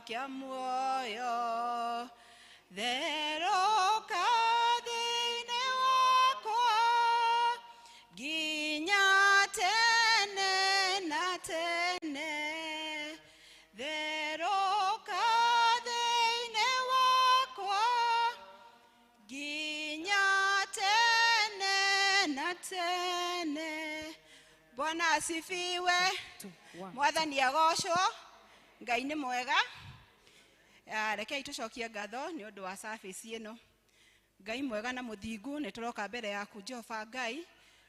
kĩa muoyo. Therũka thĩinĩ wakwa nginya tene na tene. Therũka thĩinĩ wakwa nginya tene na tene. Bwana asifiwe. Mwathani agocwo. Ngai nĩ mwega. Rekei tũcokie ngatho nĩ ũndũ wa service ĩno. Ngai mwega na mũthingu, nĩ tũroka mbere yaku Jehova Ngai,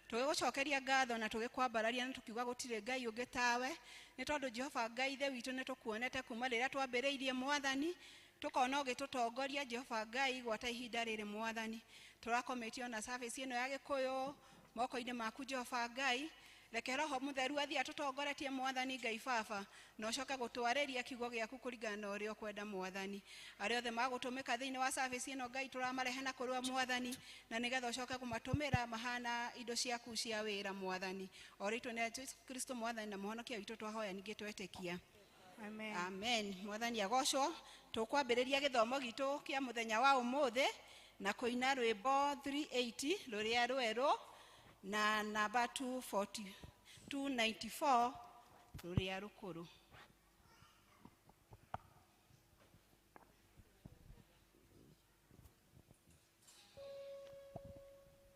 tũgĩgũcokeria ngatho na tũgĩkwambararia na tũkiuga gũtirĩ Ngai ũngĩ tawe, nĩ tondũ Jehova Ngai Ithe witũ nĩ tũkuonete kuma rĩrĩa twambĩrĩirie Mwathani, tũkona ũgĩtũtongoria Jehova Ngai gwata ihinda rĩrĩ Mwathani. Tũrakomĩtio na service ĩno ya Gĩkũyũ moko-inĩ maku Jehova Ngai. Reke Roho Mũtheru athiĩ atũtongoretie Mwathani Ngai Baba, na ũcoke gũtwarĩria kiugo gĩaku kũringana na ũrĩa ũkwenda Mwathani. Arĩa othe magũtũmĩka thĩinĩ wa service ĩno Ngai tũramarehe na kũrũa Mwathani, na nĩgetha ũcoke kũmatũmĩra mahana indo ciaku cia wĩra Mwathani. O rĩtwa nĩ Jesu Kristo Mwathani na Mũhonokia witũ twahoya ningĩ twetĩkia. Amen. Amen. Mwathani agocwo. Tũkwambĩrĩria gĩthomo gitũ kĩa mũthenya wa ũmũthĩ na kũina rwĩmbo 380 rũrĩa rwerũ na namba 240, 294 rũrĩa rũkũrũ.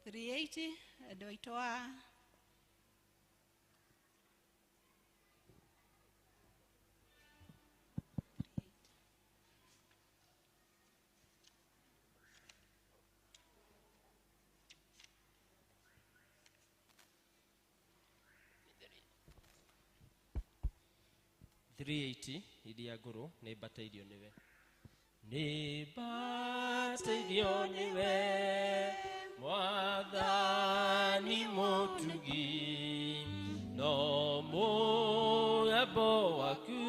380 andũ aitũ a 380 iria ngũrũ nĩ mbatairio nĩwe. Nĩ mbatairio nĩwe Mwathani mũtugi, no mũgambo waku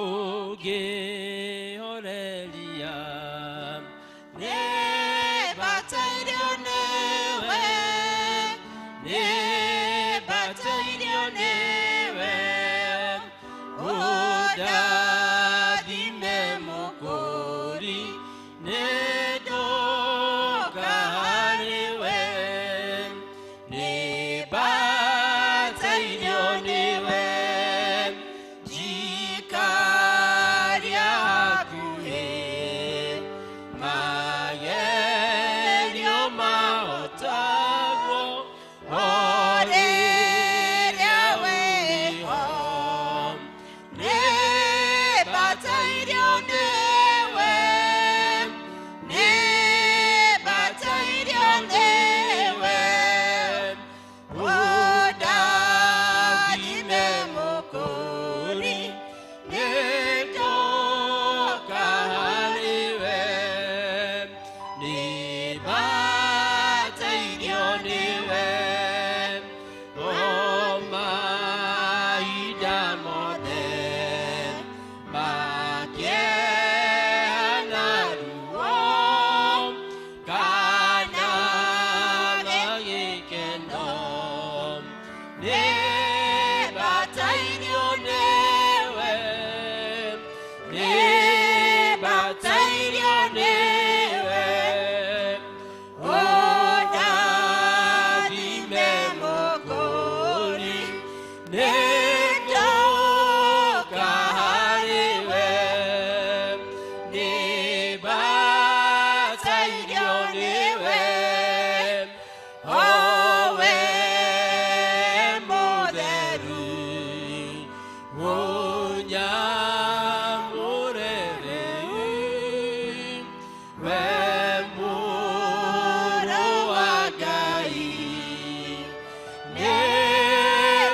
ũngĩhoreria. Nĩ mbatairio nĩwe, nĩ mbatairio nĩwe, ũndathime mũkũri, nĩ ndoka harĩ we. Nĩ mbatairio nĩwe, njikaria hakuhĩ, magerio mahotagwo o rĩrĩa wĩho. Nĩ mbatairio nĩwe, nĩ mbatairio nĩwe, ũndathime mũkũri, nĩ ndoka harĩ we. Nĩ mbatairio nĩwe, o mahinda mothe, makĩeha na ruo, kana gĩkeno. Nĩ mbatairio nĩwe, nĩ mbatairio nĩwe, ũndathime mũkũri, nĩ ndoka harĩ we. Nĩ mbatairio nĩwe, o we mũtheru, ũnyamũre rĩu, we Mũrũ wa Ngai. Nĩ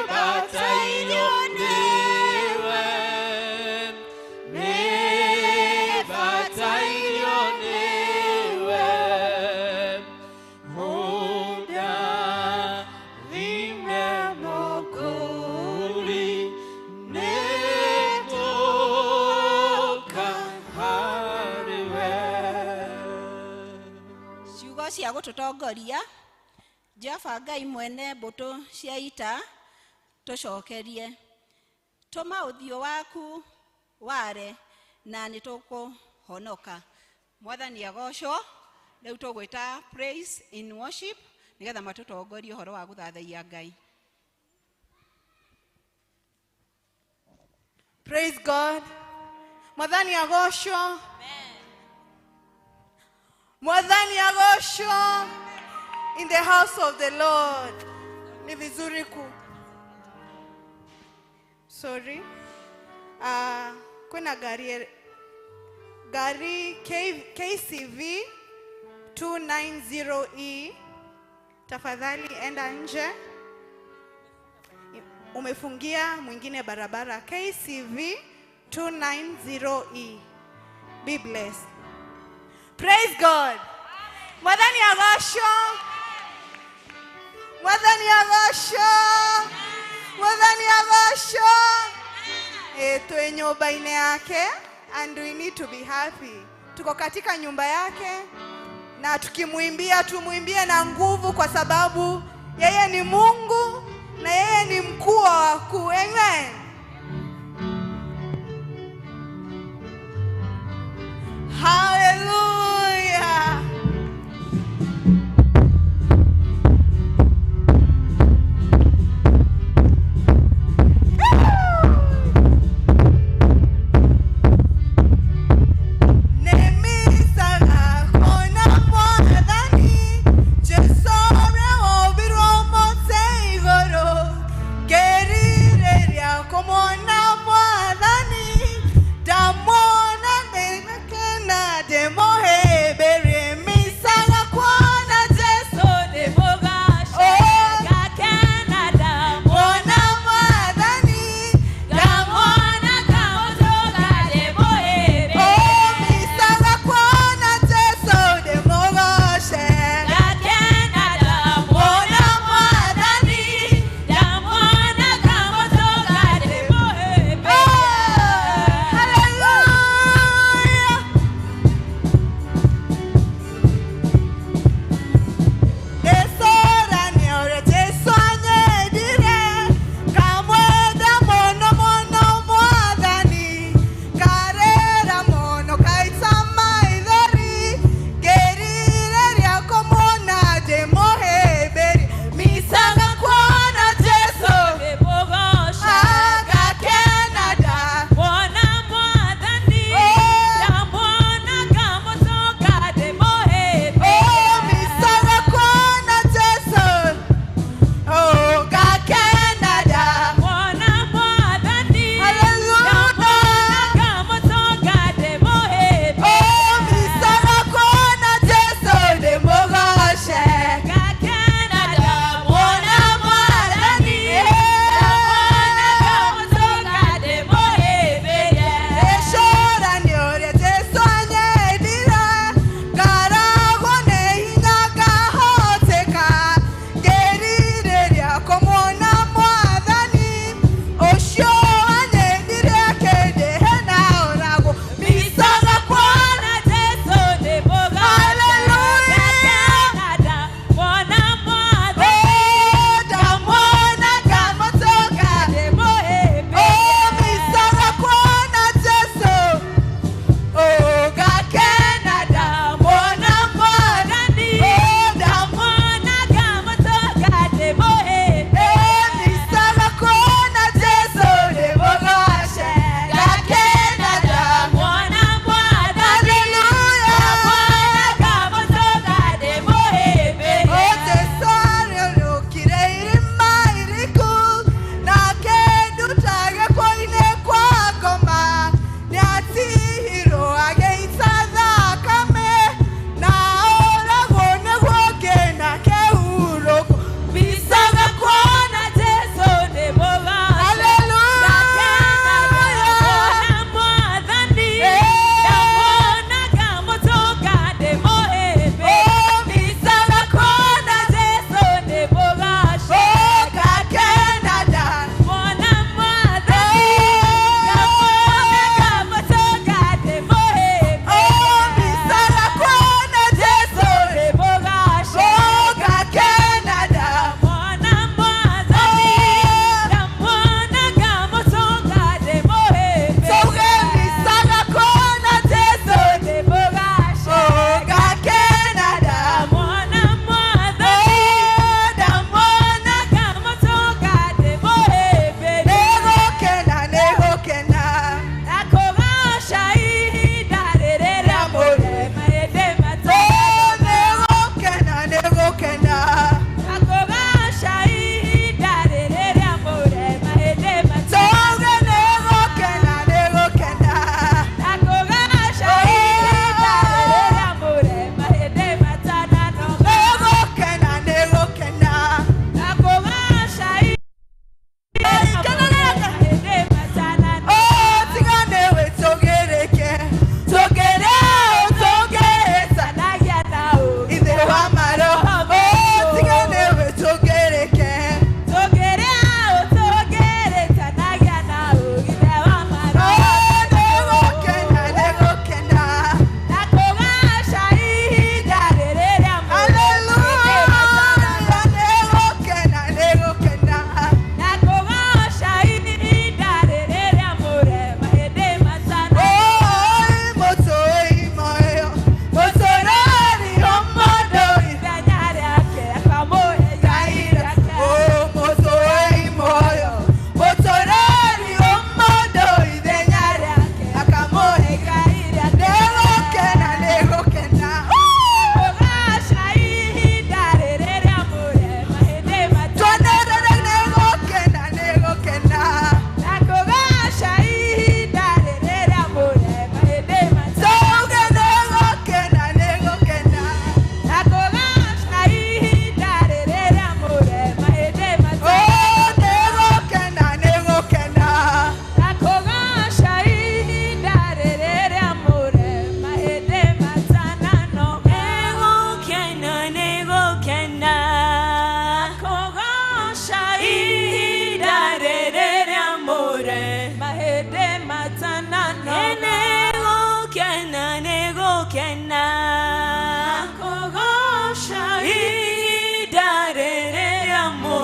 mbatairio nĩwe, nĩ mbatairio nĩwe, ũndathime mũkũri, nĩ ndoka harĩ we. Ciugo cia gũtũtongoria Jehova Ngai mwene mbũtũ cia ita, tũcokerie. Tũma ũthiũ waku Ware na nĩ tũkũhonoka. Mwathani agocwo. Rĩu tũgwĩta praise in worship nĩgetha matũtongorie ũhoro wa gũthathaiya Ngai. Praise God. Mwathani agocwo. Mwathani agocwo. In the house of the Lord. Ni vizuri ku. Sorry. Kuna gari KCV 290E. Tafadhali enda nje. Umefungia mwingine barabara. KCV 290E. Be blessed. Praise God. Mwathani agocwo. Mwathani agocwo. Mwathani agocwo. Twĩ nyũmba-inĩ yake and we need to be happy. Tuko katika nyumba yake na tukimwimbia tumwimbie na nguvu, kwa sababu yeye ni Mungu na yeye ni mkuu wa wakuu. Amen. Hallelujah.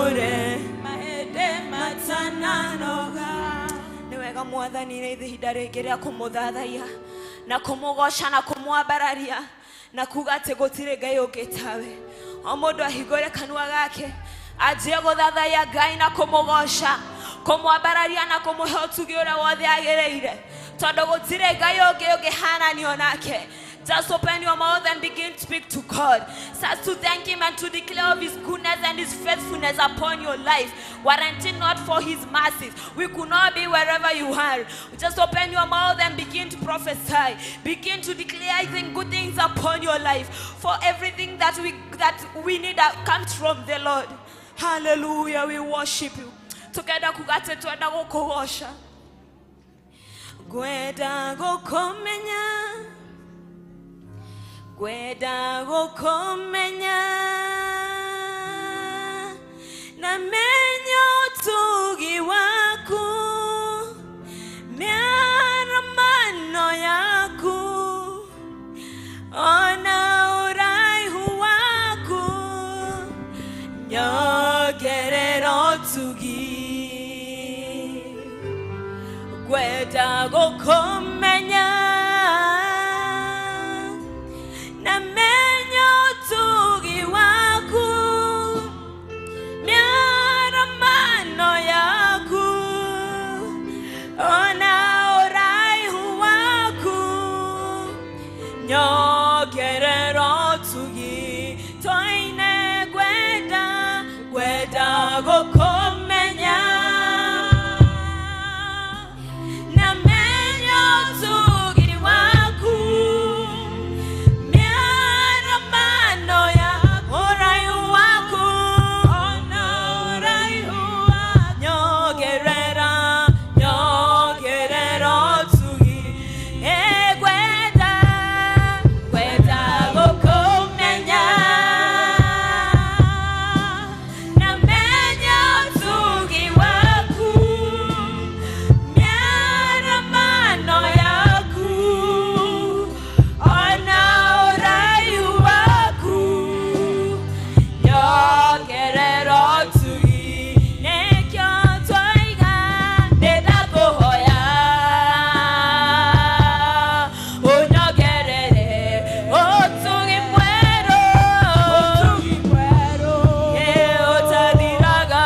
Tũtũre mahĩndĩ matananoga. Nĩ wega Mwathani nĩ ihinda rĩngĩ rĩa kũmũthathaiya na kũmũgoca na kũmwambararia na kuga atĩ gũtirĩ Ngai ũngĩ tawe. O mũndũ ahingũre kanua gake anjie gũthathaiya Ngai na kũmũgoca, kũmwambararia na kũmũhe ũtugi ũrĩa wothe agĩrĩire, tondũ gũtirĩ Ngai ũngĩ ũngĩhananio nake. Just open your mouth and begin to speak to God. Start to thank Him and to declare of His goodness and His faithfulness upon your life. Warranted not for His mercies, we could not be wherever you are. Just open your mouth and begin to prophesy. Begin to declare good things upon your life. For everything that we need that comes from the Lord. Hallelujah. We worship you. Together kugate twenda gũkũgoca. Ngwenda gũkũmenya, ngwenda gũkũmenya na menye ũtugi waku, mĩaramano yaku, ona ũraihu waku, nyongerera ũtugi. Ngwenda gũkũmenya na menye ũtugi waku, mĩaramano yaku, ona ũraihu waku, nyongerera ũtugi. Twaine ngwenda, ngwenda gũkũmenya na menye ũtugi waku, mĩaramano ya ũraihu waku, ona ũraihu waku, nyongerera, nyongerera ũtugi. Ngwenda, ngwenda gũkũmenya na menye ũtugi waku, mĩaramano yaku, ona ũraihu waku, nyongerera ũtugi. Nĩkĩo twaiga nĩndakũhoya ũnyongerere ũtugi mwerũ, ũtathiraga.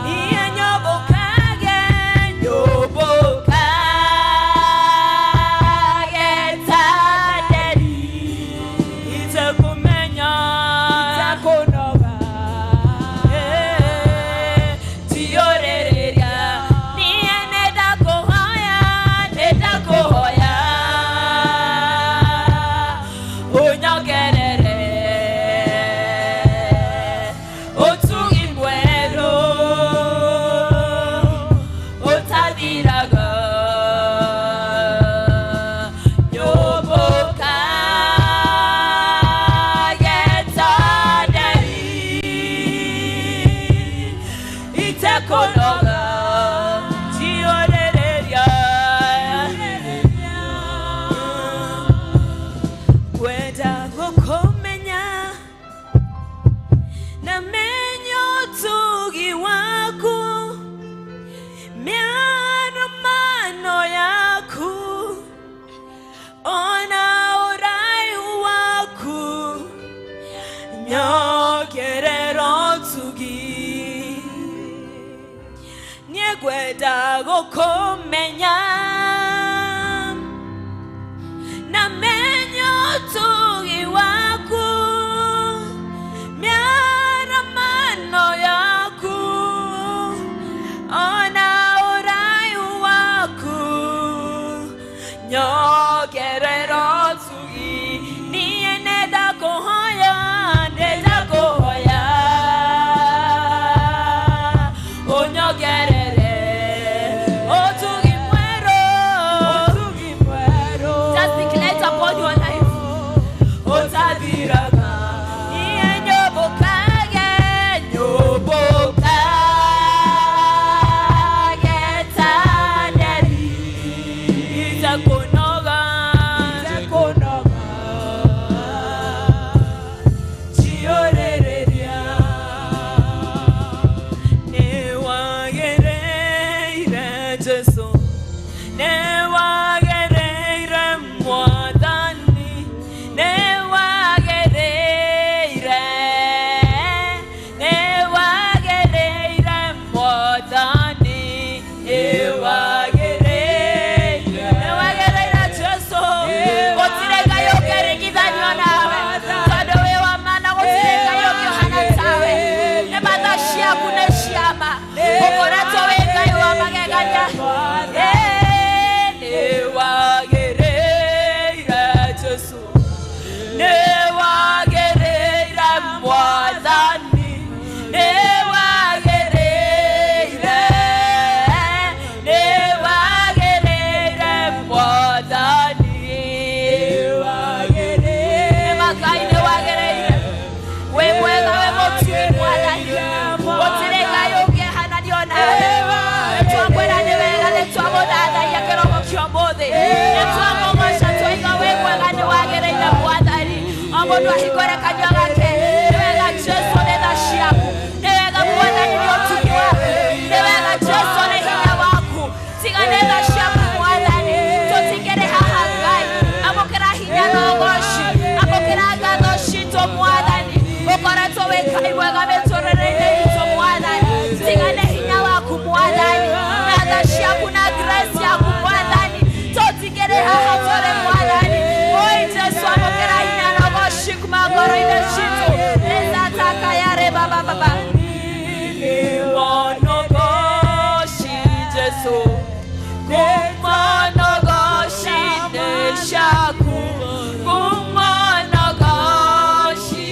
Niĩ nyũmbũkage, nyũmbũkage ta nderi, itekũmenya, itekũnoga, tiũrĩrĩria. Niĩ nĩndakũhoya, nĩndakũhoya ũnyongerere ũtugi mwerũ ũtathiraga, nyũmbũkage ta nderi, itekũnoga, tiũrĩrĩria. Ngwenda gũkũmenya na menye ũtugi waku, mĩaramano yaku, ona ũraihu waku, nyongerera ũtugi. Niĩ ngwenda gũkũmenya na menye ũtugi waku, mĩaramano yaku, ona ũraihu waku, nyongerera ũtugi. Niĩ nĩndakũhoya, nĩndakũhoya ũnyongerere ũtugi mwerũ. Ngai mwega mĩtũrĩre-inĩ itũ Mwathani. Tiga nĩ hinya waku Mwathani, na tha ciaku na grace yaku Mwathani, tũtigĩrĩ haha tũrĩ Mwathani. Oi Jesu, amũkĩra hinya na ũgoci kuma ngoro-inĩ citũ. Nĩndataka yare baba baba. Monogoshi Jesu, kumonogoshi neshaku, kumonogoshi,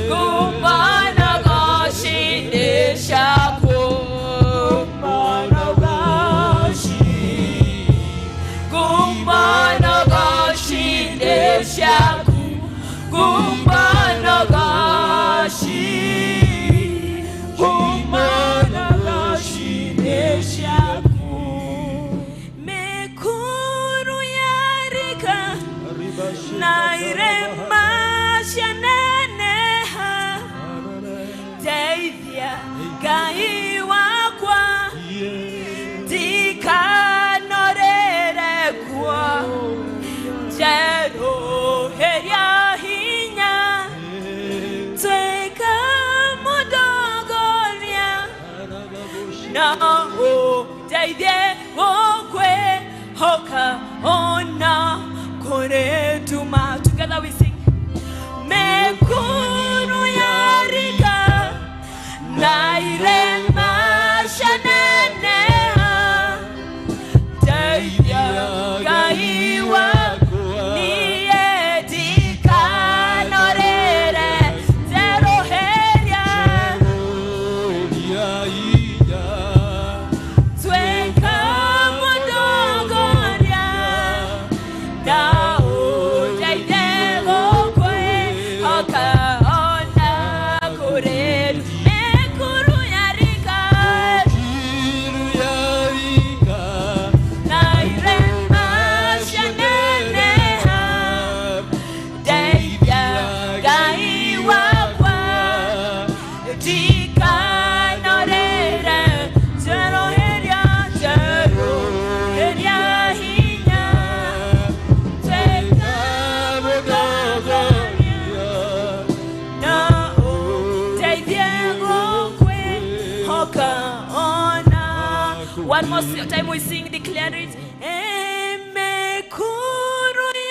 kumonogoshi neshaku, kumonogoshi, kumonogoshi neshaku, kumonogoshi. Mekuru yarika nairema shaneneha teithia Ngai wakwa ndikanorere kuo njeruheria hinya tweka mũndongoria na ũndeithie gũkwĩhoka ona kũrĩ nduma. Together we sing. Mekuru yarika na irema shaneneha teithia Ngai wakwa niĩ ndikanorere njeruheria tweka mũndongoria na ũndeithie gũkwĩhoka ona kũrĩ mĩkuru yarika na irema cianeneha ndeithia Ngai wakwa ndikanorere njeruheria njeruheria hinya tweka mũndongoria na ũndeithie gũkwĩhoka ona. One more time we sing, declare it. Emekuru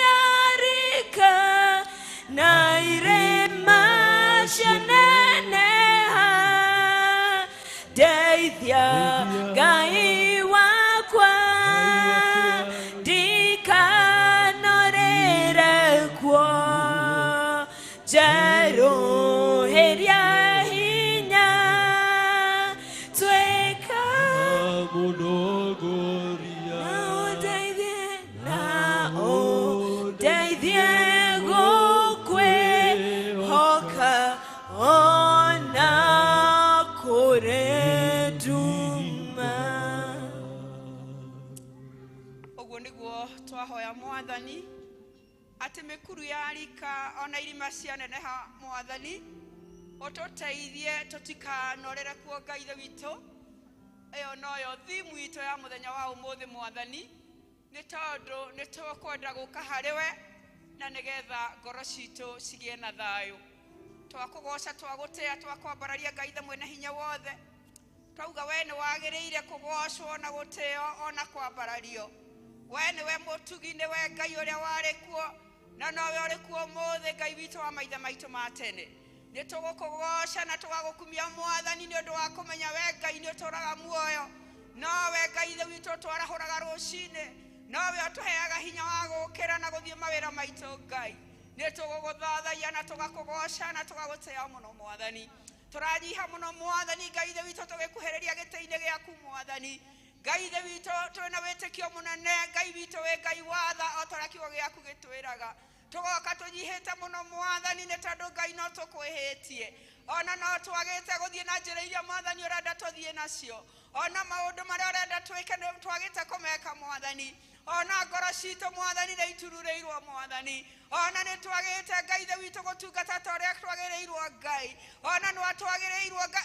yarika na irema cianeneha ndeithia Ngai wakwa ndikanorere kuo njeruheria hinya tweka na ũndeithie gũkwĩhoka ona kũrĩ nduma. Ũguo nĩguo twahoya Mwathani atĩ mĩkuru yarika ona irima cianeneha Mwathani ũtũteithie tũtikanorere kuo Ngai ithe witũ. Ĩyo noyo thimu itũ ya mũthenya wa ũmũthĩ Mwathani, nĩ tondũ nĩ tũkwenda gũka harĩ we na nĩgetha ngoro citũ cigĩe na thayũ. Twakũgoca, twagũtĩa, twakwambararia Ngai ithe mwene hinya wothe. Twauga we nĩ wagĩrĩire kũgocwo na gũtĩo ona kwambarario. We nĩwe mũtugi, nĩwe Ngai ũrĩa warĩ kuo na nowe ũrĩ kuo ũmũthĩ, Ngai witũ wa maithe maitũ ma tene. Nĩ tũgũkũgoca na tũgagũkumia Mwathani nĩ ũndũ wa kũmenya we Ngai nĩ ũtũũraga muoyo, nowe Ngai ithe witũ ũtwarahũraga rũcinĩ, nowe ũtũheaga hinya wa gũũkĩra na gũthiĩ mawĩra maitũ Ngai. Nĩ tũgũgũthathaiya na tũgakũgoca na tũgagũtĩa mũno Mwathani. Tũranyiha mũno Mwathani Ngai ithe witũ tũgĩkuhĩrĩria gĩtĩ-inĩ gĩaku Mwathani. Ngai ithe witũ twĩna wĩtĩkio mũnene, Ngai witũ wĩ Ngai wa tha o ta ũrĩa kiugo gĩaku gĩtwĩraga. Tũgoka tũnyihĩte mũno Mwathani nĩ tondũ Ngai no tũkwĩhĩtie, ona no twagĩte gũthiĩ na njĩra iria Mwathani ũrenda tũthiĩ nacio, ona maũndũ marĩa ũrenda twĩke nĩ twagĩte kũmeka Mwathani, ona ngoro citũ Mwathani nĩ itururĩirwo Mwathani, ona nĩ twagĩte Ngai ithe witũ gũtungata ta ũrĩa twagĩrĩirwo Ngai, ona nĩ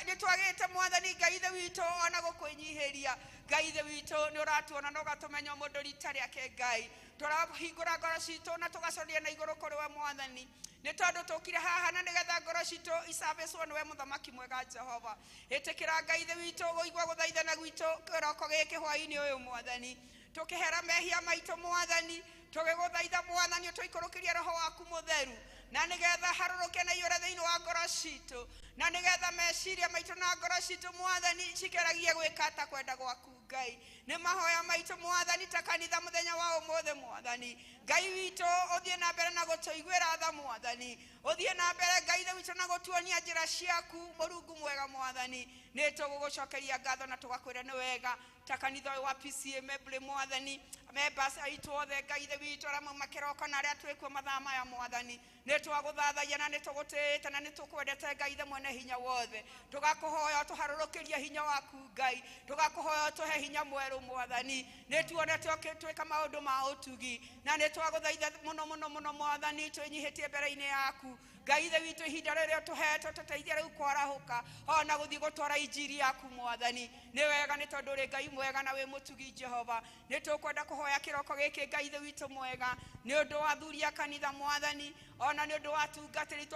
nĩ twagĩte Mwathani Ngai ithe witũ ona gũkwĩnyihĩria Ngai ithe witũ nĩ ũratuona na ũgatũmenya mũndũ rita rĩake Ngai. Tũrahingũra ngoro citũ na tũgacoria na igũrũ kũrĩ we Mwathani Nĩ tondũ tũkire haha na nĩgetha ngoro citũ icabĩcwo nĩwe mũthamaki mwega Jehova. Ĩtĩkĩra Ngai ithe witũ gũigua gũthaithana gwitũ kĩroko gĩkĩ hwaĩ-inĩ ũyũ mwathani. Tũkĩhera mehia maitũ mwathani, tũgĩgũthaitha mwathani ũtũikũrũkĩrie roho waku mũtheru na nĩgetha harũrũke na iyũre thĩinĩ wa ngoro citũ na nĩgetha meciria maitũ na ngoro citũ mwathani cikeragie gwĩka ta kwenda gwaku Ngai. Nĩ mahoya maitũ mwathani ta kanitha mũthenya wa ũmũthĩ mwathani. Ngai witũ ũthiĩ na mbere na gũtũiguĩra tha mwathani, ũthiĩ na mbere Ngai ithe witũ na gũtuonia njĩra ciaku Mũrungu mwega mwathani. Nĩ tũgũgũcokeria ngatho na tũgakwĩra nĩ wega ta kanitha ũyũ wa PCA Mebley mwathani, members aitũ othe Ngai ithe witũ arĩa mauma kĩroko na arĩa twĩkuo mathaa maya mwathani, nĩ twagũthathaia na nĩ tũgũtĩĩte na nĩ tũkwendete Ngai ithe mwene hinya wothe. Tũgakũhoya ũtũharũrũkĩrie hinya waku Ngai, tũgakũhoya ũtũhe hinya mwerũ mwathani, nĩ tuonete ũgĩtwĩka maũndũ ma ũtugi na nĩ twagũthaitha mũno mũno mũno mwathani, twĩnyihĩtie mbere-inĩ yaku Ngai ithe witũ ihinda rĩrĩa ũtũhete ũtũteithie rĩu kwarahũka ona gũthiĩ gũtwara injiri yaku mwathani. Nĩ wega nĩ tondũ ũrĩ Ngai mwega na wĩ mũtugi Jehova. Nĩ tũkwenda kũhoya kĩroko gĩkĩ Ngai ithe witũ mwega nĩ ũndũ wa athuri a kanitha mwathani, ona nĩ ũndũ wa atungatĩri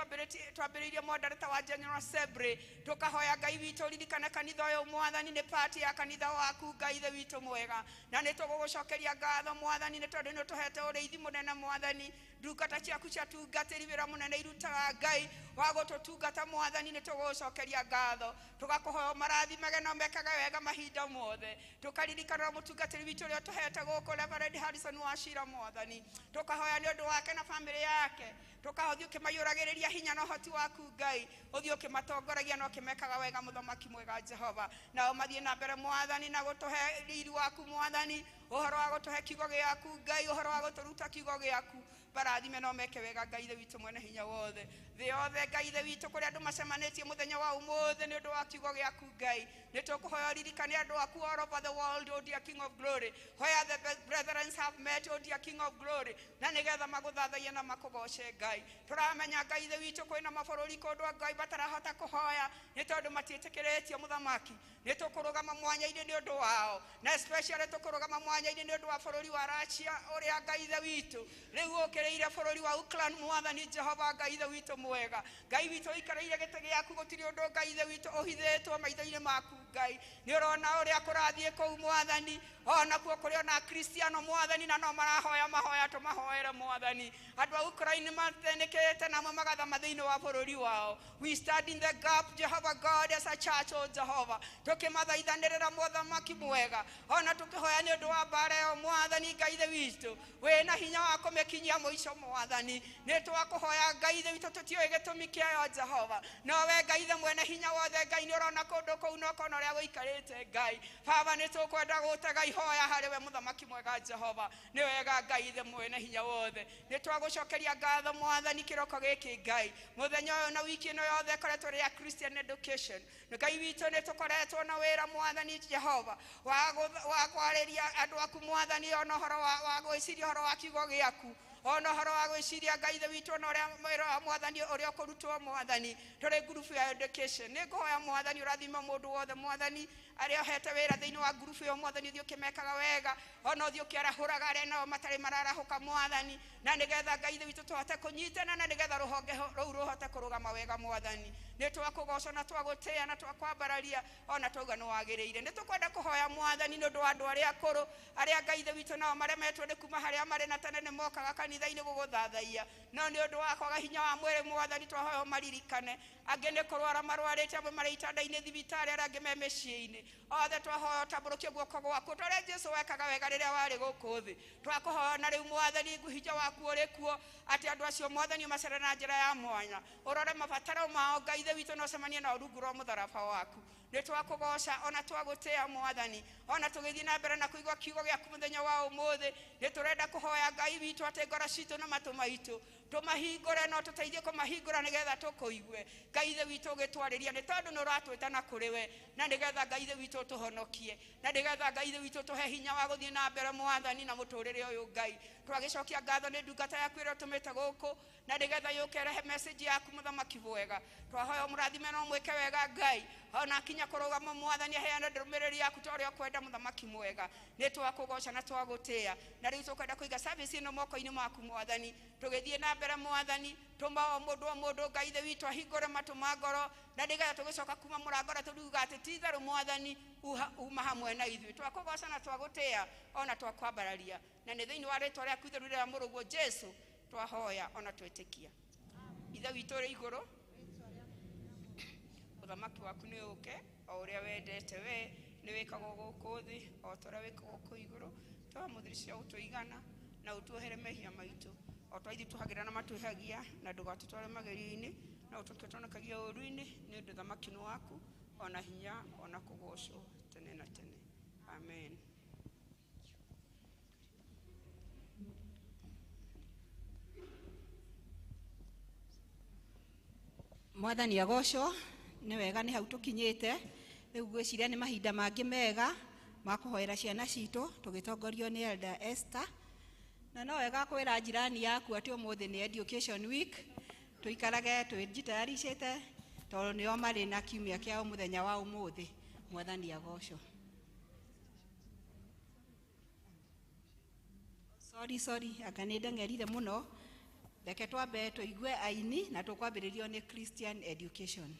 twambĩrĩirie moderator wa General Assembly. Tũkahoya Ngai witũ ũririkane kanitha ũyũ mwathani, nĩ part ya kanitha waku Ngai ithe witũ mwega, na nĩ tũgũgũcokeria ngatho mwathani nĩ tondũ nĩ ũtũhete ũrĩithi mũnene mwathani. Ndungata ciaku cia tungatĩri wĩra mũnene irutaga Ngai wa gũtũtungata mwathani, nĩ tũgũgũcokeria ngatho. Tũgakũhoya ũmarathimage na ũmekage wega mahinda mothe. Tũkaririkana mũtungatĩri witũ ũrĩa ũtũhete gũkũ Reverend Harrison Wachira mwathani, tũkahoya nĩ ũndũ wake na bamĩrĩ yake, tũkahoya ũthiĩ ũkĩmaiyũragĩrĩria hinya na ũhoti waku Ngai, ũthiĩ ũkĩmatongoragia na ũkĩmekaga wega mũthamaki mwega Jehova. Nao mathiĩ na mbere mwathani na gũtũhe riri waku mwathani, ũhoro wa gũtũhe kiugo gĩaku Ngai, ũhoro wa gũtũruta kiugo gĩaku, barathime no meke wega Ngai ithe witũ mwene hinya wothe. Thĩ yothe Ngai ithe witũ kũrĩa andũ macemanĩtie mũthenya wa ũmũthĩ nĩ ũndũ wa kiugo gĩaku Ngai, nĩ tũkũhoya ũririkane andũ aku all over the world, O dear King of Glory, where the brethren have met, O dear King of Glory, na nĩgetha magũthathaie na makũgoce Ngai. Tũramenya Ngai ithe witũ kwĩna mabũrũri kũndũ Ngai matarahota kũhoya nĩ tondũ matiĩtĩkĩrĩtio mũthamaki. Nĩ tũkũrũgama mwanya-inĩ nĩ ũndũ wao, na especially tũkũrũgama mwanya-inĩ nĩ ũndũ wa bũrũri wa Russia ũrĩa Ngai ithe witũ rĩu ũkĩrĩire bũrũri wa Ukraine mwathani Jehova Ngai ithe witũ mwega. Ngai witũ ũikarĩire gĩtĩ gĩaku, gũtirĩ ũndũ Ngai ithe witũ ũhithĩtwo maitho-inĩ maku Ngai. Nĩ ũrona ũrĩa kũrathiĩ kũu mwathani, ona kuo kũrĩ ona Akristiano mwathani na no marahoya mahoya tũmahoere mwathani. Andũ a Ukraine mathĩnĩkĩte namo magathama thĩinĩ wa bũrũri wao. We stand in the gap Jehovah God as a church, O Jehovah, tũkĩmathaithanĩrĩra mũthamaki mwega, ona tũkĩhoya nĩ ũndũ wa mbara ĩyo mwathani Ngai ithe witũ wĩna hinya wa kũmĩkinyia mũico mwathani. Nĩ twakũhoya Ngai ithe witũ, tũtiũĩ gĩtũmi kĩayo Jehova, no we Ngai ithe mwene hinya wothe Ngai nĩ ũrona kũndũ kũu na ũkona ũrĩa gũikarĩte Ngai. Baba nĩ tũkwenda gũtega ihoya harĩ we mũthamaki mwega Jehova, nĩ wega Ngai ithe mwene hinya wothe. Nĩ twagũcokeria ngatho mwathani kĩroko gĩkĩ Ngai, mũthenya ũyũ na wiki ĩno yothe ĩkoretwo ĩrĩ ya Christian education. Ngai witũ nĩ tũkoretwo na wĩra mwathani Jehova wa kwarĩria andũ aku mwathani, ona ũhoro wa gwĩciria ũhoro wa kiugo gĩaku, ona ũhoro wa gwĩciria Ngai ithe witũ ona ũrĩa wĩra wa mwathani ũrĩa ũkũrutwo mwathani. Tũrĩ ngurubu ya education, nĩ ngũhoya mwathani ũrathime mũndũ wothe mwathani arĩa ũhete wĩra thĩinĩ wa ngurubu ĩyo mwathani, ũthiĩ ũkĩmekaga wega, ona ũthiĩ ũkĩarahũraga arĩa nao matarĩ mararahũka mwathani, na nĩgetha Ngai ithe witũ tũhote kũnyitana na nĩgetha rũhonge rũu rũhote kũrũgama wega mwathani. Nĩ twakũgoca na twagũtĩĩa na twakwambararia ona twauga nĩ wagĩrĩire. Nĩ tũkwenda kũhoya mwathani nĩ ũndũ wa andũ arĩa akũrũ arĩa Ngai ithe witũ nao maremetwo nĩ kuma harĩa marĩ na tene nĩ mokaga kanitha-inĩ gũgũthathaiya, no nĩ ũndũ wa kwaga hinya wa mwĩrĩ mwathani twahoya ũmaririkane. Angĩ nĩ kũrwara marwarĩte, amwe marĩ itanda-inĩ thibitarĩ, arĩa angĩ me mĩciĩ-inĩ. Othe twahoya ũtambũrũkie guoko gwaku ta ũrĩa Jesũ wekaga wega rĩrĩa warĩ gũkũ thĩ. Twakũhoya na rĩu mwathani hinya waku ũrĩ kuo, atĩ andũ acio mwathani ũmacerere na njĩra ya mwanya, ũrore mabataro mao Ngai ithe witũ na ũcemanie nao rungu rwa mũtharaba waku. Nĩ twakũgoca ona twagũtĩĩa mwathani, ona tũgĩthiĩ na mbere na kũigua kiugo gĩaku mũthenya wa ũmũthĩ. Nĩ tũrenda kũhoya Ngai witũ atĩ ngoro citũ na matũ maitũ tũmahingũre, no tũteithie kũmahingũra nĩgetha tũkũigue Ngai ithe witũ ũgĩtwarĩria, nĩ tondũ nĩ ũratwĩta na kũrĩ we, na nĩgetha Ngai ithe witũ ũtũhonokie, na nĩgetha Ngai ithe witũ ũtũhe hinya wa gũthiĩ na mbere mwathani na mũtũrĩre ũyũ Ngai. Twagĩcokia ngatho nĩ ndungata yaku ĩrĩa ũtũmĩte gũkũ, na nĩgetha yũke ĩrehe message yaku mũthamaki mwega. Twahoya ũmũrathime na ũmwĩke wega Ngai, ona akinya kũrũgama mwathani aheane ndũmĩrĩri yaku ta ũrĩa ũkwenda mũthamaki mwega. Nĩ twakũgoca na twagũtĩĩa, na rĩu tũkwenda kũiga service ĩno moko-inĩ maku mwathani, tũgĩthiĩ na mbere mwathani tũma o mũndũ o mũndũ Ngai ithe witũ ahingũre matũ ma ngoro na nĩgetha tũgĩcoka kuma mũrango tũriuga atĩ ti itherũ mwathani uma hamwe na ithuĩ twakũgoca na twagũtĩa ona twakwambararia na nĩ thĩinĩ wa rĩtwa rĩaku itheru rĩa mũrũguo Jesũ twahoya ona twĩtĩkia. Ithe witũ ũrĩ igũrũ, ũthamaki waku nĩ ũũke o ũrĩa wendete we nĩ wĩkagwo gũkũ thĩ o ta ũrĩa wĩkagwo kũu igũrũ. Tũhe mũthiri cia gũtũigana na ũtuohere mehia maitũ o ta ithuĩ tuohagĩra na matwĩhagia na ndũgatũtware magerio-inĩ na ũtũtonokagia ũũru-inĩ nĩ ũndũ ũthamaki nĩ waku ona hinya ona kũgocwo tene na tene. Amen. Mwathani agocwo. Nĩ wega nĩ hau tũkinyĩte rĩu ngwĩciria nĩ mahinda mangĩ mega ma kũhoera ciana citũ tũgĩtongorio nĩ Elder Esther. Na no wega kwĩra jirani yaku atĩ ũmũthĩ nĩ Education Week, tũikarage twĩjitayaricĩte tondũ nĩo marĩ na kiumia kĩao mũthenya wa ũmũthĩ. Mwathani agocwo. Sorry, anga nĩ ndeng'erire mũno. Reke twambe tũigue aini na tũkwambĩrĩrio nĩ Christian Education.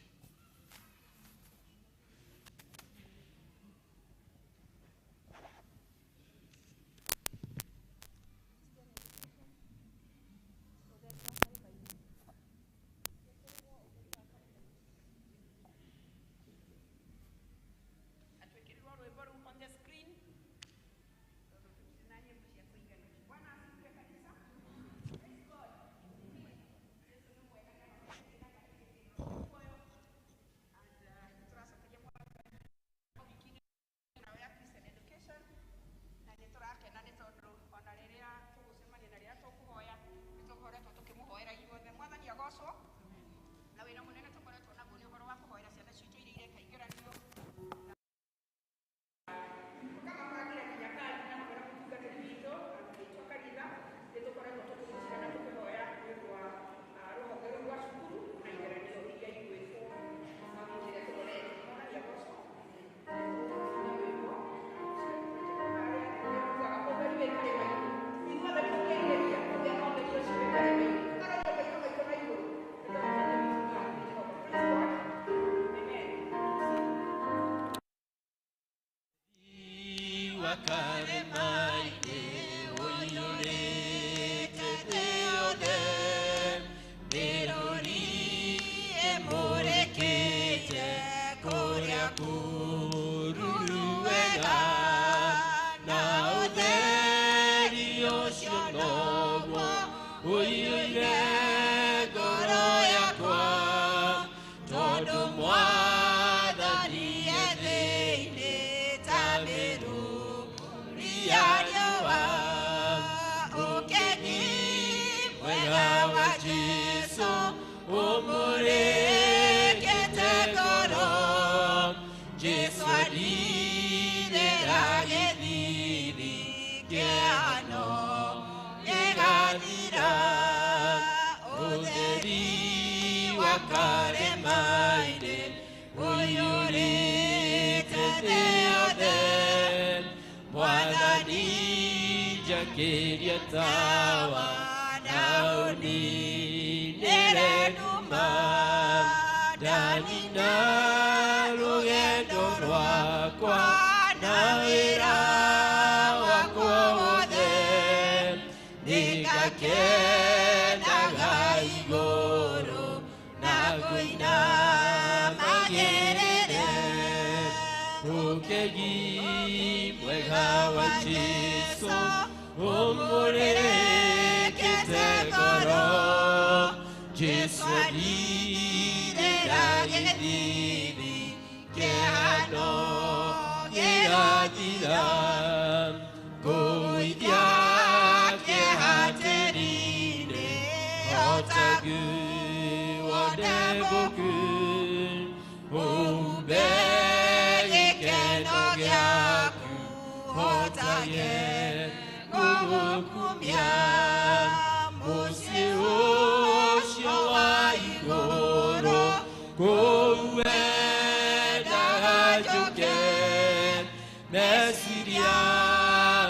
Mesiria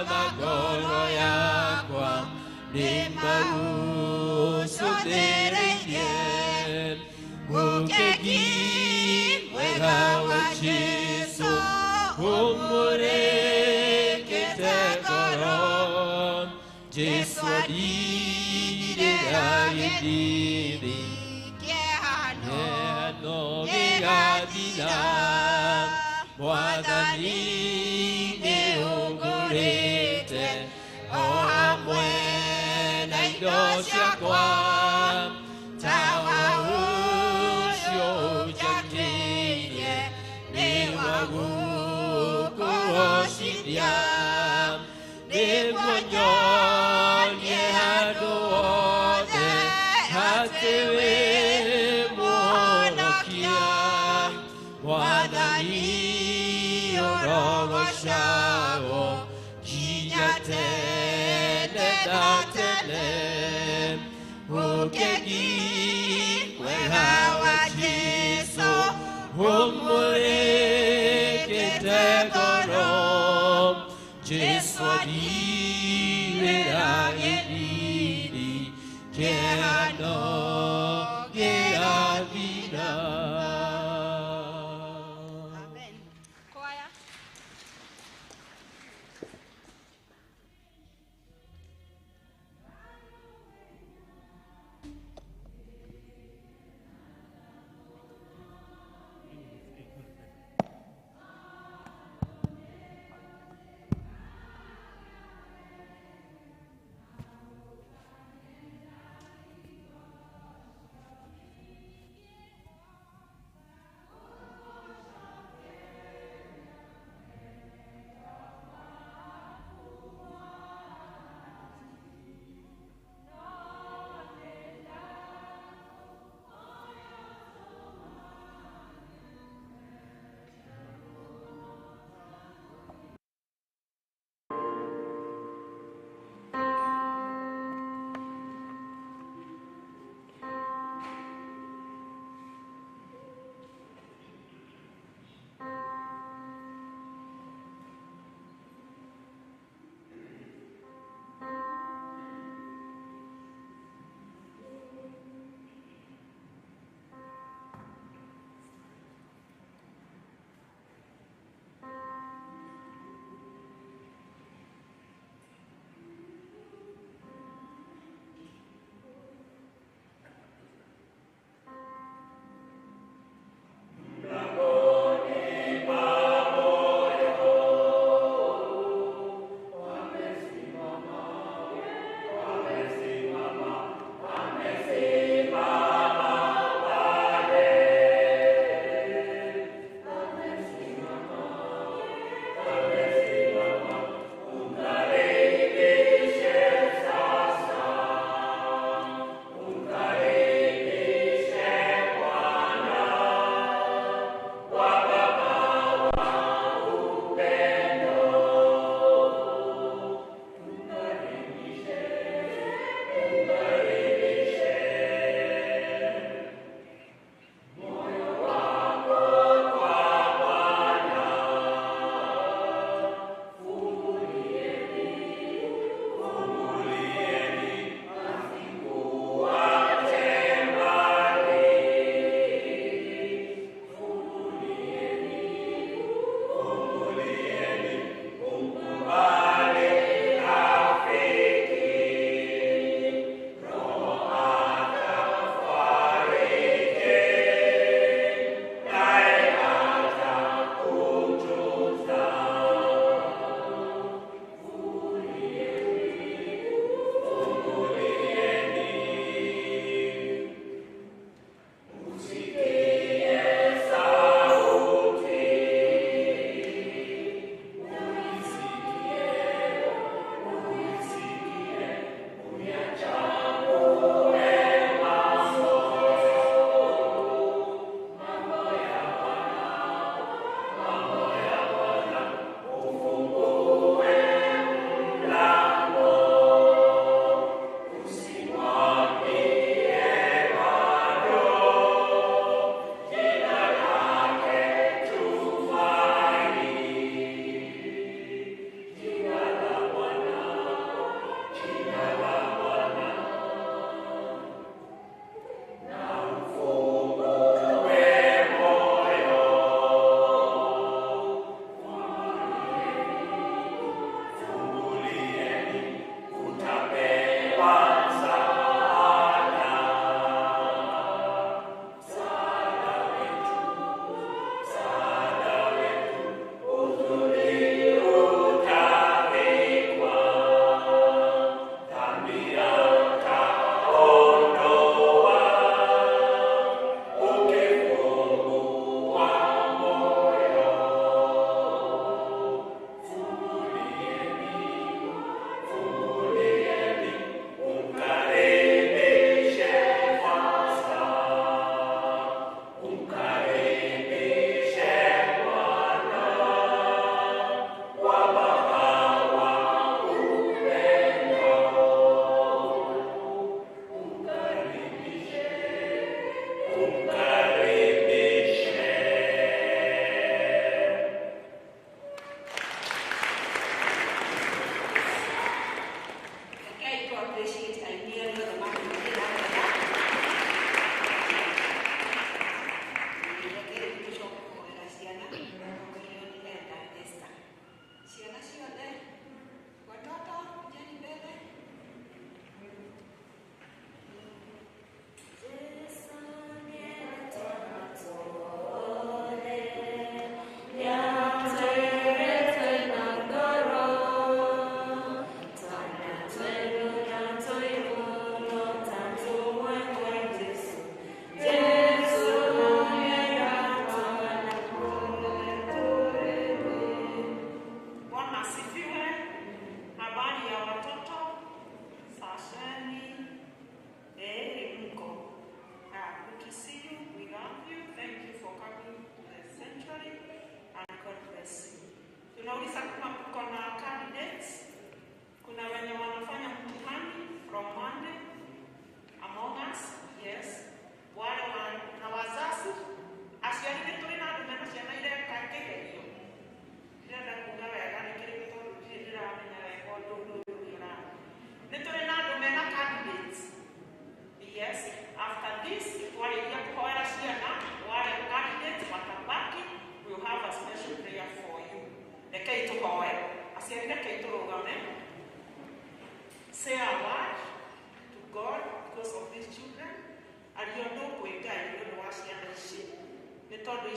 magoro yakwa ni mau. Ũkegi mwega wa Jesũ ũmũrĩkĩte ngoro. Jesũ andigĩrĩra gĩthithi Kĩhano kĩhano gĩgathira. Mwathani nĩũngũrĩte o hamwe na indo ciakwa. Tawa ũcio ũnjakĩire nĩ wa gũkũgocithia. Nĩguo nyonie handũ hothe atĩ wĩ Mũhonokia. Mwathani ũrogocagwo nginya tene na tene. Ũkegi mwega wa Jesũ ũmũrĩkĩte ngoro. Jesũ andigĩrĩra gĩthithi kĩhano gĩgathira. Amen. Kwaya.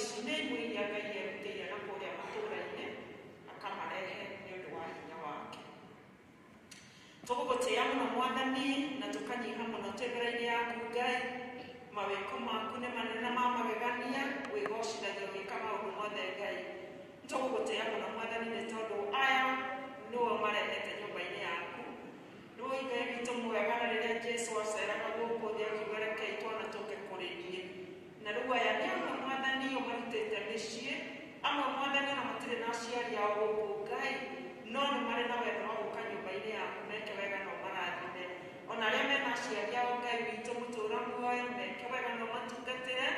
ici nĩ imwe iria Ngai erutĩire na kũrĩa matũũra-inĩ akamarehe nĩ ũndũ wa hinya wake. Tũgũgũtĩĩa mũno Mwathani na tũkanyiha mũno twĩ mbere-inĩ yaku Ngai. Mawĩko maku nĩ manene na ma magegania, wĩgocithagia ũgĩka maũndũ mothe Ngai. Nĩtũgũgũtĩĩa mũno Mwathani nĩ tondũ aya nĩo marehete nyũmba-inĩ yaku. Nĩwe Ngai witũ mwega, na rĩrĩa Jesũ aceraga gũkũ thĩ akiuga rekei twana tũke kũrĩ niĩ. Na rĩu aya nĩ amwe Mwathani ũmarutĩte mĩciĩ, amwe Mwathani ona matirĩ na aciari ao gũkũ Ngai, no nĩ marĩ na wendo wa gũka nyũmba-inĩ yaku meke wega na ũmarathime. Ona arĩa mena aciari ao Ngai witũ mũtũũra muoyo meke wega na ũmatungatĩre,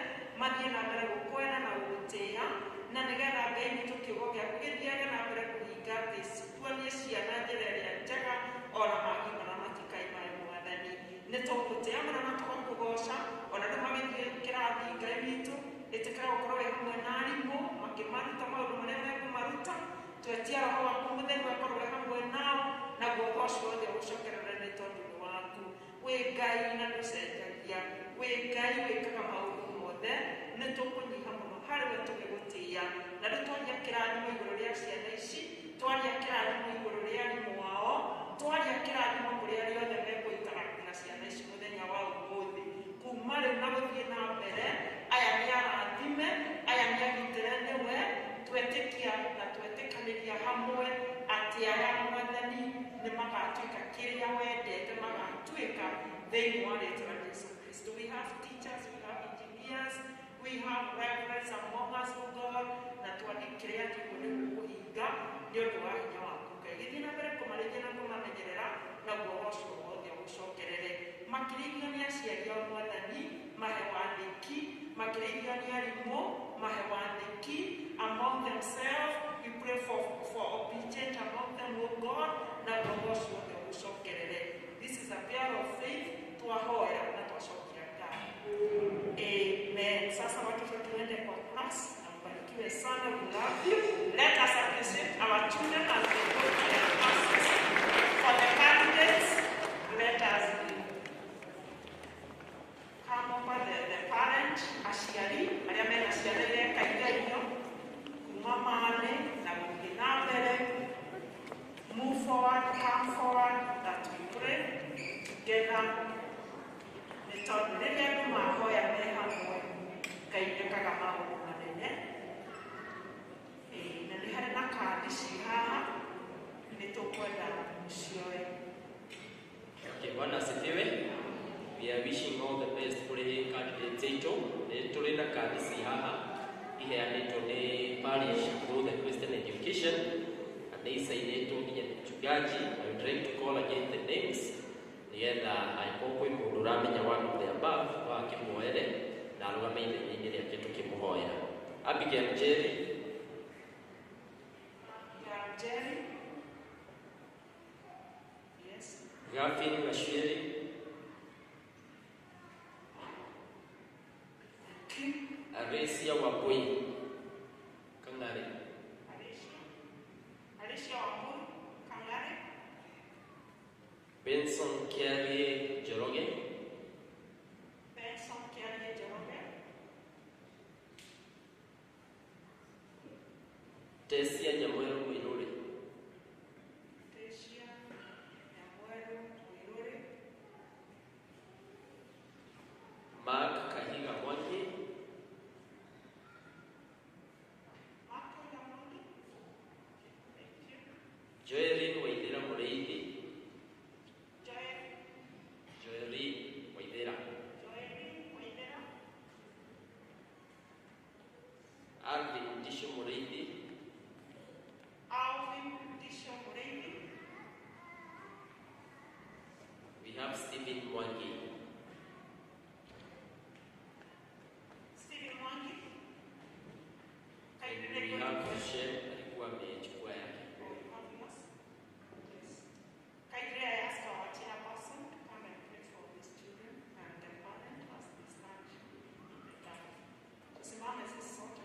mathiĩ na mbere gũkwenda na gũgũtĩĩa, na nĩgetha Ngai witũ kiugo gĩaku gĩthiage na mbere kũhinga atĩ tuonie ciana njĩra ĩrĩa njega ona mangĩmara matikaima Mwathani. Nĩ tũgũgũtĩĩa mũno na tũgakũgoca, ona rĩu magĩthiĩ kĩrathi Ngai witũ, ĩtĩkĩra gũkorwo wĩ hamwe na arimũ makĩmaruta maũndũ marĩa mekũmaruta. Twetia Roho waku Mũtheru akorwo wĩ hamwe nao, naguo ũgoco wothe ũgũcokerere nĩ tondũ nĩ waku. Wĩ Ngai na ndũcenjagia, wĩ Ngai wĩkaga maũndũ mothe. Nĩ tũkũnyiha mũno harĩ we tũgĩgũtĩĩa, na rĩu twaria kĩrathimo igũrũ rĩa ciana ici, twaria kĩrathimo igũrũ rĩa arimũ ao, twaria kĩrathimo kũrĩ arĩa othe mekũinteract na ciana ici mũthenya wa ũmũthĩ. Kuma rĩu na gũthiĩ na mbere, aya nĩ arathime, aya nĩ agitĩre nĩwe. Twetĩkia na twetĩkanĩria hamwe atĩ aya Mwathani nĩ magatuĩka kĩrĩa wendete magatuĩka thĩinĩ wa rĩĩtwa rĩa Jesũ Kristo. We have teachers, we have engineers, we have reverends among us, O God, na twandĩ kĩrĩa kĩguo nĩ gũkũhinga nĩ ũndũ wa hinya waku Ngai. Gĩthiĩ na mbere kũmarĩithia na kũmamenyerera, naguo ũgoco wothe ũgũcokerere. Makĩrĩithio nĩ aciari ao Mwathani, mahe wathĩki, makĩrĩithio nĩ arimũ, mahe wathĩki. Among themselves, we pray for obedience among them, O God, naguo ũgoco wothe ũgũcokerere. This is a prayer of faith, twahoya na twacokia ngatho. Amen. Sasa watoto tuende kwa class na mbarikiwe sana. We love you. Let us appreciate our children as they go to their classes. For the candidates, let us come over the parent, aciari, arĩa mena ciana ireka igerio, kuma mane na gũthiĩ na mbere. Move forward, come forward, that we pray together. Nĩ tondũ rĩrĩa andũ mahoya me hamwe, Ngai ekaga maũndũ manene. Na nĩ harĩ na kandi ci haha, nĩ tũkwenda mũcioe. Okay, Bwana asifiwe. We are wishing all the best kũrĩ candidates aitũ. Nĩ tũrĩ na kandi ci haha iheanĩtwo nĩ Parish Growth and Christian Education, na nĩ icainĩtwo nginya nĩ mchungaji. I would like to call again the names nĩgetha angĩkorwo kwĩ mũndũ ũramenya one of the above no akĩmuoere na arũgame ithenya-inĩ rĩake tũkĩmũhoera. Abigail Njeri, Abigail Njeri. Yes. Gavin Gacieri, Thank you. Arecia Wambui Kang'are, Alicia. Alicia Wambui Kang'are. Benson Kiarie Njoroge, Benson Kiarie Njoroge. Tesia Nyamweru Muiruri, Tesia Nyamweru Muiruri. Mark Kahiga Mwangi, Mark Kahiga Mwangi. Thank you. Joelin Waithera Mũrĩithi, Joel. Joelin Waithera, Joelin Waithera. Alvin Ndisho Mũrĩithi, Alvin Ndisho Mũrĩithi. we have Stephen Mwangi. Stephen Mwangi. And we have Michelle alikuwa amechukua yake. Yes. Kindly I ask our chairperson to come and pray for these children and their parents as they stand in the gap. Tusimame sisi sote.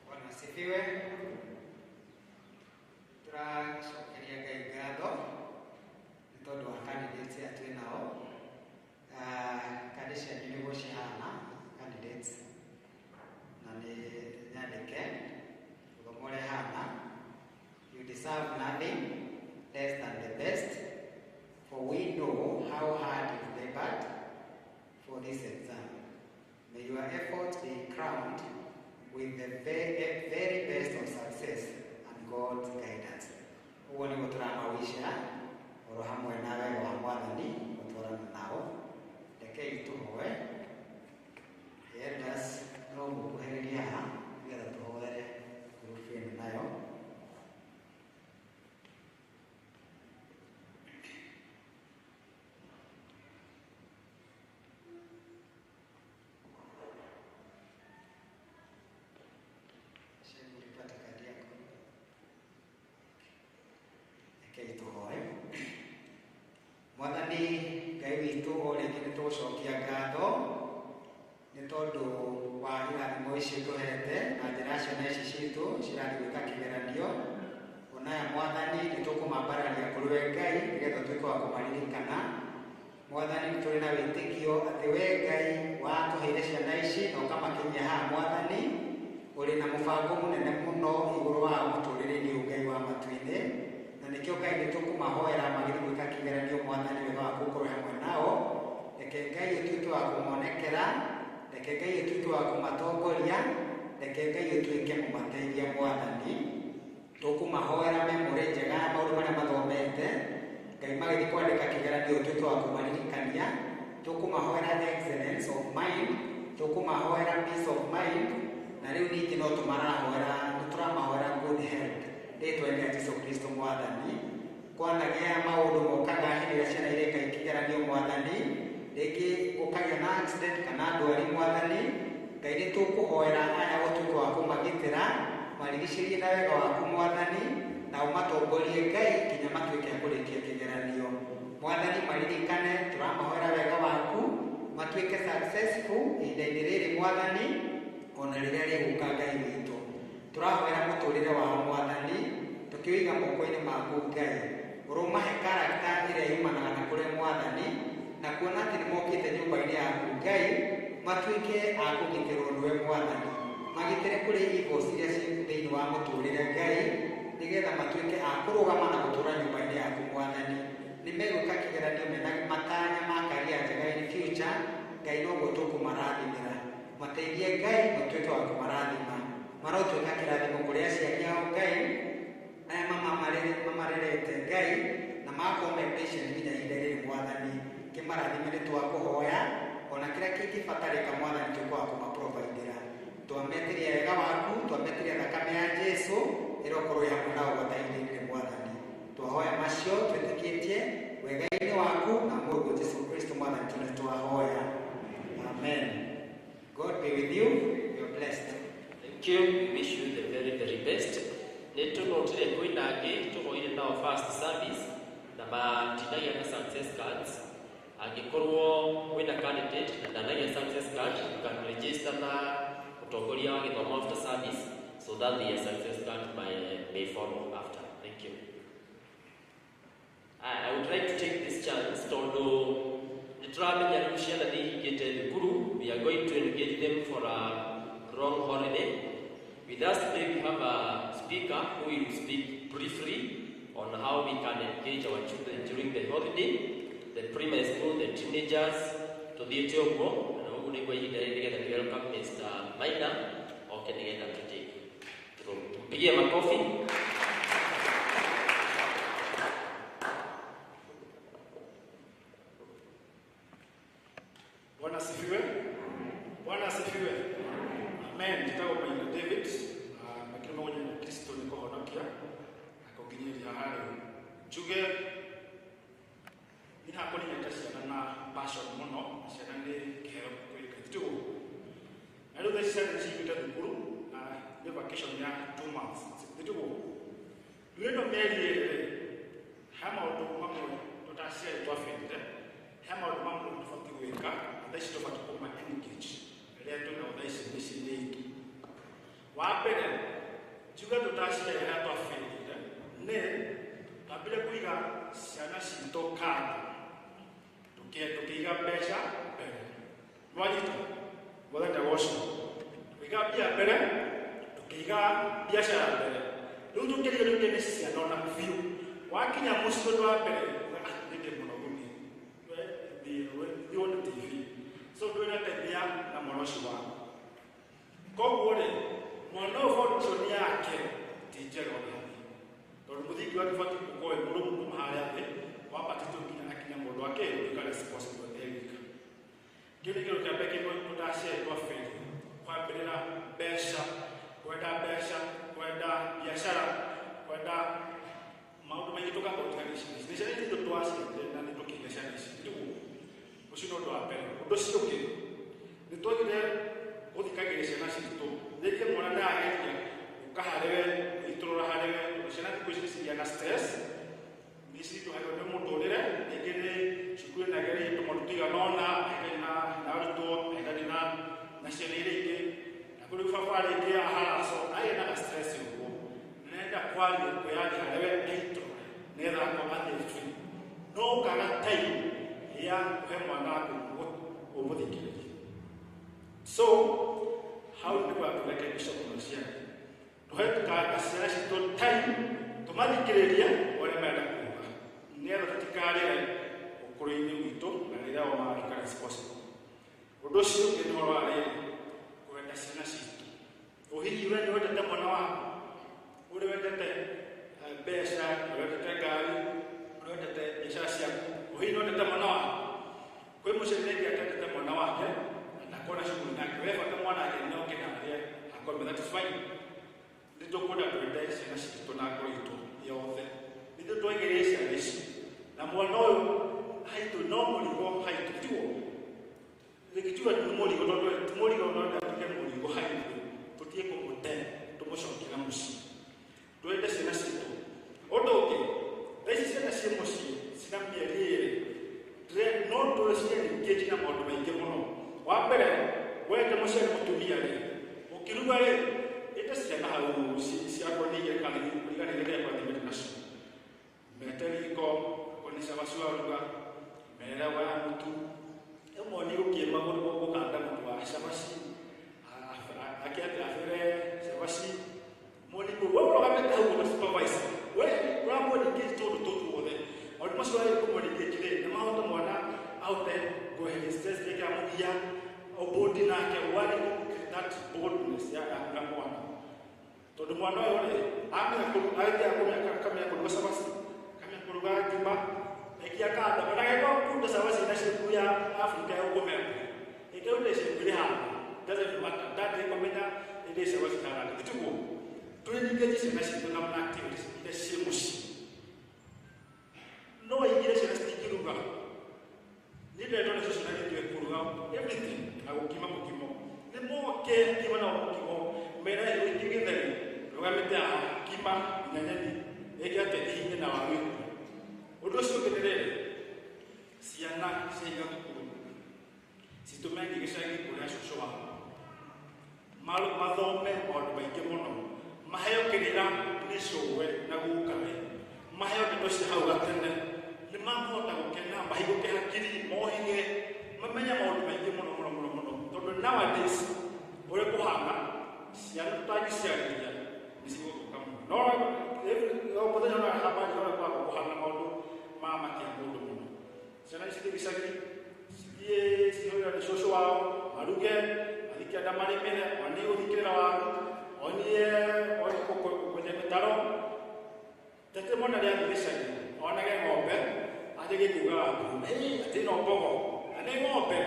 Bwana asifiwe. Turacoka Witũ o rĩngĩ nĩ tũgũcokia ngatho nĩ tondũ wa irathimo ici ũtũhete na njĩra ciana ici citũ cirathiĩ gwĩka kĩgeranio. Onaya Mwathani nĩ tũkũmambararia kũrĩ we Ngai nĩgetha ũtuĩke wa kũmaririkana. Mwathani nĩ tũrĩ na wĩtĩkio atĩ we Ngai watũheire ciana ici na ũkamakinyia haha Mwathani, ũrĩ na mũbango mũnene mũno igũrũ wao mũtũrĩre-inĩ ũyũ Ngai wa matu-inĩ, na nĩkĩo Ngai nĩ tũkũmahoera magĩthiĩ gwĩka kĩgeranio Mwathani wega waku ũkorwo hamwe nao. Reke Ngai ũtuĩke wa kũmonekera, reke Ngai ũtuĩke wa kũmatongoria, reke Ngai ũtuĩke mũmateithia Mwathani. Tũkũmahoera memory njega ya maũndũ marĩa mathomete, Ngai magĩthiĩ kwandĩka kĩgeranio ũtuĩke wa kũmaririkania. Tũkũmahoera excellence of mind, tũkũmahoera peace of mind, na rĩu ningĩ no tũmarahoera, nĩ tũramahoera good health rĩtwa-inĩ rĩa Jesũ Kristo Mwathani. Kwanagĩa maũndũ mokaga hĩndĩ ĩrĩa ciana ireka ikĩgeranio Mwathani, rĩngĩ gũkagĩa na accident kana ndwari Mwathani, Ngai nĩ tũkũhoera aya ũtuĩke wa kũmagitĩra, marigicĩrie na wega waku Mwathani, na ũmatongorie Ngai nginya matuĩke a kũrĩkia kĩgeranio. Mwathani maririkane, tũramahoera wega waku, matuĩke successful ihinda-inĩ rĩrĩ Mwathani, ona rĩrĩa rĩgũka Ngai witũ. Tũrahoera mũtũrĩre wao Mwathani, tũkĩũiga moko-inĩ maku Ngai. Ũrũmahe character ĩrĩa yumanaga na kũrĩ Mwathani, na kuona atĩ nĩmokĩte nyũmba-inĩ yaku Ngai, matuĩke a kũgitĩrwo nĩwe Mwathani. Magitĩre kũrĩ evils iria ciĩ thĩinĩ wa mũtũrĩre Ngai, nĩgetha matuĩke a kũrũgama na gũtũra nyũmba-inĩ yaku Mwathani. Nĩmegwĩka kĩgeranio mena matanya ma career njega in future, Ngai noguo tũkũmarathimĩra. Mateithie Ngai matuĩke wa kũmarathima. Marotuĩka kĩrathimo kũrĩ aciari ao Ngai, aya mamarerete Ngai, na magakorwo me patient nginya ihinda rĩrĩ Mwathani. Kĩmarathime nĩ twakũhoya, ona kĩrĩa kĩngĩbatarĩka Mwathani tuĩke wa kũmaprovidĩra. Twametĩria wega waku, twametĩria thakame ya Jesũ, ĩrokorwo ĩ hamwe nao gwata ihinda-inĩ rĩrĩ Mwathani. Twahoya macio twĩtĩkĩtie wega-inĩ waku na Mũrũguo Jesũ Kristo Mwathani tũ nĩ twahoya. Amen. God be with you. You're blessed. Thank you. We wish you the very, very best. Nĩ tũnotire kwĩna angĩ tũhoire nao first service na matinagia na success cards. Angĩkorwo kwĩna candidate na ndanagia success card, you can register na ũtongoria wa gĩthomo after service so that the success card may follow after. Thank you. I would like to take this chance tondũ nĩ tũramenya rĩu ciana nĩ ihingĩte thukuru. We are going to engage them for a long holiday. With us today we have a speaker who will speak briefly on how we can engage our children during the holiday, the primary school, the teenagers, tũthiĩte ũguo, na ũguo nĩguo ihinda rĩrĩ nĩgetha tũ welcome Mr. Maina oke nĩgetha tũtake through. Tumpigie makofi. Bwana asifiwe. Bwana asifiwe. Amen. Njĩtagwo Maina David, makĩria maũndũ na Kristo nĩ kũhonokia na kũnginyĩria harĩ njuge niĩ hakwa nĩ nyendete ciana na passion mũno, ciana nĩ kĩheo kwĩ Ngai, ti ũguo? Na rĩu thaa ici ciana nĩ cihingĩte thukuru na nĩ vacation ya 2 months, ti ũguo? Rĩu ĩno mĩeri ĩrĩ rĩ, he maũndũ mamwe tũtaciari twabĩrire, he maũndũ mamwe tũbatiĩ gwĩka na thaa ici tũbatiĩ kũma engage rĩrĩa twĩnao thaa ici mĩciĩ-inĩ itũ. Wa mbere, njuge tũtaciari rĩrĩa twabĩrire nĩ twambire kũiga ciana citũ kando, tũkĩiga mbeca mbere. Nĩwanyita? Mwathani agocwo. Tũkĩiga mbia mbere, tũkĩiga biacara mbere. Rĩu tũkĩriganĩrwo nĩ ciana ona biũ. Wakinya mũciĩ ũndũ wa mbere, uga, ah, nĩ ndĩ mũnogu niĩ. We, thiĩ, we, thiĩ wone TV. So ndũrĩ na time ya na mwana ũcio waku. Koguo rĩ, mwana ũyũ foundation yake ti njega ona hanini. Tondũ mũthingi wake ũbatiĩ gũkorwo wĩ mũrũmu kuma harĩa thĩ, wambatĩtio nginya akinya mũndũ wa kĩĩ, gũtuĩka responsible e wika. Kĩu nĩ kĩndũ kĩa mbere kĩmwe tũtaciari twabĩrĩria, kwambĩrĩra mbeca, kwenda mbeca, kwenda biacara, kwenda maũndũ maingĩ tũkamba gũtiganĩria ciana ici. Nĩ ciana ici twaciarire na nĩ tũkĩgĩa ciana ici, tiguo? Ũcio nĩ ũndũ wa mbere. Ũndũ ũcio ũngĩ, nĩ twagire gũthikagĩrĩria ciana citũ. Rĩngĩ mwana nĩ ageria gũka harĩ we, gũitũrũra harĩ we, tondũ ciana thikũ ici nĩ cigĩa na stress, nĩ citũhagĩrwo nĩ mũtũrĩre, rĩngĩ nĩ cukuru ĩnagereire tũmaũndũ tũigana ũna ahĩtani na arutwo ahĩtani na ciana iria ingĩ na kũrĩ baba rĩngĩ aharaco agĩa na stress ũguo nenda kwaria kwĩyaria harĩa we aitũrũre nĩgetha akorwo athiĩ free no ũkaga time ya kũhe mwana waku ũmũthikĩrĩrie. So hau nĩguo tũrekebisha mũno ciana tũhe ciana citũ time tũmathikĩrĩrie ũrĩa marenda kuuga nĩgetha tũtikarĩre ũkũrũ-inĩ witũ na rĩrĩa o maratuĩka responsible. Ũndũ ũcio ũngĩ nĩ ũhoro wa rĩrĩ kwenda ciana citũ. Ũhihi we nĩ wendete mwana waku ũrĩa wendete mbeca, ũrĩa wendete ngari, ũrĩa wendete biacara ciaku, ũhihi nĩ wendete mwana waku? Kwĩ mũciari rĩngĩ atendete mwana wake na ndakona shughuli nake, we bata mwana wake nĩ oke na arĩe akome, that is fine. Nĩ tũkwenda twende ciana citũ na ngoro itũ yothe. Nĩ ithuĩ twaigĩrĩire ciana ici na mwana ũyũ haitũ no mũrigo haitũ, tiguo? Rĩngĩtuga nĩ mũrigo tondũ ti mũrigo no ndatuĩke mũrigo haitũ, tũtige kũmũte tũmũcokie na mũciĩ. Twende ciana citũ. Ũndũ ũngĩ, thaa ici ciana ciĩ mũciĩ cina mĩeri ĩrĩ no tũciengage na maũndũ maingĩ mũno. Wa mbere, wende mũciari mũtumia rĩ, ũkĩruga rĩ, ĩte ciana hau ciakwa nĩ igĩrĩ kana kũringana na iria kwathimĩte nacio. Mete riko, okorwo nĩ cabaci waruga, mere woya mũtu, ĩmuonie gũkĩma gũkanda mũtu wa cabaci, ake atĩ abere cabaci, muonie we ũrũgamĩte hau ũguo supervisor, we ũramũ-engage tũndũ tũtũ tuothe. Maũndũ macio warĩ kũmũ-engage rĩ, nĩ mahota mwana ahote kweheria stress kĩrĩa kĩramũgia, ũbũndi nake wari that boldness ya na mwana. Tondũ mwana ũyũ rĩ, amenya agĩthiaga akamenya kũruga cabaci, akamenya kũruga ngima, ĩngĩ akanda, ona angĩkorwo kunda cabaci na ciku ya Afrika ya ũkũmenya, ĩngĩ ciku ĩrĩ handũ, doesn't matter, ndathiĩ kũmenya ĩndĩ cabaci haranda, tiguo? Tũengage ciana citũ na activities iria ciĩ mũciĩ. No aingĩre ciana citingĩruga. Niĩ ndĩretwo nacio ciana gĩtue kũruga everything na gũkima mũkimo. Nĩ moke kima na mũkimo, mera ĩngĩ gĩtheri, rũgamĩte haha, kima nginya nyeni, ĩngĩ atĩ ihinye na waru ĩkuo. Ũndũ ũcio ũngĩ nĩ rĩrĩ, ciana ciahinga thukuru, citũme nginya gĩcagi kũrĩa cũcũ wao. Mathome maũndũ maingĩ mũno, maheo kĩrĩra nĩ cũwe na gukawe, maheo ndeto cia hau gatene, nĩ makũhota gũkena, mahingũke hakiri, mohĩge, mamenye maũndũ maingĩ mũno mũno mũno mũno. Tondũ nowadays, ũrĩa kũhana, ciana tũtangĩciarĩria nĩ cigũthũka mũno. No o mũthenya ũrĩa habari ũrĩa kwagwo kũhana maũndũ mamakia mũndũ mũno. Ciana ici cithiĩ gĩcagi, cithiĩ cihũrĩre nĩ cũcũ wao, maruge, mathiĩ kĩanda marĩmĩre, onie gũthikĩrĩra waru, onie kwenja mĩtaro. Tete mwana rĩathiĩ gĩcagi, onage ng'ombe, anjie gĩkugaga mbu, atĩ ĩno mbogo, na nĩ ng'ombe.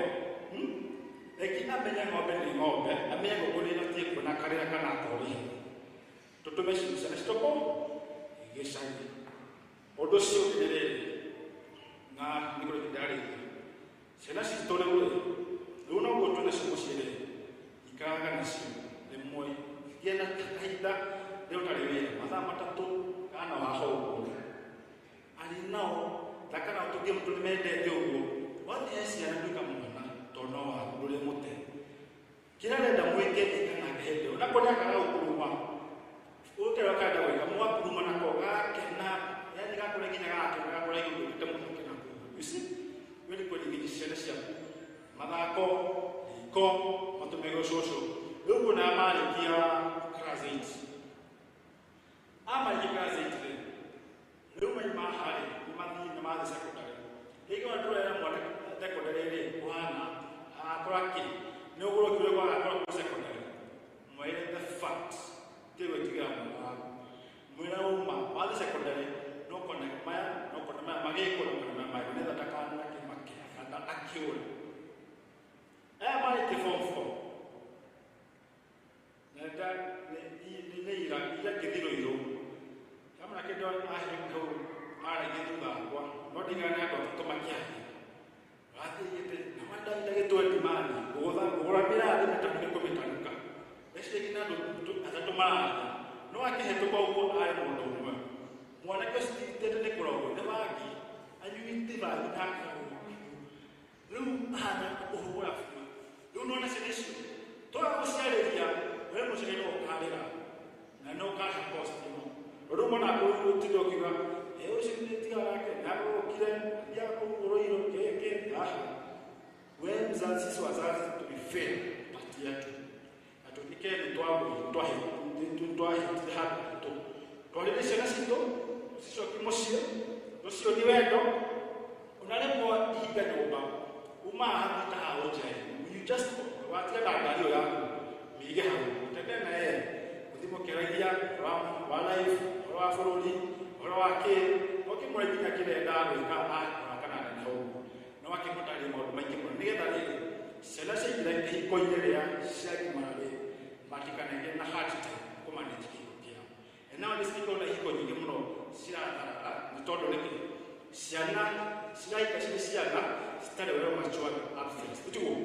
Reke amenye ng'ombe nĩ ng'ombe, amenye ngũkũ nĩ ĩbatiĩ kuona karĩra kana akoria. Tũtũme ciana citũ kũ gĩcagi. Ũndũ ũcio ũngĩ nĩ rĩrĩ, na nĩ kũrĩ ndarĩkia. Ciana citũ rĩu rĩ, rĩu noguo twĩ nacio mũciĩ rĩ, ikaraga nacio rĩmwe, gĩa na kahinda rĩrĩa ũtarĩ wĩra, mathaa matatũ kana waha ũguo. Arĩ nao, thaka nao tũngĩ tondũ nĩmendete ũguo. Wathiĩ he ciana tuĩka mwana, tondũ no waku ndũrĩ mũte. Kĩrĩa arenda mwĩke ĩka nake hĩndĩ ĩyo. Onakorwo nĩakaga gũkũruma, ũkĩrĩa akarenda gwĩka, mwakuruma nako gakena, yaani gakũrĩa nginya gagakena, gakũrĩa igũrũ mũthake nako. You see? We nĩ kũringithia ciana ciaku mathako, riko, matũme gwĩ cũcũ. Rĩu kuona marĩkia class 8. Amarĩkia class 8 rĩ, rĩu maima haha rĩ, nĩ mathiĩ nĩ mathiĩ secondary. Rĩngĩ ona ndũrera mwana secondary rĩ, kũhana agakora kĩ? Nĩ ũgũrũ ũkiuga kwa agakora kũ secondary. Mwĩre the fact, tiga gwĩtigĩra mwana waku. Mwĩre ũma, wathiĩ secondary, no kona maya, no kona maya, magĩkwo, no kona maya magĩkwo, nĩgetha ndakanakĩmake, kana akĩũre. Aya marĩkia form 4, ahana ũhũra biũ. Rĩu nona ciana icio twaga gũciarĩria we mũciari no ũkarĩra na no ũkareha cost ĩno. Rĩu mwana ũtinda ũkiuga ĩ ũcio nĩ tiga wake nagũkire athiaga kũu ũrũirũ kĩkĩ haha. We mzazi, sisi wazazi to be fair part yetu na tuĩke nĩ twahĩtire handũ hatũ twarĩrie ciana citũ cicokie mũciĩ ũcio nĩ wendo unaremwo ihinga nyũmba umaga hakuhĩ ta haha nja you just watiga na ngari ĩyo yaku mĩige hau ũtembee na yeye ũthiĩ mũkĩaragia ũhoro wa life, ũhoro wa bũrũri, ũhoro wa kĩ ũkĩmũra nginya kĩrĩa endaga gwĩka akora kana neneha ũguo no akĩmũtarĩria maũndũ maingĩ mũno nĩgetha rĩrĩ ciana ciaingĩra kĩhiko-inĩ rĩa ciagimara rĩ matikanagĩe na hard time kũmanage kĩhiko kĩao. And nowadays nĩkĩona ihiko nyingĩ mũno ciratharara nĩ tondũ nĩkĩ ciana cirahika cirĩ ciana citarĩ well matured upstairs tiguo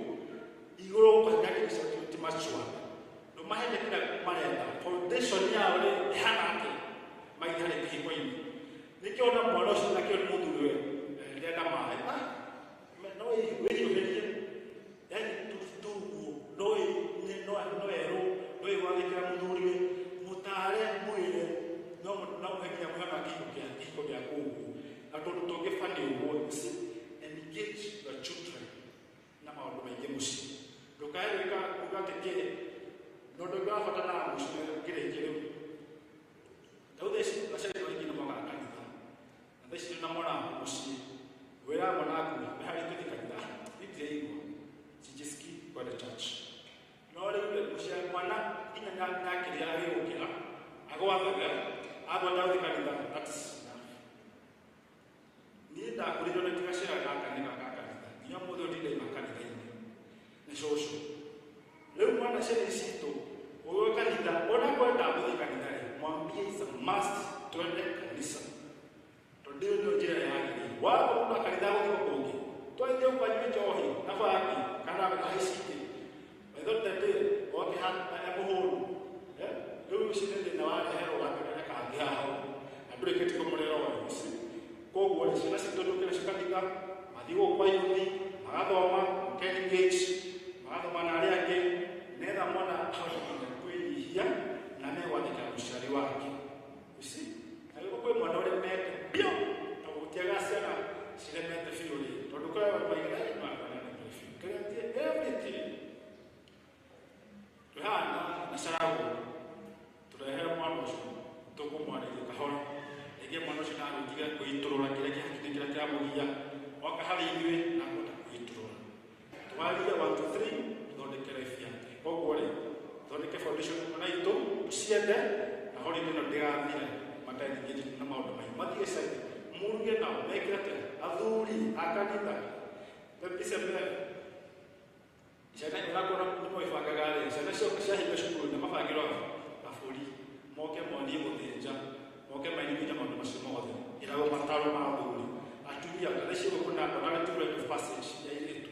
igũrũ ũkahinya kĩndũ ti matured ndũmahete kĩrĩa marenda foundation yao rĩ ĩhana atĩa maithe harĩ kĩhiko-inĩ nĩkĩo ona mwana ũcio nakĩo nĩ mũthuri we ndĩrenda maĩ no wĩhiũhĩrie yani tuguo no erwo no ĩgwathĩkĩra mũthuri we mũtare mwĩre no mũhe nginya mũhano wa kĩhiko gĩaku ũguo na tondũ tũngĩbani ũguo you engage your children na maũndũ maingĩ mũciĩ ndũkae gwĩka kuga atĩ kĩ na ũndũ ũngĩ wa bata na mũciĩ ngĩrĩkie rĩu rĩu thaa ici aciari aingĩ nĩ mokaga kanitha na thaa ici na mwana mũciĩ wĩra mwana waku nĩ harĩ tũthiĩ kanitha nĩ ndĩraigua sijisikii kwenda church no rĩu mũciari mwana nginya nyakĩrĩa agĩũkĩra agwathaga agwenda gũthiĩ kanitha that is enough. Niĩ ndakũrĩirwo nĩ gacĩra gaka nĩ gaka kanitha nginya ũmũthĩ ũyũ ndindaima kanitha-inĩ nĩ cũcũ rĩu mwana ciana citũ ũgĩũka kanitha ona kwenda gũthiĩ kanitha rĩ mwambie is a must twende kanitha tondũ ĩyo nĩyo njĩra ĩrĩa yagĩrĩire waga kuma kanitha gũthiĩ kũngĩ twathiĩ ũkanyue njohi na bangi kana ahicite maitho tete oke emũhũru rĩu ũcio nĩ thĩna wareherwo gakĩrĩa kangĩ haha na ndũrĩkĩtie kũmũrera ũyũ ũcio koguo rĩ ciana citũ ndũkĩre nacio kanitha mathiĩ gũkũ kwa yuthi magathoma engage magathoma na arĩa angĩ nĩgetha mwana ahote nginya kwĩnyihia na megwathĩkĩra mũciari wake. You see na rĩu kwĩ mwana ũremete biũ na gũtiaga ciana ciremete biũ rĩ tondũ kwĩ maigana biũ kĩrĩa everything twĩ haha na caragũ tũrehere mwana ũcio tũkũmwarĩria kahora rĩngĩ mwana ũcio nagũtiga kwĩitũrũra kĩrĩa kĩhakiri kĩrĩa kĩramũgia oka harĩ ithuĩ na akũhota kwĩitũrũra twaria 1 2 3 tũthondeke life yake koguo rĩ tũthondeke foundation ona itũ tũciende na holiday ĩno ndĩgathire mataengage na maũndũ maingĩ mathiĩ gĩcagi muruge nao mekĩre atĩa athuri a kanitha icembe ciana ũrakora nĩ moibangaga rĩ ciana cioka ciahinga cukuru nĩ mabangĩrwo mabũri moke monie gũthĩnja moke mainyita maũndũ macio mothe ĩragwo mataro ma athuri atumia kana icio kuna alternative rite of passage ya airĩtu.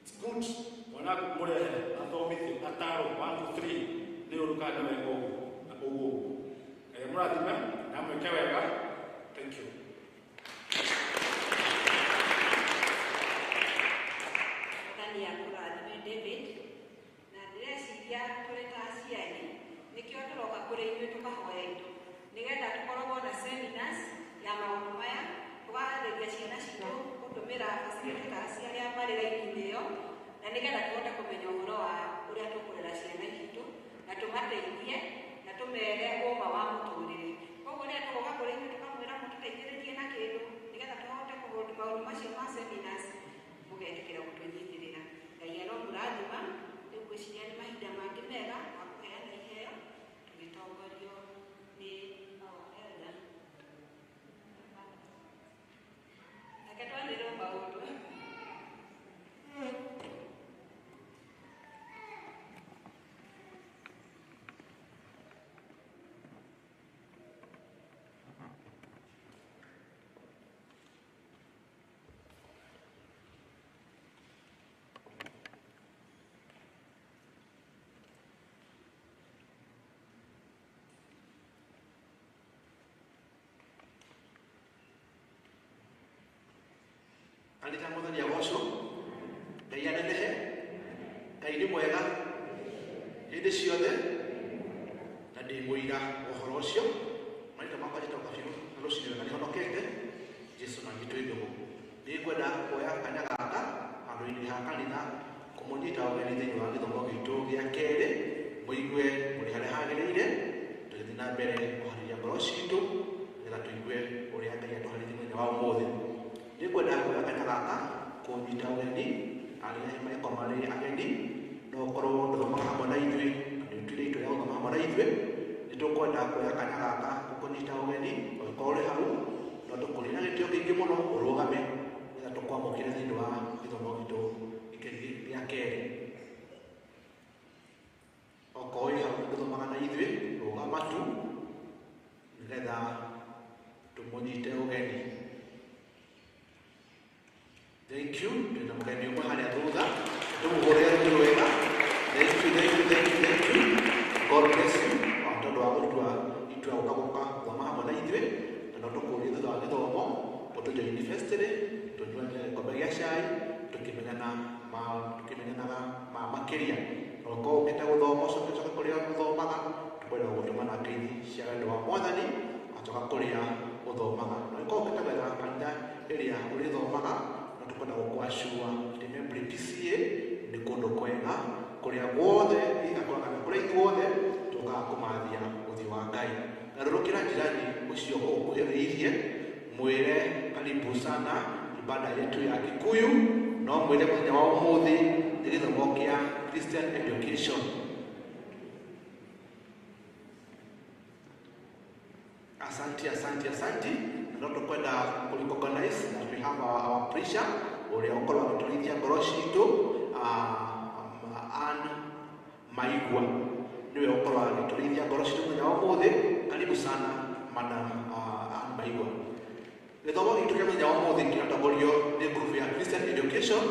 It's good mwana waku mũrehe athomithio ataro 1 2 3 nĩ ũru kana nĩ wega ũguo na ũguo ũguo. Ngai amũrathime na amwĩke wega. Thank you. Mwathani akũrathime David na ndĩreciria tũrĩ ta aciari nĩkĩo tũroka kũrĩ inyuĩ tũkahoya indo nĩgetha tũkoragwo na seminars ya maũndũ maya tũgaharĩria ciana citũ gũtũmĩra facilitators arĩa marĩ raini-inĩ ĩyo na nĩgetha tũhote kũmenya ũhoro wa ũrĩa tũkũrera ciana citũ na tũmateithie na tũmere ũma wa mũtũrĩre. Koguo rĩrĩa tũgoka kũrĩ inyuĩ tũkamwĩra mũtũteithĩrĩrie na kĩndũ nĩgetha tũhote kũhold maũndũ macio ma seminars mũgetĩkĩra gũtũnyitĩrĩra. Ngai aromũrathima. Rĩu ngwĩciria nĩ mahinda mangĩ mega ma kũheana iheo tũgĩtongorio nĩ our elder. Reke twanĩrĩre maũndũ. Kanitha mwathani agocwo. Ngai nĩ mwega hĩndĩ ciothe na ndĩ mũira ũhoro ũcio. Marĩtwa makwa njĩtagwo Kabiũ na rũcinĩ wega nĩhonokete Jesũ na niĩ twĩ ndũgũ. Nĩngwenda kuoya kanya gaka handũ-inĩ ha kanitha kũmũnyita ũgeni thĩinĩ wa gĩthomo gitũ gĩa kerĩ, mũigue mũrĩ harĩa hagĩrĩire, tũgĩthiĩ na mbere kũharĩria ngoro citũ nĩgetha tũigue ũrĩa Ngai atũharĩirie mũthenya wa ũmũthĩ. Nĩngwenda kuoya kanya gaka kũnyita ũgeni arĩa magĩkorwo marĩ ageni, no ũkorwo ndũthomaga hamwe na ithuĩ na nĩ ũtuire itua rĩa gũthoma hamwe na ithuĩ. Nĩtũkwenda kuoya kanya gaka gũkũnyita ũgeni, ũngĩkorwo ũrĩ hau no tũkũrie na gĩtĩo kĩingĩ mũno ũrũgame nĩgetha tũkwamũkĩre thĩinĩ wa gĩthomo gitũ gĩkĩ gĩa kerĩ. Okorwo wĩ hau ndũthomaga na ithuĩ, rũgama tu nĩgetha tũmũnyite ũgeni. Thank you. Twĩna mũgeni ũmwe harĩa thutha, tũmũhũrĩre rũhĩ rwega. Thank you, thank you, thank you, thank you. God bless you. O tondũ wa gũtua itua gũka gũka gũthoma hamwe na ithuĩ, na no tũkũrie thutha wa gĩthomo ũtũjoin university, tũnyuanĩre gĩkombe gĩa cai, tũkĩmenyanaga ma makĩria. Na ũkorwo ũkĩte gũthoma ũcoke ũcoke kũrĩa ũthomaga, tũkwenda gũgũtũma na ngeithi cia wendo wa Mwathani acoka kũrĩa ũthomaga. Na ũngĩkorwo ũkĩte gwetha kanitha ĩrĩa ũrĩthomaga, no tũkwenda gũkũacua atĩ Membley PCEA nĩ kũndũ kwega kũrĩa guothe kana kũrĩa ithuothe tũkaga kũmathia ũthiũ wa Ngai. Garũrũkĩra jirani ũcio ũgũkuhĩrĩirie, mwĩre karibu sana ibada yetu ya Kikuyu, no mwĩre mũthenya wa ũmũthĩ nĩ gĩthomo kĩa Christian Education. Asante, asante, asante. Na no tũkwenda kũ recognize that we have our preacher ũrĩa ũkorwo agĩtũrĩithia ngoro citũ, Ann Maigua nĩwe ũkorwo agĩtũrĩithia ngoro citũ mũthenya wa ũmũthĩ. Karibu sana Madam Ann Maigua. Gĩthomo gitũ kĩa mũthenya wa ũmũthĩ kĩratongorio nĩ group ya Christian Education,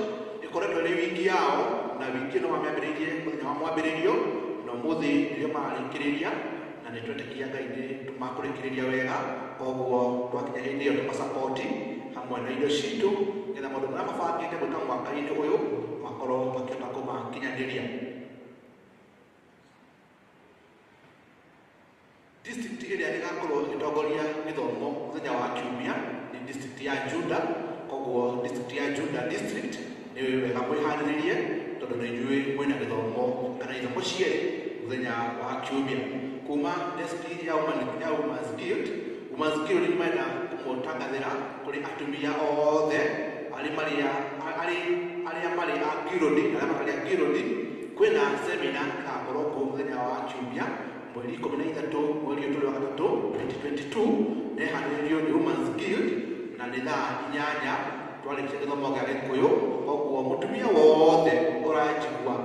ĩkoretwo ĩrĩ wiki yao, na wiki ĩno mamĩambĩrĩirie mũthenya wa mwambĩrĩrio, na ũmũthĩ nĩrĩo mararĩkĩrĩria, na nĩ twetĩkia Ngai nĩ makũrĩkĩrĩria wega. Koguo twakinya hĩndĩ ĩyo tũmasapoti hamwe na indo citũ nĩgetha maũndũ marĩa mabangĩte gwĩka mwaka-inĩ ũyũ makorwo makĩhota kũmakinyanĩria. District ĩrĩa ĩgakorwo ĩgĩtongoria gĩthomo mũthenya wa kiumia nĩ district ya Juda. Koguo district ya Juda district nĩ wega mwĩharĩrĩrie tondũ nĩ inyuĩ mwĩna gĩthomo kana ithomo cierĩ mũthenya wa kiumia. Kuma desk ya Women's Guild, Women's Guild nĩ marenda kũmũtangathĩra kũrĩ atumia othe arĩa marĩ a guild na arĩa matarĩ a guild, kwĩna seminar ĩgakorwo kuo mũthenya wa kiumia mweri 13 mweri ũyũ tũrĩ wa gatatũ 2022, na ĩharĩrĩirio nĩ Women's Guild na nĩ thaa 8 twarĩkia gĩthomo gĩa Gĩkũyũ. Koguo mũtumia wothe ũranjigua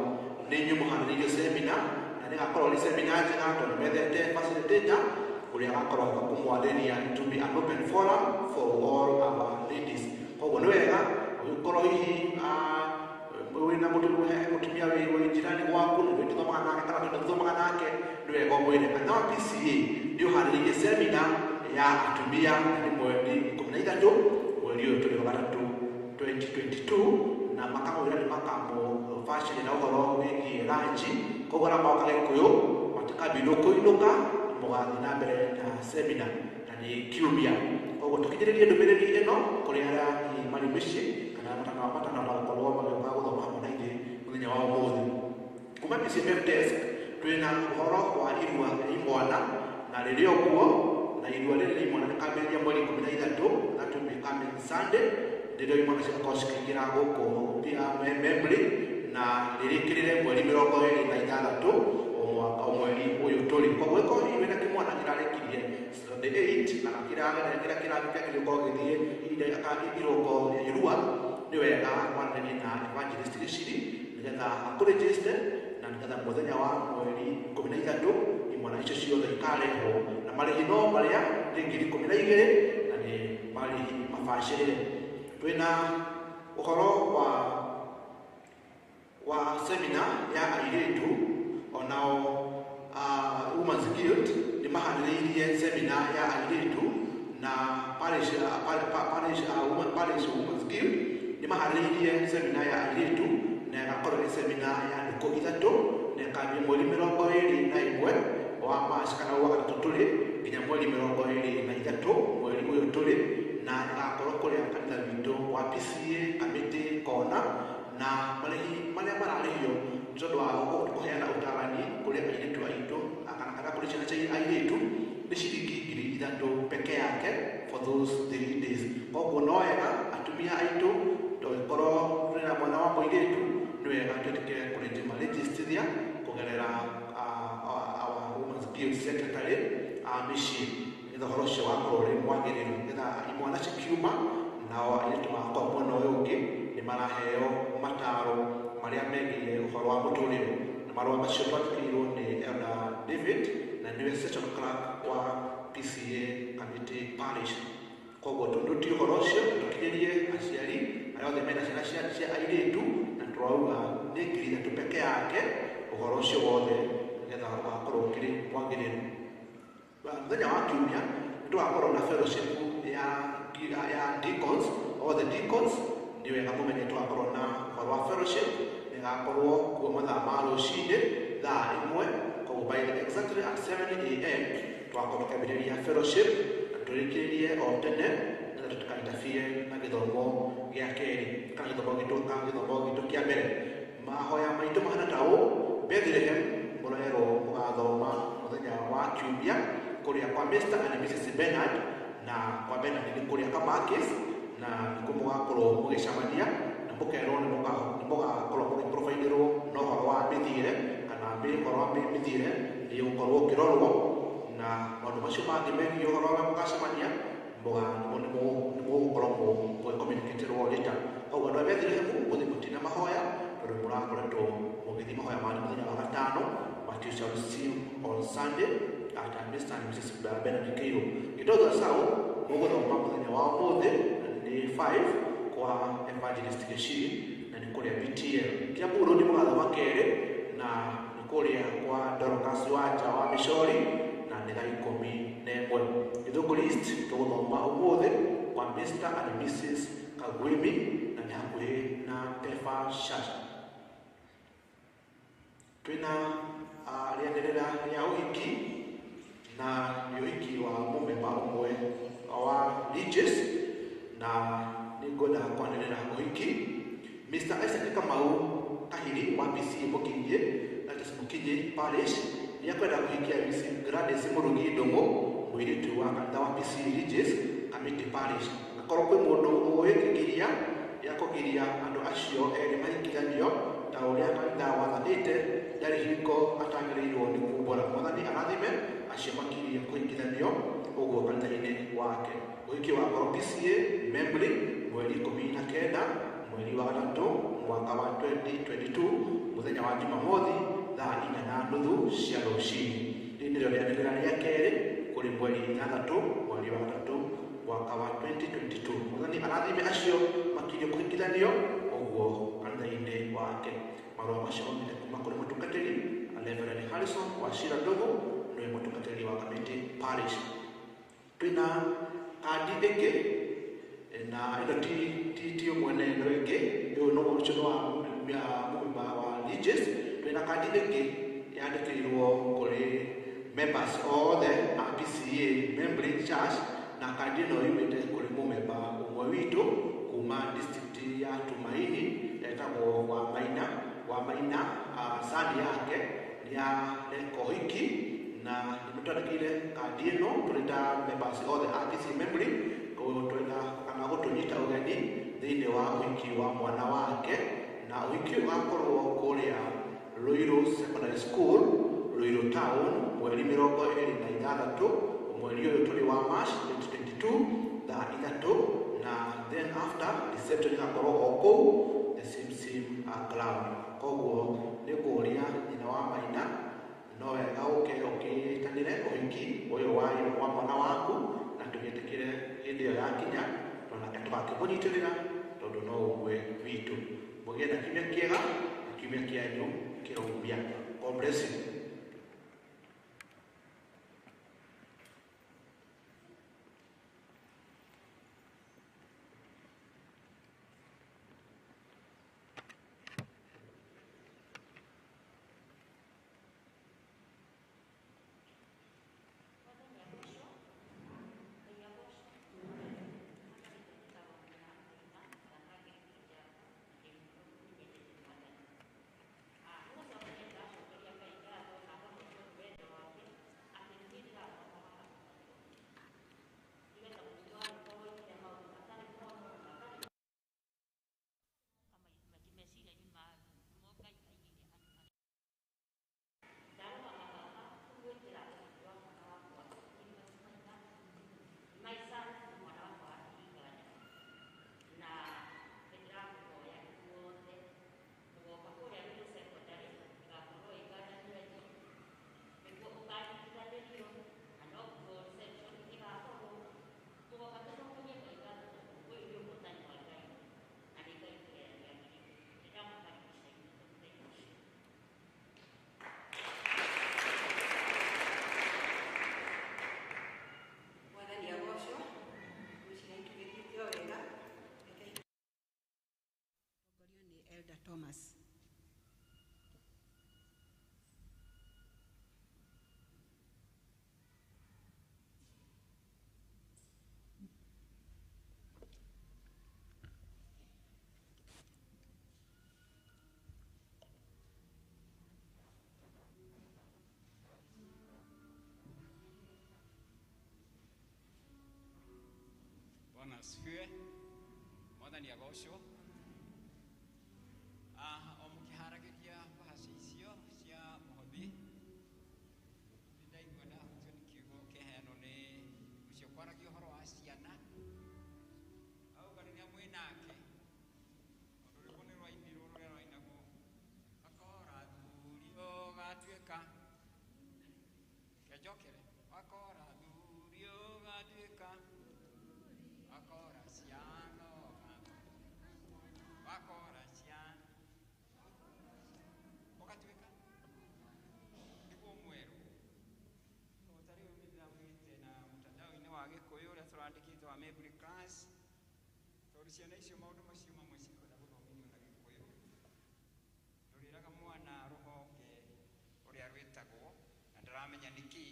nĩ inyuĩ mũharĩrĩirio seminar, na nĩgakorwo nĩ seminar njega tondũ methete facilitator ũrĩa agakorwo agĩũka kũmwarĩria. It will be an open forum for all our ladies. Koguo nĩ wega ũgĩkorwo hihi wĩna mũtumia wĩ jirani gwaku na nĩtũthomaga nake kana tũthomaga nake, nĩ wega ũmwĩre kanitha wa PCEA nĩ ũharĩrĩirie seminar ya atumia na nĩ mweri 13 mweri ũyũ tũrĩ wa gatatũ 2022, na makamwĩra nĩ makamũbacĩrĩra ũhoro wĩgiĩ ranji. Koguo arĩa moka Gĩkũyũ matikambindwo kũinũka, mũgathiĩ na mbere na seminar na nĩ kiumia. Koguo tũkinyĩrĩrie ndũmĩrĩri ĩno kũrĩ arĩa hihi marĩ mĩciĩ kana matanahota gũkorwo magĩũka gũthoma hamwe na ithuĩ mũthenya wa ũmũthĩ. Kuma PCMF desk twĩna ũhoro wa irua rĩa imwana, na rĩrĩ o kuo, na irua rĩrĩ rĩa imwana rĩkambĩrĩria mweri 13, that will be coming Sunday, rĩrĩa imwana cigakorwo cikĩingĩra gũkũ Membley, na rĩrĩkĩrĩre mweri 26 o mweri ũyũ tũrĩ. Koguo ĩkorwo hihi wĩna kĩmwana kĩrarĩkirie standard 8 kana kĩrĩa kĩrathi kĩagĩrĩire gũkorwo gĩgĩthiĩ irũngo rĩa irua, nĩ wega mwaranĩrie na evangelist Gĩciri nĩgetha akũregister, na nĩgetha mũthenya wa mweri 13 imwana icio ciothe ikarehwo, na marĩhi no marĩa nĩ 12,000 na nĩ marĩhi mabacĩrĩre. Twĩna ũhoro wa seminar ya airĩtu, onao Women's Guild nĩ maharĩrĩirie seminar ya airĩtu, na parish Women's Guild nĩ maharĩrĩirie seminar ya airĩtu na ĩgakorwo ĩ semina ya thikũ 3 na ĩkambia mweri 21 wa March kana wa gatatũ tũrĩ nginya mweri 23 mweri ũyũ tũrĩ, na ĩgakorwo kũrĩa kanitha witũ wa PCA Kamĩtĩ Kona, na marĩhi marĩa mararĩhio nĩ tondũ wa kũheana ũtarani kũrĩ airĩtu aitũ kana kũrĩ ciana cia airĩtu nĩ ciringi 3,000 peke yake for those 3 days. Koguo no wega atumia aitũ tũgĩkorwo twĩ na mwana wa mũirĩtu nĩ wega twĩtĩkĩre kũrĩnjĩmarĩnjĩstithia kũgerera our Women's Guild secretary a mĩciĩ nĩgetha ũhoro ũcio wakorwo ũrĩ mwagĩrĩru, nĩgetha imwana cikiuma nao airĩtu magakorwo mwena ũyũ ũngĩ nĩ maraheo mataro marĩa megiĩ ũhoro wa mũtũrĩre. Na marũa macio twandĩkĩirwo nĩ Elder David na nĩwe session clerk wa PCA Kamĩtĩ Parish. Koguo tũndutie ũhoro ũcio tũkinyĩrie aciari arĩa othe mena ciana cia airĩtu, na tũrauga nĩ 3,000 peke yake ũhoro ũcio wothe nĩgetha ũgakorwo ũkĩrĩ mwagĩrĩru. Mũthenya wa kiumia nĩ tũgakorwo na fellowship ya deacons, all the deacons nĩ wega mũmenye tũgakorwo na ũhoro wa fellowship, ĩgakorwo kuo mathaa ma rũcinĩ thaa 1, koguo by exactly at 7 a.m. tũgakorwo tũkĩambĩrĩria fellowship na tũrĩkĩrĩrie o tene nĩgetha tũtikainterfere na gĩthomo gĩa kerĩ kana gĩthomo gitũ kĩa mbere. Mahoya maitũ mahana ta ũũ: Bethlehem mũrerwo mũgathoma mũthenya wa kiumia kũrĩa kwa Mr and Mrs Bernard, na kwa Bernard nĩ kũrĩa Kamakis, na nĩkuo mũgakorwo mũgĩcemania na mũkerwo nĩ mũgakorwo mũgĩproviderwo na ũhoro wa mĩthiĩre kana ũhoro wa mĩthiĩre nĩ ũgũkorwo ũkĩrorwo, na maũndũ macio mangĩ megiĩ ũhoro ũrĩa mũgacemania nĩ mũgũkorwo mũgĩcommunicaterwo later. Koguo andũ a Bethlehem mũthiĩ mũtina mahoya tondũ mũrakoretwo mũgĩthiĩ mahoya manyu mũthenya wa gatano, but you shall see on Sunday at Mr and Mrs Bernard Keiru. Gĩtotho South mũgũthoma mũthenya wa ũmũthĩ nĩ 5 kwa Evangelist Gĩciri na nĩ kũrĩa BTL. Kiambu Road mũgathoma kerĩ na nĩ kũrĩa kwa Dorcas Wanja wa Mĩcori na nĩ thaa 11. Gĩthũngũri East tũgũthoma ũmũthĩ kwa Mr and Mrs Kagwimi na nĩ hakuhĩ na Pefa Church. Twĩna rĩanĩrĩra rĩa ũhiki na nĩ ũhiki wa mũmemba ũmwe wa Regis, na nĩ ngwenda kwanĩrĩra ũhiki Mr Isaac Kamau Kahiri wa PCA Mũkinyĩ, that is Mũkinyĩ Parish, nĩ akwenda kũhikia Miss Gladys Mũrugi Ndũng'ũ, mũirĩtu wa kanitha wa PCA Regis Kamĩtĩ Parish. Akorwo kwĩ mũndũ ũĩ kĩgiria gĩa kũgiria andũ acio erĩ mahikithanio ta ũrĩa kanitha wathanĩte, ndarĩ hingo atagĩrĩirwo nĩ kumbũra. Mwathani arathime acio makirie kũhikithanio ũguo kanitha-inĩ wake. Ũhiki wakorwo PCA Membly mweri 19 mweri wa 3 mwaka wa 2022 mũthenya wa Jumamothi thaa 4:30 cia rũcinĩ. Rĩrĩ nĩrĩo rĩanĩrĩra rĩa kerĩ kũrĩ mweri 6 mweri wa 3 mwaka wa 2022. Mwathani arathime acio makirie kũhikithanio ũguo kanitha-inĩ wake. Marũa macio maumĩte kuma kũrĩ mũtungatĩri Reverend Harrison wa Shira Ndogo, nĩwe mũtungatĩri wa Kamĩtĩ Parish. Twĩna kandi ĩngĩ na ĩno ti ũmwe na ĩno ĩngĩ, ũyũ no ũcio nĩ wa mũmemba wa Regis. Twĩna kandi ĩngĩ yandĩkĩirwo kũrĩ members othe a PCA Membly Church, na kandi ĩno yumĩte kũrĩ mũmemba ũmwe witũ kuma district ya Tumaini etagwo Wamaina. Wamaina sani yake nĩ ya ũhiki, na nĩmũtwandĩkĩire kandi ĩno tũrĩ ta members othe a PCA Membly, twenda kana gũtũnyita ũgeni thĩinĩ wa ũhiki wa mwana wake, na ũhiki ũyũ ũgakorwo kũrĩa Ruiru Secondary School, Ruiru Town, mweri 26 mweri ũyũ tũrĩ wa March 2022 thaa 3, na then after reception ĩgakorwo o kũu the same ground. Koguo nĩ ngũria nyina wa Maina no wega ũke ũkĩnyitanĩre ũhiki ũyũ wa mwana waku, na tũgĩtĩkĩre hĩndĩ ĩyo yakinya onake tũgakĩmũnyitĩrĩra tondũ no ũmwe witũ. Mũgĩe na kiumia kĩega na kiumia kĩanyu kĩroumia. God bless you. Thomas. Bwana asifiwe. Mwathani agocwo. O mũkĩharagĩria bahaca icio cia mũhothi, nĩndaigua ndahutio nĩ kiugo kĩheanwo nĩ ũcio kwaragia ũhoro wa ciana. Auga rĩrĩa mwĩ nake, tondũ rwĩmbo nĩ rwainirwo rũrĩa rwainagwo, akora thuri ũgatuĩka, kenjokere, akora thuri ũgatuĩka, wakora ciana, wakora ciana, ũgatuĩka nĩguo mwerũ. Ta rĩu nĩ ndĩraugĩte na mtandao-inĩ wa Gĩkũyũ ũrĩa tũrandĩkĩte wa Memory class, tondũ ciana icio maũndũ macio mamwe cikwenda gũthomithio na Gĩkũyũ. Ndũrĩraga mwana rũhonge ũrĩa rwĩtagwo na ndaramenya nĩkĩ.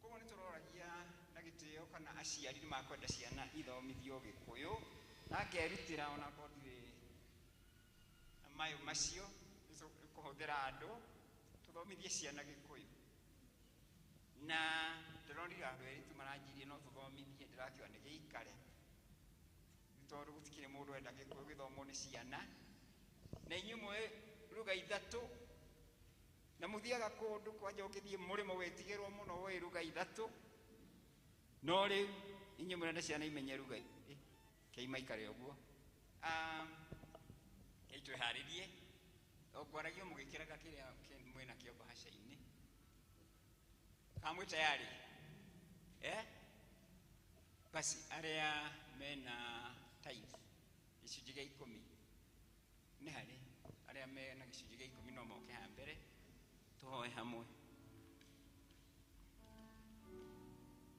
Koguo nĩ tũroragia na gĩtĩo kana aciari nĩ makwenda ciana ithomithio Gĩkũyũ, na ngerutĩra onakorwo ndirĩ na mayũ macio kũhũthĩra andũ tũthomithie ciana Gĩkũyũ. Na ndĩronire andũ erĩ tu maranjirie no tũthomithie, ndĩrakiuga nĩ gĩikare, nĩ tondũ gũtikĩrĩ mũndũ wenda Gĩkũyũ gĩthomwo nĩ ciana. Na inyuĩ mũĩ ruga ithatũ, na mũthiaga kũndũ kwanja ũngĩthiĩ mũrĩmo wĩtigĩrwo mũno ũĩ ruga ithatũ, no rĩu inyuĩ mũrenda ciana imenye ruga igĩrĩ, kei maikare ũguo. Kei twĩharĩrie, ngwaragia mũgĩkĩraga kĩrĩa mwĩnakĩo bahaca-inĩ. Kana mwĩ tayari? Basi arĩa mena tithe gĩcunjĩ gĩa ikũmi nĩ harĩ arĩa mena gĩcunjĩ gĩa ikũmi no moke haha mbere tũhoe hamwe.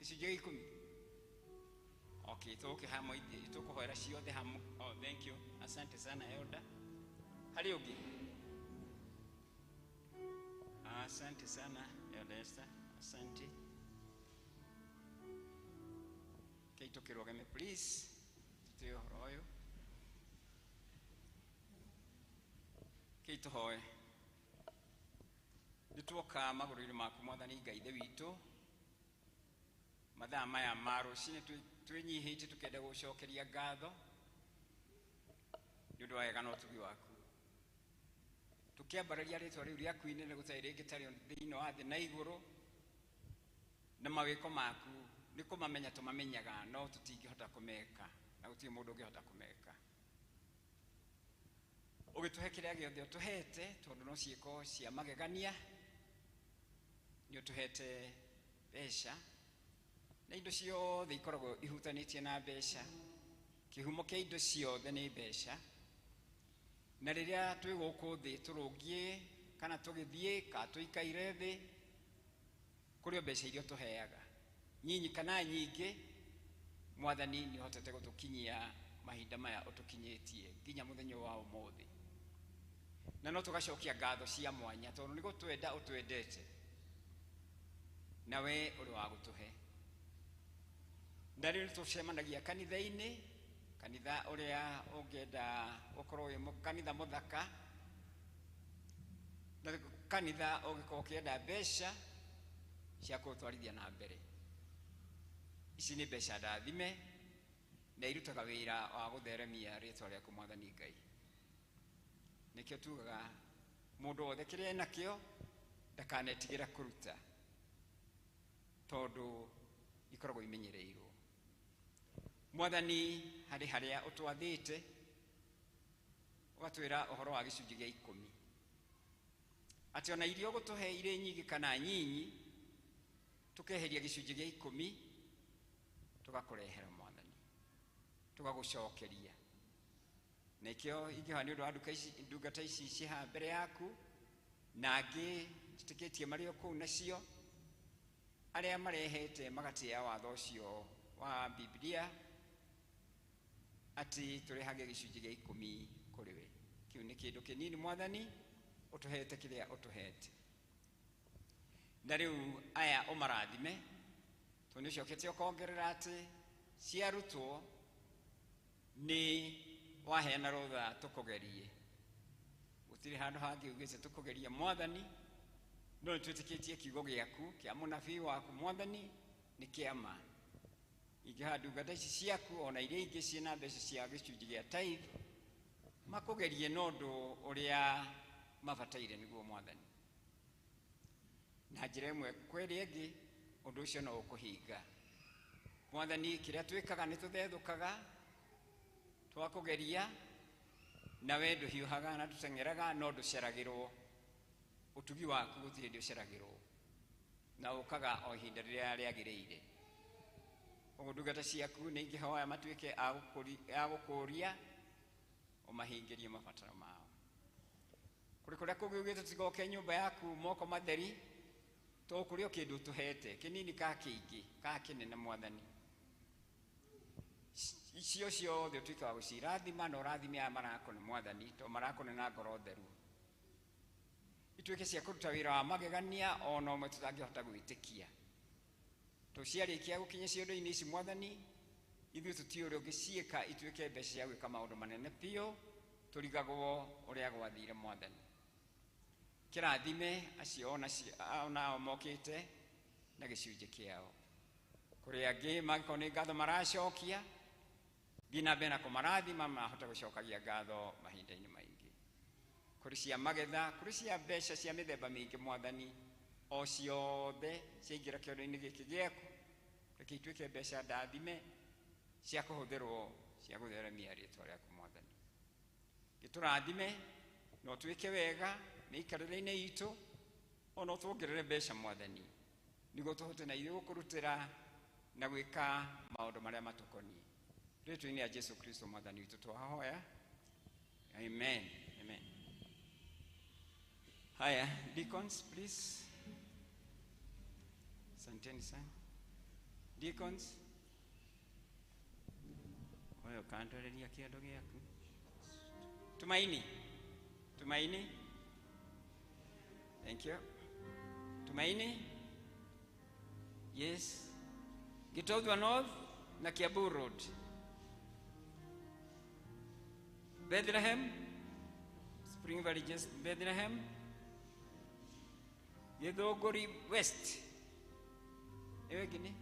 Gĩcunjĩ gĩa ikũmi. Okay, tũke hamwe tũkũhoera ciothe hamwe. Oh, thank you. Asante sana Elder. Harĩ ũngĩ? Asante sana Elder Esther. Asante. Kei tũkĩrũgame please. Tũtĩe ũhoro ũyũ. Kei tũhoe. Nĩ tuoka magũrũ-inĩ maku Mwathani Ngai Ithe witũ, mathaa maya ma rũcinĩ twĩnyihĩtie tũkĩenda gũcokeria ngatho nĩ ũndũ wa wega na ũtugi waku. Tũkĩambararia rĩtwa rĩu rĩaku inene gũtarĩ rĩngĩ tarĩ thĩinĩ wa thĩ na igũrũ, na mawĩko maku nĩ kũmamenya tũmamenyaga, no tũtingĩhota kũmeka, na gũtirĩ mũndũ ũngĩhota kũmeka. Ũgĩtũhe kĩrĩa gĩothe ũtũhete, tondũ no ciĩko cia magegania, nĩ ũtũhete mbeca, na indo ciothe ikoragwo ihutanĩtie na mbeca. Kĩhumo kĩa indo ciothe nĩ mbeca. Na rĩrĩa twĩ gũkũ thĩ tũrũngiĩ kana tũgĩthiĩ kana tũikaire thĩ, kũrĩ o mbeca iria ũtũheaga, nyinyi kana nyingĩ, Mwathani nĩ ũhotete gũtũkinyia mahinda maya ũtũkinyĩtie nginya mũthenya wa ũmũthĩ. Na no tũgacokia ngatho cia mwanya tondũ nĩ gũtwenda ũtwendete, nawe ũrĩ wa gũtũhe. Na rĩu nĩtũcemanagia kanitha-inĩ, kanitha ũrĩa ũngĩenda ũkorwo wĩ kanitha mũthaka, na kanitha ũngĩkorwo ũkĩenda mbeca cia kũũtwarithia na mbere. Ici nĩ mbeca ndathime na irutaga wĩra wa gũtheremia rĩtwa rĩaku Mwathani Ngai. Nĩkĩo tugaga mũndũ wothe kĩrĩa enakĩo ndakanetigĩra kũruta, tondũ ikoragwo imenyereirwo. Mwathani, harĩ harĩa ũtwathĩte ũgatwĩra ũhoro wa gĩcunjĩ gĩa ikũmi, atĩ ona iria ũgũtũhe irĩ nyingĩ kana nyinyi, tũkeheria gĩcunjĩ gĩa ikũmi tũgakũrehera Mwathani, tũgagũcokeria. Na ikĩo ingĩhoya nĩ ũndũ wa ndungata ici ciĩ haha mbere yaku, na angĩ njĩtĩkĩtie marĩ o kũu nacio, arĩa marehete magatĩa watho ũcio wa Biblia atĩ tũrehage gĩcunjĩ gĩa ikũmi kũrĩ we. Kĩu nĩ kĩndũ kĩnini Mwathani ũtũhete kĩrĩa ũtũhete. Na rĩu aya ũmarathime, tondũ nĩ ũcokete ũkongerera atĩ ciarutwo nĩ waheana rũtha tũkũgerie. Gũtirĩ handũ hangĩ ugĩte tũkũgerie Mwathani, no nĩ twĩtĩkĩtie kiugo gĩaku kĩa mũnabii waku Mwathani nĩ kĩa ma. Ingĩha ndungata ici ciaku ona iria ingĩ ciĩna mbeca cia gĩcunjĩ gĩa tithe, makũgerie na ũndũ ũrĩa mabataire nĩguo Mwathani. Na njĩra ĩmwe kwa ĩrĩa ĩngĩ ũndũ ũcio no ũkũhinga. Mwathani, kĩrĩa twĩkaga nĩ tũthethũkaga twakũgeria, na we ndũhiũhaga na ndũteng'eraga, no ndũceragĩrwo. Ũtugi waku gũtirĩ hĩndĩ ũceragĩrwo, na ũkaga o ihinda rĩrĩa rĩagĩrĩire. Ũguo ndungata ciaku nĩ ingĩhoya matuĩke a gũkũria, ũmahingĩrie mabataro mao. Kũrĩ kũrĩa kũngĩ ugĩte tũtigoke nyũmba yaku moko matheri, to kũrĩ o kĩndũ ũtũhete kĩnini ka kĩingĩ ka kĩnene Mwathani. Icio ciothe ũtuĩke wa gũcirathima, na ũrathime aya marakũne Mwathani, to marakũne na ngoro theru. Ituĩke cia kũruta wĩra wa magegania ona ũmwe tũtangĩhota gwĩtĩkia. Tũciarĩkia gũkinya ciondo-inĩ ici Mwathani, ithuĩ tũtiũĩ ũrĩa ũngĩciĩka ituĩke mbeca cia gwĩka maũndũ manene biũ, tũrigagwo ũrĩa gwathire Mwathani. Kĩrathime acio onao mokĩte na gĩcunjĩ kĩao. Kũrĩ angĩ mangĩkorwo nĩ ngatho maracokia, thiĩ na mbere na kũmarathima, mahota gũcokagia ngatho mahinda-inĩ maingĩ. Kũrĩ cia magetha, kũrĩ cia mbeca cia mĩthemba mĩingĩ Mwathani, o ciothe ciaingĩra kĩondo-inĩ gĩkĩ gĩaku, reke ituĩke mbeca ndathime cia kũhũthĩrwo cia gũtheremia rĩtwa rĩaku Mwathani. Gĩtũrathime na ũtwĩke wega mĩikarĩre-inĩ itũ, ona ũtuongerere mbeca Mwathani, nĩguo tũhote na ithuĩ gũkũrutĩra na gwĩka maũndũ marĩa matũkoniĩ. Rĩtwa-inĩ rĩa Jesu Kristo Mwathani witũ twahoya. Amen. Amen. Haya, deacons please. Asanteni sana. Deacons. Oyo kandoreria kĩondo gĩaku. Tumaini. Tumaini. Thank you. Tumaini. Yes. Gitothwa North na Kiambu Road. Bethlehem. Spring Valley just Bethlehem. Githunguri West. Ewe gini?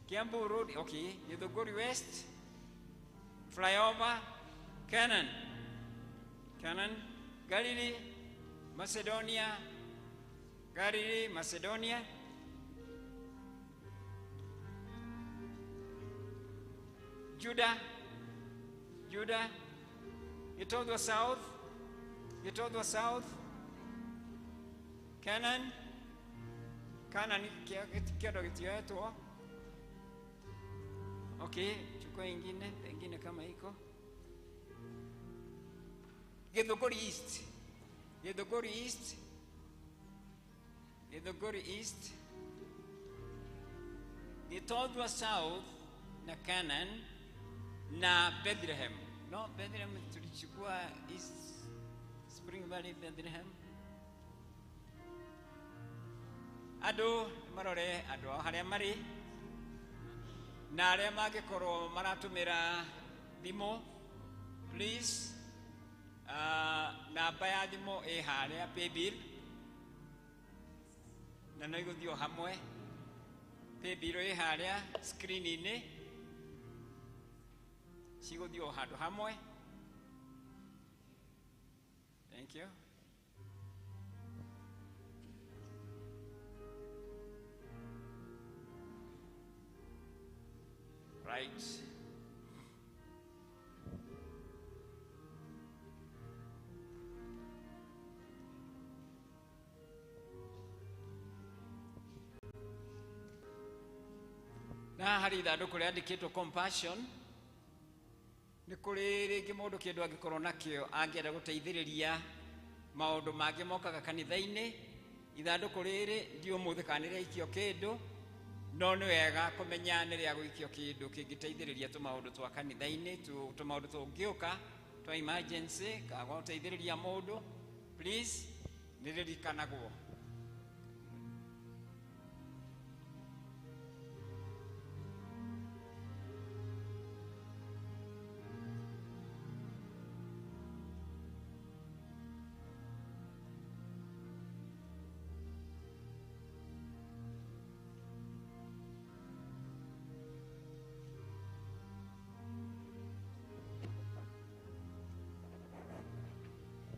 Kiambu Road, okay. Githunguri West. Flyover. Canaan. Canaan. Galilee. Macedonia. Galilee, Macedonia. Judah. Judah. Gitothwa South. Gitothwa South. Canaan. Canaan kiondo gĩtioetwo. Okay, chukua ingine, pengine kama iko. Githunguri East. Githunguri East. Githunguri East. Gitothwa South na Canaan na Bethlehem. No, Bethlehem tulichukua East Spring Valley Bethlehem. Andũ marore andũ ao harĩa marĩ na arĩa mangĩkorwo maratũmĩra thimũ, please, namba ya thimũ ĩ harĩa paybill, na no igũthiĩ o hamwe. Paybill ĩ harĩa screen-inĩ, cigũthiĩ o handũ hamwe. Thank you. Right. Na harĩ ithandũkũ rĩandĩkĩtwo compassion, nĩ kũrĩ rĩngĩ mũndũ kĩndũ angĩkorwo nakĩo angĩenda gũteithĩrĩria maũndũ mangĩ mokaga kanitha-inĩ. Ithandũkũ rĩrĩ ndi ũmũthĩ kana nĩ rĩaikio kĩndũ, no nĩ wega kũmenya nĩ rĩa gũikio kĩndũ kĩngĩteithĩrĩria tũmaũndũ twa kanitha-inĩ, tũmaũndũ tũngĩũka twa emergency ka gwa gũteithĩrĩria mũndũ, please nĩririkanagwo.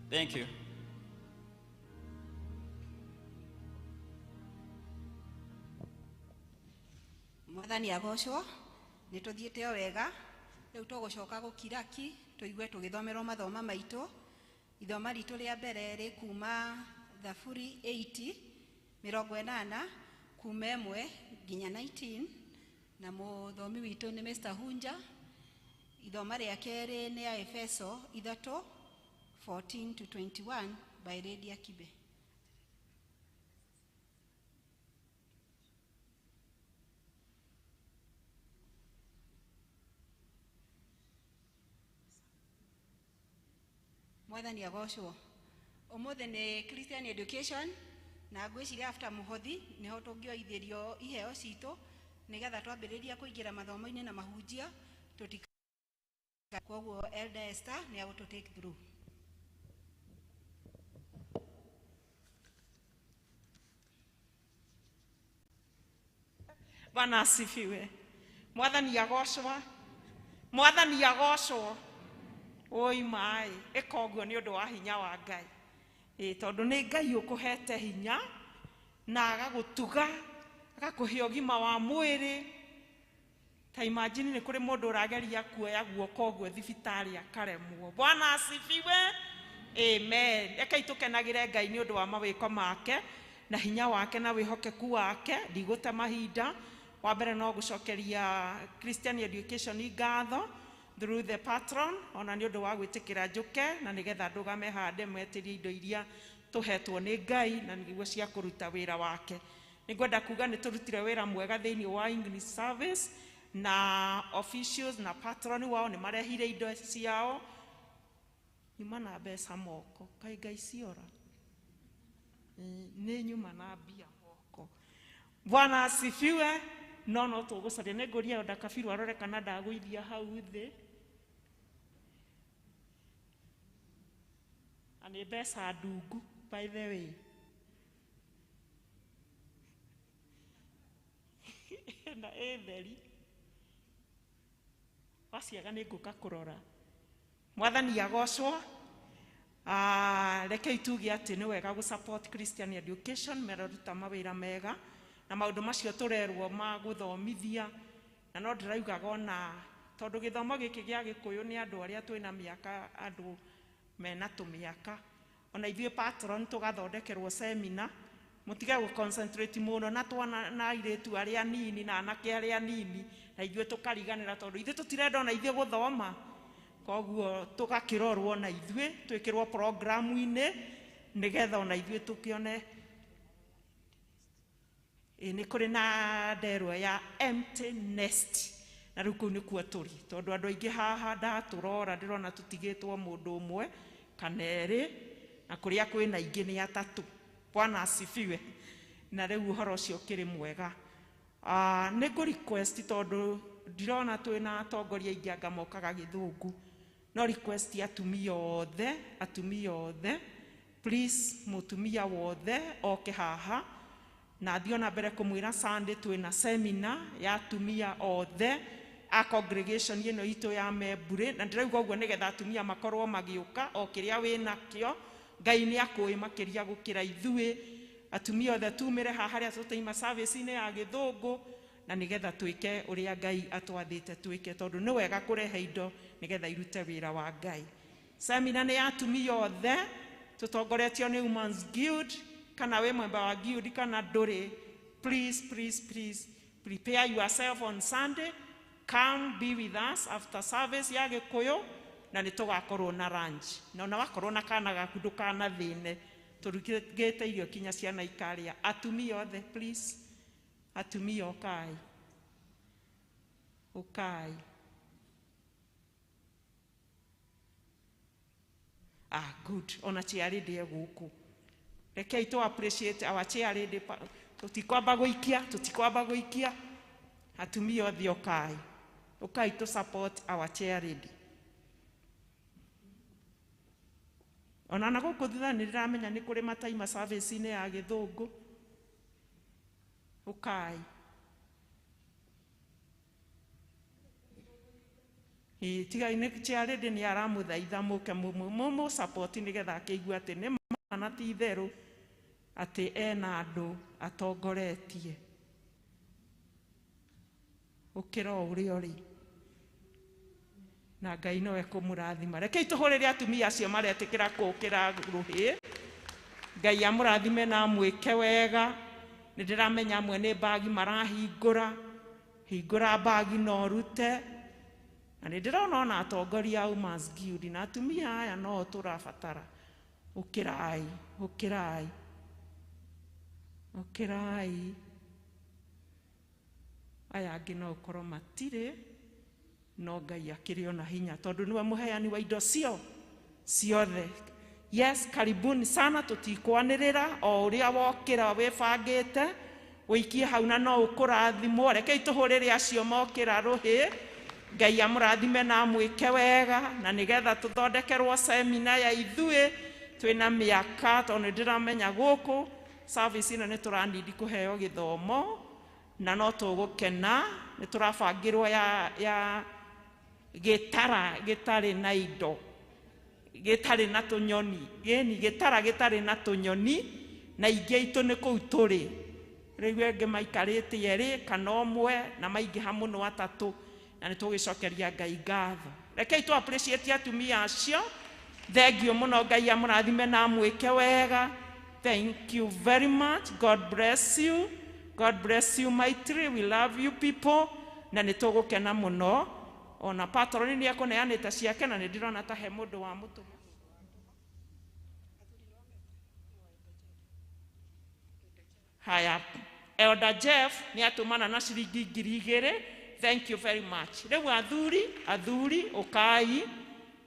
Thank you. Mwathani agocwo, nĩ tũthiĩte o wega. Rĩu tũgũcoka gũkira ki tũigue tũgĩthomerwo mathoma maitũ. Ithoma ritũ rĩa mbere rĩ kuma Thaburi 80 80 kuma 1 nginya 19, na mũthomi witũ nĩ Mr. Hunja. Ithoma rĩa kerĩ nĩ ya Efeso 3 14 to 21 by Lydia Kibe. Mwathani agocwo. Ũmũthĩ nĩ Christian education, na ngwĩciria after mũhothi nĩho tũngĩoithĩrio iheo citũ nĩgetha twambĩrĩria kũingĩra mathomo-inĩ na mahunjio tũtika. Koguo Elder Esther nĩ agũtũ take through. Bwana asifiwe. Mwathani agocwo. Mwathani agocwo. Oi mai, ĩka ũguo nĩ ũndũ wa hinya wa Ngai. Tondũ nĩ Ngai ũkũhete hinya na agagũtuga, agakũhe ũgima wa mwĩrĩ. Ta imagine nĩ kũrĩ mũndũ ũrageria kuoya guoko ũguo thibitarĩ akaremwo. Bwana asifiwe. Amen. Rekei tũkenagĩre Ngai nĩ ũndũ wa mawĩko make na hinya wake na wĩhokeku wake. Ndigũte mahinda. Wa mbere no gũcokeria Christian education ngatho through the patron, ona nĩ ũndũ wa gwĩtĩkĩra njũke na nĩgetha ndũgame hande metĩrie indo iria tũhetwo nĩ Ngai na nĩguo cia kũruta wĩra wake. Nĩngwenda kuga nĩ tũrutire wĩra mwega thĩinĩ wa English service, na officials na patron wao nĩ marehire indo ciao. Nyuma na mbeca moko, kaĩ Ngai ciora? Nĩ nyuma na mbia moko. Bwana asifiwe. No no tũgũcaria, nĩ ngũria Elder Kabiru arore kana ndagũithia hau thĩ. Na nĩ mbeca ndungu, by the way. Na ĩ theri. Waciaga nĩ ngũka kũrora. Mwathani agocwo. Rekei tuge atĩ nĩ wega gũ support Christian education, meraruta mawĩra mega na maũndũ macio tũrerwo ma gũthomithia. Na no ndĩraugaga ona tondũ gĩthomo gĩkĩ gĩa Gĩkũyũ nĩ andũ arĩa twĩna mĩaka, andũ mena tũmĩaka, ona ithuĩ patron tũgathondekerwo seminar. Mũtige gũ concentrate mũno na twana na airĩtu arĩa nini na anake arĩa nini, na ithuĩ tũkariganĩra tondũ ithuĩ tũtirenda ona ithuĩ gũthoma. Koguo tũgakĩrorwo na ithuĩ twĩkĩrwo programu-inĩ nĩgetha ona ithuĩ tũkĩone. Nĩ kũrĩ na nderwa ya empty nest, na rĩu kũu nĩkuo tũrĩ tondũ andũ aingĩ haha ndatũrora ndĩrona tũtigĩtwo mũndũ ũmwe kana erĩ, na kũrĩa kwĩna aingĩ nĩ atatũ. Bwana asifiwe. Na rĩu ũhoro ũcio ũkĩrĩ mwega. Nĩ ngũ request tondũ ndirona twĩna atongoria aingĩ anga mokaga gĩthũngũ, no request atumia othe, atumia othe, please, mũtumia wothe oke haha na thiĩ ona mbere kũmwĩra Sunday twĩna seminar ya atumia othe a congregation ĩno itũ ya Membure, na ndĩrauga ũguo nĩgetha atumia makorwo magĩũka o kĩrĩa wĩnakĩo. Ngai nĩ akũĩ makĩria gũkĩra ithuĩ. Atumia othe tumĩre haha harĩa tũtaima service-inĩ ya gĩthũngũ, na nĩgetha twĩke ũrĩa Ngai atwathĩte twĩke, tondũ nĩ wega kũrehe indo nĩgetha irute wĩra wa Ngai. Seminar nĩ ya atumia othe, tũtongoretio nĩ Women's Guild. Kana wĩ mwemba wa guild kana ndũrĩ, please, please, please prepare yourself on Sunday. Come be with us after service ya Gĩkũyũ, na nĩ tũgakorwo na lunch. Na ona wakorwo na kana gaku ndũkanathĩne, tũrugĩte irio kinya ciana ikarĩa. Atumia othe please, atumia ũkai, ũkai. Ah, good. Ona chair lady e gũkũ. Rekei tũ appreciate our chair lady. Tũtikwamba gũikia, tũtikwamba gũikia. Atumia othe ũkai. Ũkai tũ support our chair lady. Ona na gũkũ thutha nĩ ndĩramenya nĩ kũrĩ mataima service-inĩ ya gĩthũngũ. Ũkai. Tiga nĩ chair lady nĩ aramũthaitha mũke mũmũ support nĩgetha akĩigue atĩ nĩ ma na ti itherũ atĩ ena andũ atongoretie. Ũkĩra o ũrĩa ũrĩ. Na Ngai nowe kũmũrathima. Rekei tũhũrĩre atumia acio maretĩkĩra kũũkĩra rũhĩ. Ngai amũrathime na amwĩke wega. Nĩ ndĩramenya amwe nĩ mbagi marahingũra. Hingũra mbagi na ũrute. Na nĩ ndĩrona ona atongoria a Women's Guild na atumia aya no tũrabatara. Ũkĩrai, ũkĩrai. Ũkĩrai. Aya angĩ no ũkorwo matirĩ, no Ngai akĩrĩ ona hinya tondũ nĩwe mũheani wa indo ciothe. Yes, karibuni sana, tũtikwanĩrĩra o ũrĩa wokĩra wĩbangĩte ũikie hau na no ũkũrathimwo. Rekei tũhũrĩre acio mokĩra rũhĩ. Ngai amũrathime na amwĩke wega, na nĩgetha tũthondekerwo semina ya ithuĩ twĩna mĩaka, tondũ nĩ ndĩramenya gũkũ service ĩno nĩ tũranindi kũheo gĩthomo na no tũgũkena. Nĩ tũrabangĩrwo ya gĩtara gĩtarĩ na indo, gĩtarĩ na tũnyoni, ĩni gĩtara gĩtarĩ na tũnyoni, na ingĩ itũ nĩ kũu tũrĩ. Rĩu angĩ maikarĩte erĩ kana ũmwe na maingĩha mũno atatũ, na nĩ tũgĩcokeria Ngai ngatho. Rekei tũ appreciate atumia acio. Thengiũ mũno, Ngai amũrathime na amwĩke wega. Thank you very much. God bless you. God bless you mightily. We love you people. Na nĩ tũgũkena mũno. Ona patroni nĩ ekũneanĩte ciake na nĩ ndĩrona ta he mũndũ wa mũtũma. Haya, Elder Jeff nĩ atũmana na ciringi 2,000. Thank you very much. Rĩu athuri, athuri, ũkai,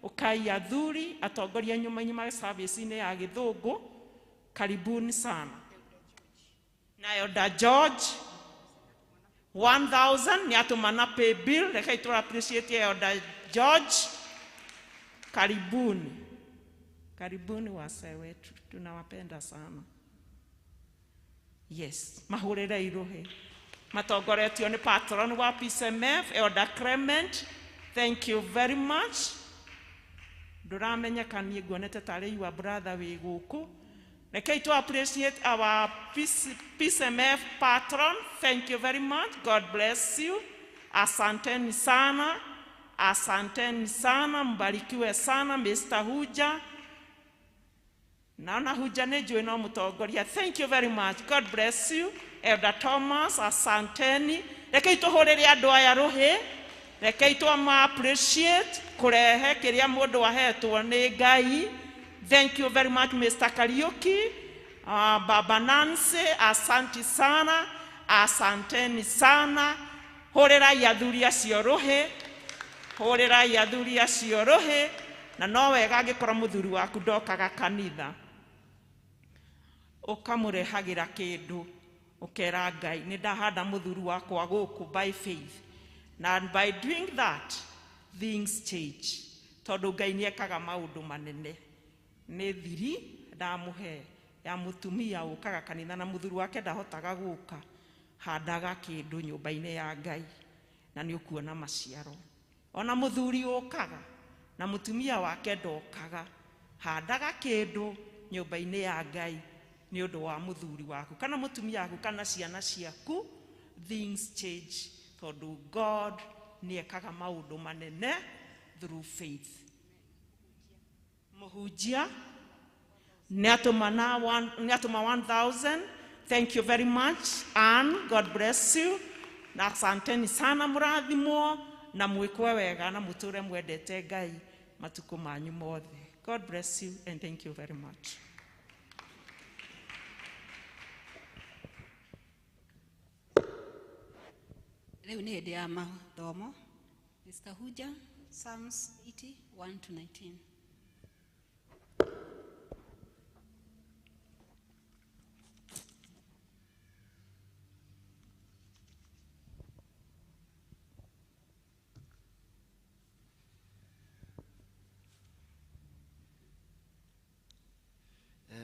ũkai athuri, atongoria nyuma service-inĩ ya gĩthũngũ. Karibuni sana. Na Elder George 1,000 nĩ atũmana pay bill. Rekei tũ appreciate Elder George. Karibuni. Karibuni wasee wetu, tunawapenda sana. Yes, mahũrĩre irũhĩ. Matongoretio nĩ patron wa PCMF Elder Clement. Thank you very much. Ndũramenyeka niĩ nguonete tarĩ your brother wĩ gũkũ. Rekei to appreciate our PCMF patron. Thank you very much. God bless you. Asanteni sana. Asanteni sana. Mbarikiwe sana Mr. Huja. Naona Huja nĩ njũĩ no mũtongoria. Thank you very much. God bless you. Elder Thomas, asanteni. Rekei tũhũrĩre andũ aya rũhĩ. Rekei tũma appreciate kũrehe kĩrĩa mũndũ ahetwo nĩ Ngai. Thank you very much Mr. Kariuki. Baba Nancy, asanti sana. Asanteni sana. Hũrĩrai athuri acio rũhĩ. Hũrĩrai athuri acio rũhĩ. Na no wega angĩkorwo mũthuri waku ndokaga kanitha, ũkamũrehagĩra kĩndũ, ũkera Ngai nĩ ndahanda mũthuri wakwa gũkũ by faith. Na by doing that, things change. Tondũ Ngai nĩ ekaga maũndũ manene. Nĩ thiri ndamũhe ya mũtumia ũkaga kanitha na mũthuri wake ndahotaga gũka, handaga kĩndũ nyũmba-inĩ ya Ngai na nĩ ũkuona maciaro. Ona mũthuri ũkaga na mũtumia wake ndokaga, handaga kĩndũ nyũmba-inĩ ya Ngai nĩ ũndũ wa mũthuri waku kana mũtumia waku kana ciana ciaku. Things change tondũ God nĩ ekaga maũndũ manene through faith. Mũhunjia nĩ atũma 1,000. Thank you very much and God bless you. Na asanteni sana, mũrathimwo na mwĩkwe wega na mũtũre mwendete Ngai matukũ manyu mothe. God bless you and thank you very much. Rĩu nĩ hĩndĩ ya mathomo. Mr. Huja, Psalms 80, 1 to 19.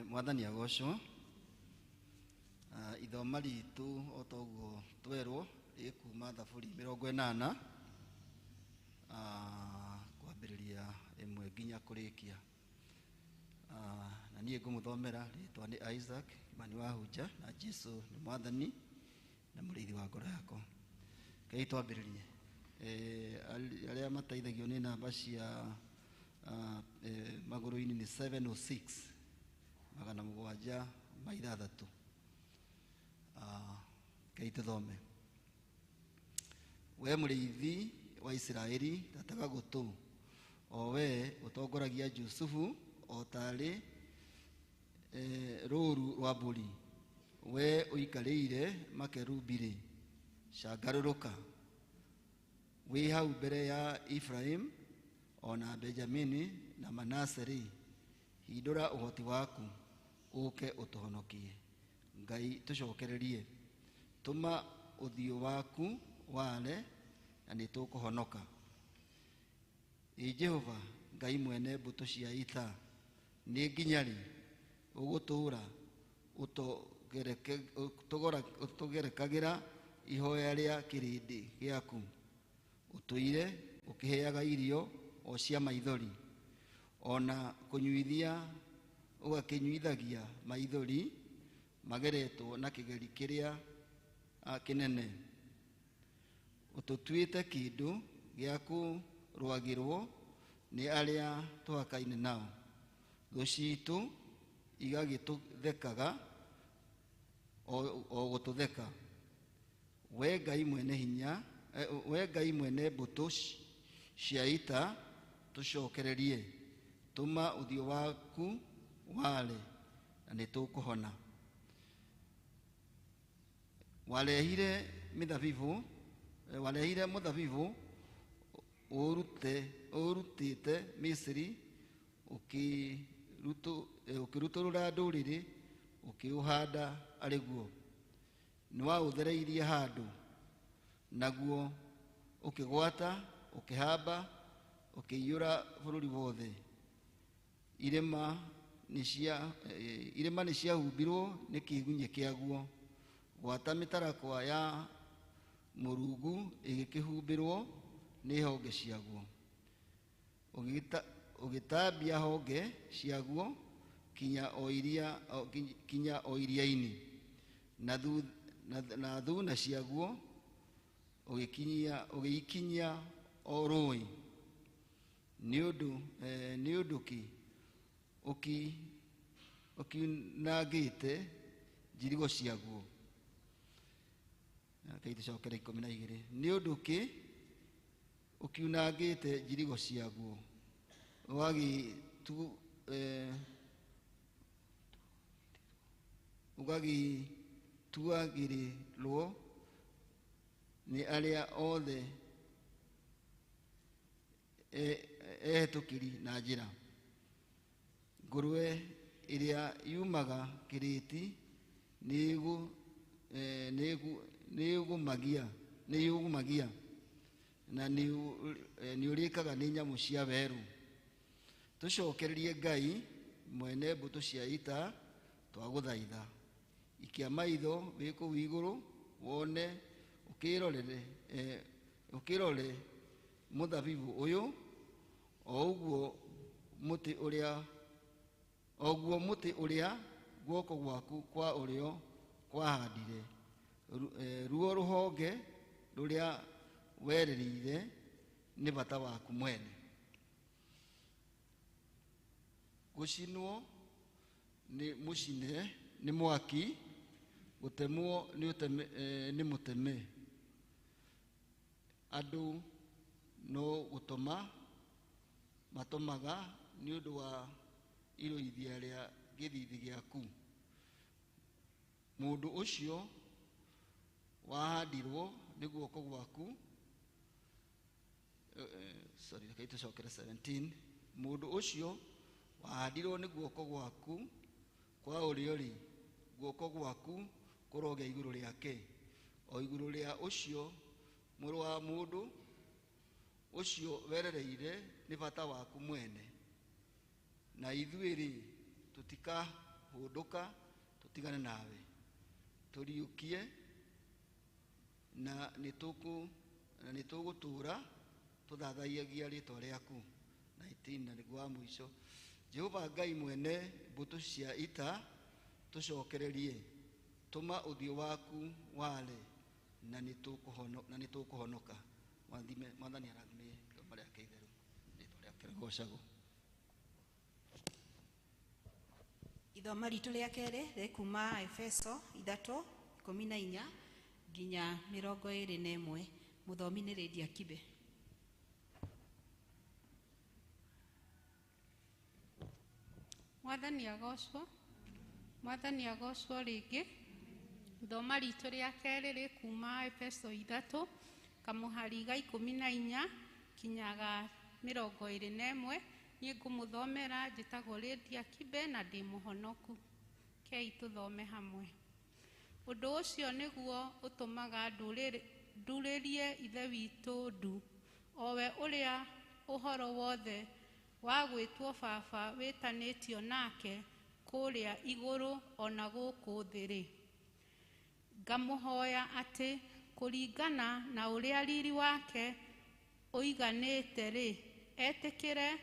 Mwathani agocwo. Ithoma ritu o ta ũguo twerwo rĩkuma Thaburi 80 kwambĩrĩria 1 nginya kũrĩkia. Na niĩ ngũmũthomera rĩtwa nĩ Isaac Kimani wa Hunja, na Jesu nĩ Mwathani na mũrĩithi wa ngoro yakwa. Kei twambĩrĩrie. Arĩa mateithagio nĩ namba cia magũrũ-inĩ nĩ 706 706. Kei tũthome. We mũrĩithi wa Isiraeli, tataga gũtũ, o we ũtongoragia Jusufu o tarĩ rũũru rwa mbũri, we ũikarĩire makerubi-rĩ, cangarũrũka. Wĩ hau mbere ya Efraim ona Benjamini na Manase-rĩ, hindũra ũhoti waku ũke ũtũhonokie. Ngai tũcokererie, tũma ũthiũ waku ware na nĩtũkũhonoka. Ĩ Jehova Ngai mwene mbũtũ cia ita, nĩ nginya rĩ ũgũtũũra ũtũgerekagĩra ihoya rĩa kĩrĩndĩ gĩaku, ũtũire ũkĩheaga irio o cia maithori, ona kũnyuithia ũgakĩnyuithagia maithori mageretwo na kĩgeri kĩrĩa kĩnene. Ũtũtuĩte kĩndũ gĩa kũrũagĩrwo nĩ arĩa tũhakaine nao, thũ ciitũ igagĩtũthekaga o gũtũtheka. We Ngai mwene hinya, we Ngai mwene mbũtũ cia ita, tũcokererie, tũma ũthiũ waku ware na nĩtũkũhona. Warehire mũthabibũ ũrutĩte Misiri, ũkĩrutũrũra ndũrĩrĩ, ũkĩũhanda arĩ guo. Nĩwaũthereirie handũ, naguo ũkĩgwata, ũkĩhamba, ũkĩiyũra bũrũri wothe. Irĩma nĩciahumbirwo nĩ kĩgunyĩ kĩaguo, gwata mĩtarakwa ya mũrungu ĩgĩkĩhumbĩrwo nĩ honge ciaguo. Ũgĩtambia honge ciaguo kinya o iria-inĩ, na thuna ciaguo ũgĩikinyia o rũũĩ. Nĩ ũndũ kĩ ũkiunangĩte njirigo ciaguo? Rekei tũcokere 12. Nĩ ũndũ kĩ ũkiunangĩte njirigo ciaguo, ũgagĩtuagĩrĩrwo nĩ arĩa othe ehĩtũkĩri na njĩra? Ngũrwe ĩrĩa yumaga kĩrĩti nĩyũgũmagia na nĩũrĩkaga nĩ nyamũ cia werũ. Tũcokererie Ngai mwene mbũtũ cia ita, twagũthaitha. Ikia maitho wĩ kũu igũrũ wone, ũkĩrore mũthabibũ ũyũ, o ũguo mũtĩ ũrĩa guoko gwaku kwa ũrĩo kwahandire, ruo rũhonge rũrĩa werereire nĩ bata waku mwene. Gũcinwo nĩ mũcine nĩ mwaki, gũtemwo nĩ mũteme. Andũ no gũtũma matũmaga nĩ ũndũ wa irũithia rĩa gĩthithi gĩaku. Mũndũ ũcio wahandirwo nĩ guoko gwaku, sorry, rekei tũcokere 17. Mũndũ ũcio wahandirwo nĩ guoko gwaku kwa ũrĩo-rĩ, guoko gwaku kũrogĩa igũrũ rĩake, o igũrũ rĩa ũcio mũrũ wa mũndũ ũcio werereire nĩ bata waku mwene. Na ithuĩ-rĩ, tũtikahũũra Hũndũka tũtigane nawe, tũriũkie na nĩtũgũtũũra tũthathaiyagia rĩtwa rĩaku. 19 na nĩguo wa mũico, Jehova Ngai mwene mbũtũ cia ita, tũcokererie, tũma ũthiũ waku ware na nĩtũkũhonoka. Mwathani arathime rĩtwa rĩake itheru, rĩtwa rĩake rĩgocagwo. Ithoma ritũ rĩa kerĩ rĩkuma Efeso 3:14 nginya 21. Mũthomi nĩ Lydia Kibe. Mwathani agocwo, Mwathani agocwo rĩngĩ. Ithoma ritũ rĩa kerĩ rĩkuma Efeso 3 kamũhari ga 14 kinya ga 21. Niĩ ngũmũthomera, njĩtagwo Lydia Kibe na ndĩ mũhonoku. Kei tũthome hamwe. Ũndũ ũcio nĩguo ũtũmaga ndurĩrie Ithe witũ ndu, o we ũrĩa ũhoro wothe wa gwĩtwo Baba wĩtanĩtio nake kũrĩa igũrũ ona gũkũ thĩ-rĩ. Ngamũhoya atĩ kũringana na ũrĩa riri wake ũiganĩte-rĩ, etĩkĩre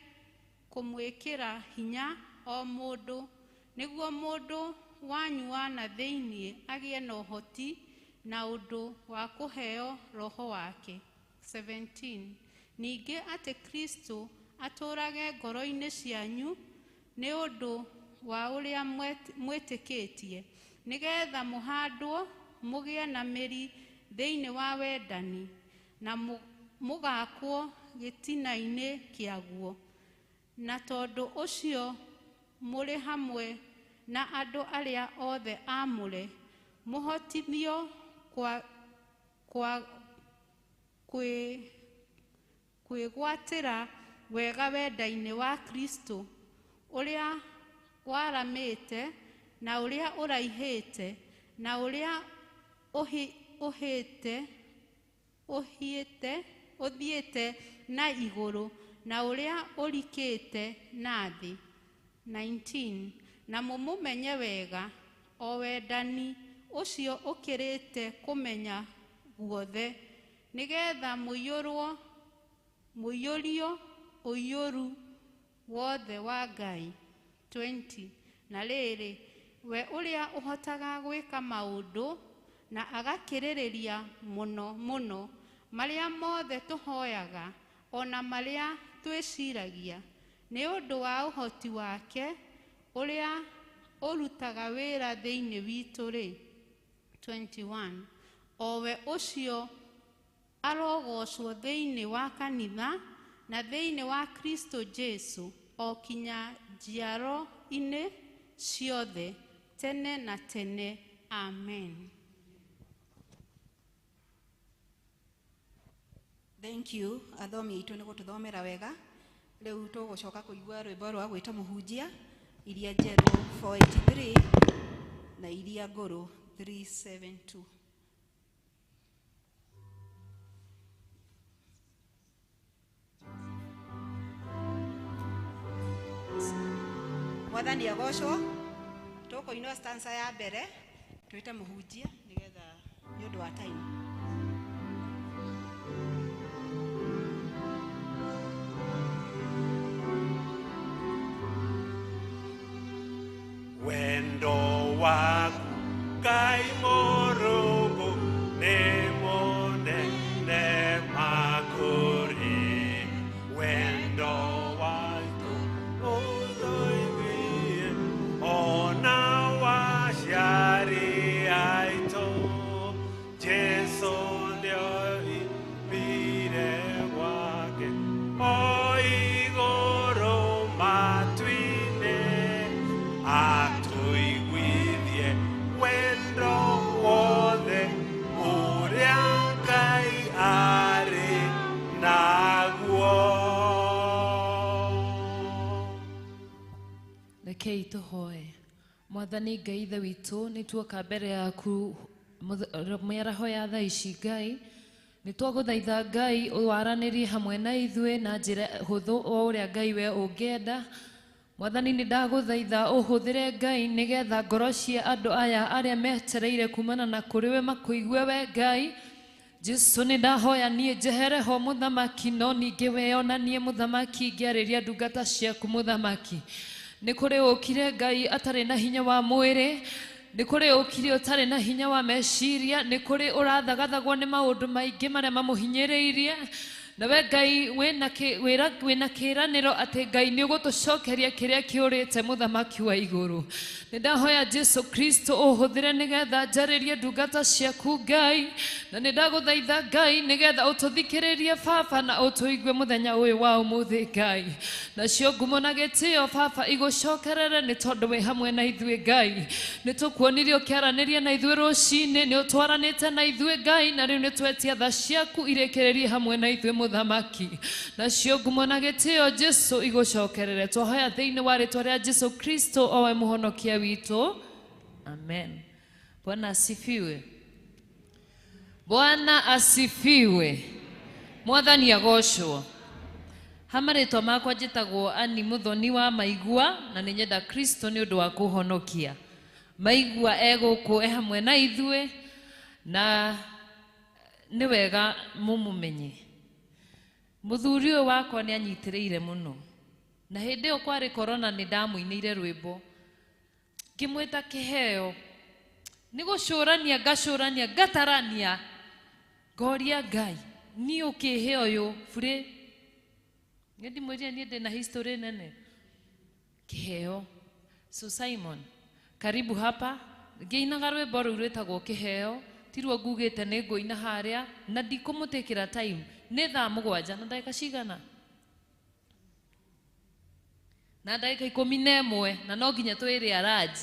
kũmwĩkĩra hinya o mũndũ, nĩguo mũndũ wanyu wa na thĩinĩ agĩe na ũhoti na ũndũ wa kũheo Roho wake. 17 Ningĩ atĩ Kristo atũũrage ngoro-inĩ cianyu nĩ ũndũ wa ũrĩa mwĩtĩkĩtie, nĩgetha mũhandwo mũgĩe na mĩri thĩinĩ wa wendani, na mũgakwo gĩtina-inĩ kĩaguo. Na tondũ ũcio mũrĩ hamwe na andũ arĩa othe aamũre, mũhotithio kwĩgwatĩra wega wenda-inĩ wa Kristo, ũrĩa waramĩte na ũrĩa ũraihĩte na ũrĩa ũthiĩte na igũrũ na ũrĩa ũrikĩte na thĩ. 19 Na mũmũmenye wega, o wendani ũcio ũkĩrĩte kũmenya guothe, nĩgetha mũiyũrio ũiyũru wothe wa Ngai. 20 Na rĩrĩ, we ũrĩa ũhotaga gwĩka maũndũ na agakĩrĩrĩria mũno mũno marĩa mothe tũhoyaga ona marĩa twĩciragia, nĩ ũndũ wa ũhoti wake ũrĩa ũrutaga wĩra thĩinĩ witũ-rĩ. 21 O we ũcio arogocwo thĩinĩ wa kanitha na thĩinĩ wa Kristo Jesu o kinya njiaro-inĩ ciothe tene na tene. Amen. Thank you athomi aitũ nĩ gũtũthomera wega. Rĩu tũgũcoka kũigua rwĩmbo rwa gwĩta mũhunjia, iria njerũ 483 na iria ngũrũ 372. Mwathani agocwo. Tũkũinwo stanza ya mbere twĩte mũhunjia nĩgetha nĩ ũndũ wa time. Wendo waku Ngai Mũrungu nĩ mũnene makũrĩ, wendo waku ũtũiguie ona waciari aitũ. Jesũ nĩoimire gwake o igũrũ matu-inĩ, atũiguithie wendo wothe ũrĩa Ngai arĩ naguo. Rekei tũhoe. Mwathani Ngai Ithe witũ, nĩ tuoka mbere yaku mĩaraho ya thaa ici Ngai. Nĩ twagũthaitha Ngai waranĩrie hamwe na ithuĩ na njĩra hũthũ o ũrĩa Ngai we ũngĩenda. Mwathani nĩ ndagũthaitha ũhũthĩre Ngai nĩgetha ngoro cia andũ aya arĩa metereire kumana na kũrĩ we makũigue we Ngai. Jesu nĩ ndahoya niĩ njehere ho mũthamaki, no ningĩ weyonanie mũthamaki ngĩarĩria ndungata ciaku mũthamaki. Nĩ kũrĩ ũkire Ngai atarĩ na hinya wa mwĩrĩ, nĩ kũrĩ ũkire ũtarĩ na hinya wa meciria, nĩ kũrĩ ũrathagathagwo nĩ maũndũ maingĩ marĩa mamũhinyĩrĩirie. Nawe Ngai wĩna kĩĩranĩro atĩ Ngai nĩ ũgũtũcokeria kĩrĩa kĩũrĩte mũthamaki wa igũrũ. Nĩ ndahoya Jesu Kristo ũhũthĩre nĩgetha njarĩrie ndungata ciaku Ngai, na nĩ ndagũthaitha Ngai nĩgetha ũtũthikĩrĩrie Baba na ũtũigue mũthenya ũyũ wa ũmũthĩ Ngai. Nacio ngumo na gĩtĩo Baba igũcokerere nĩ tondũ wĩ hamwe na ithuĩ Ngai. Nĩ tũkuonirie ũkĩaranĩria na ithuĩ rũcinĩ, nĩ ũtwaranĩte na ithuĩ Ngai, na rĩu nĩ twetia tha ciaku irĩkĩrĩrie hamwe na ithuĩ mũthamaki. Nacio ngumo na gĩtĩo Jesu igũcokerere. Twahoya thĩinĩ wa rĩtwa rĩa Jesu Kristo owe mũhonokia witũ. Amen. Bwana asifiwe. Bwana asifiwe. Mwathani agocwo. Ha marĩtwa makwa njĩtagwo Ani Muthoni wa Maigua, na nĩ nyenda Kristo nĩ ũndũ wa kũhonokia. Maigua egũkũ e hamwe na ithuĩ, na nĩ wega mũmũmenye. Mũthuri ũyũ wakwa nĩ anyitĩrĩire mũno, na hĩndĩ ĩyo kwarĩ korona nĩ ndamũinĩire rwĩmbo ngĩmwĩta kĩheo. Nĩ gũcũrania ngacũrania ngatarania ngoria Ngai niĩ ũkĩhe ũyũ burĩ. Nĩ ndimwĩrire niĩ ndĩna history nene. Kĩheo. So Simon, karibu hapa. Ngĩinaga rwĩmbo rũu rwĩtagwo kĩheo, tiruo ngugĩte nĩ ngũina harĩa na ndikũmũtĩkĩra time. Nĩ thaa 7 na ndagĩka cigana? Na ndagĩka 11, na no nginya twĩre araji.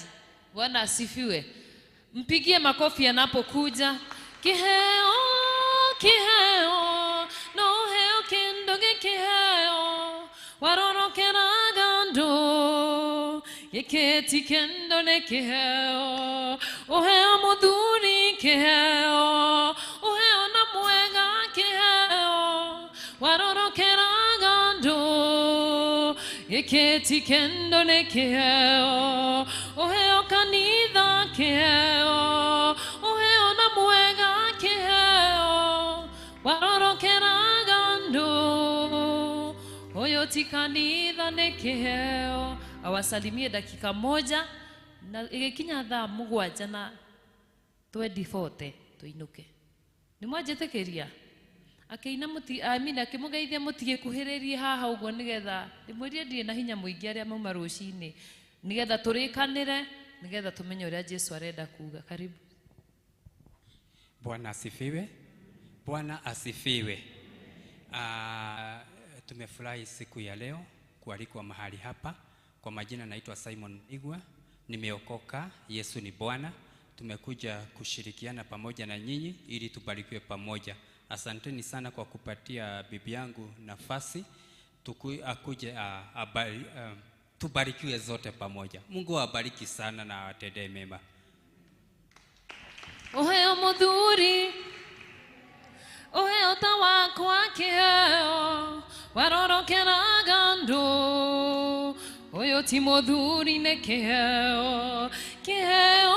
Bwana asifiwe. Mpigie makofi anapokuja. Kĩheo, kĩheo, no heo kĩndũ gĩkĩheo, warorokeraga andũ, gĩkĩ ti kĩndũ nĩ kĩheo, ũheo mũthuri kĩheo, ũheo na mwega kĩheo, warorokeraga andũ, gĩkĩ ti kĩndũ nĩ kĩheo, ũheo kanitha kĩheo, ũheo na mwega kĩheo, warorokeraga andũ, ũyũ ti kanitha nĩ kĩheo. Awasalimie dakika 1 na ĩgĩkinya thaa 7 na 20 tũinũke. Nĩ mwanjĩtĩkĩria? Akĩina mũti, I mean akĩmũgeithia mũtigĩkuhĩrĩrie haha ũguo nĩgetha ndĩmwĩrie ndirĩ na hinya mũingĩ arĩa mauma rũcinĩ, nĩgetha tũrĩkanĩre, nĩgetha tũmenye ũrĩa Jesu arenda kuga. Karibu. Bwana asifiwe. Bwana asifiwe. Tumefurahi siku ya leo kualikwa mahali hapa. Kwa majina naitwa Simon Igwa, nimeokoka, Yesu ni Bwana. Tumekuja kushirikiana pamoja na nyinyi ili tubarikiwe pamoja. Asanteni sana kwa kupatia bibi yangu nafasi akuje tubarikiwe zote pamoja. Mungu awabariki sana na awatendee mema. Oheo muthuri, oheo ta wakwa kĩheo, warorokeraga andũ, ũyũ ti mũthuri nĩ kĩheo, kĩheo,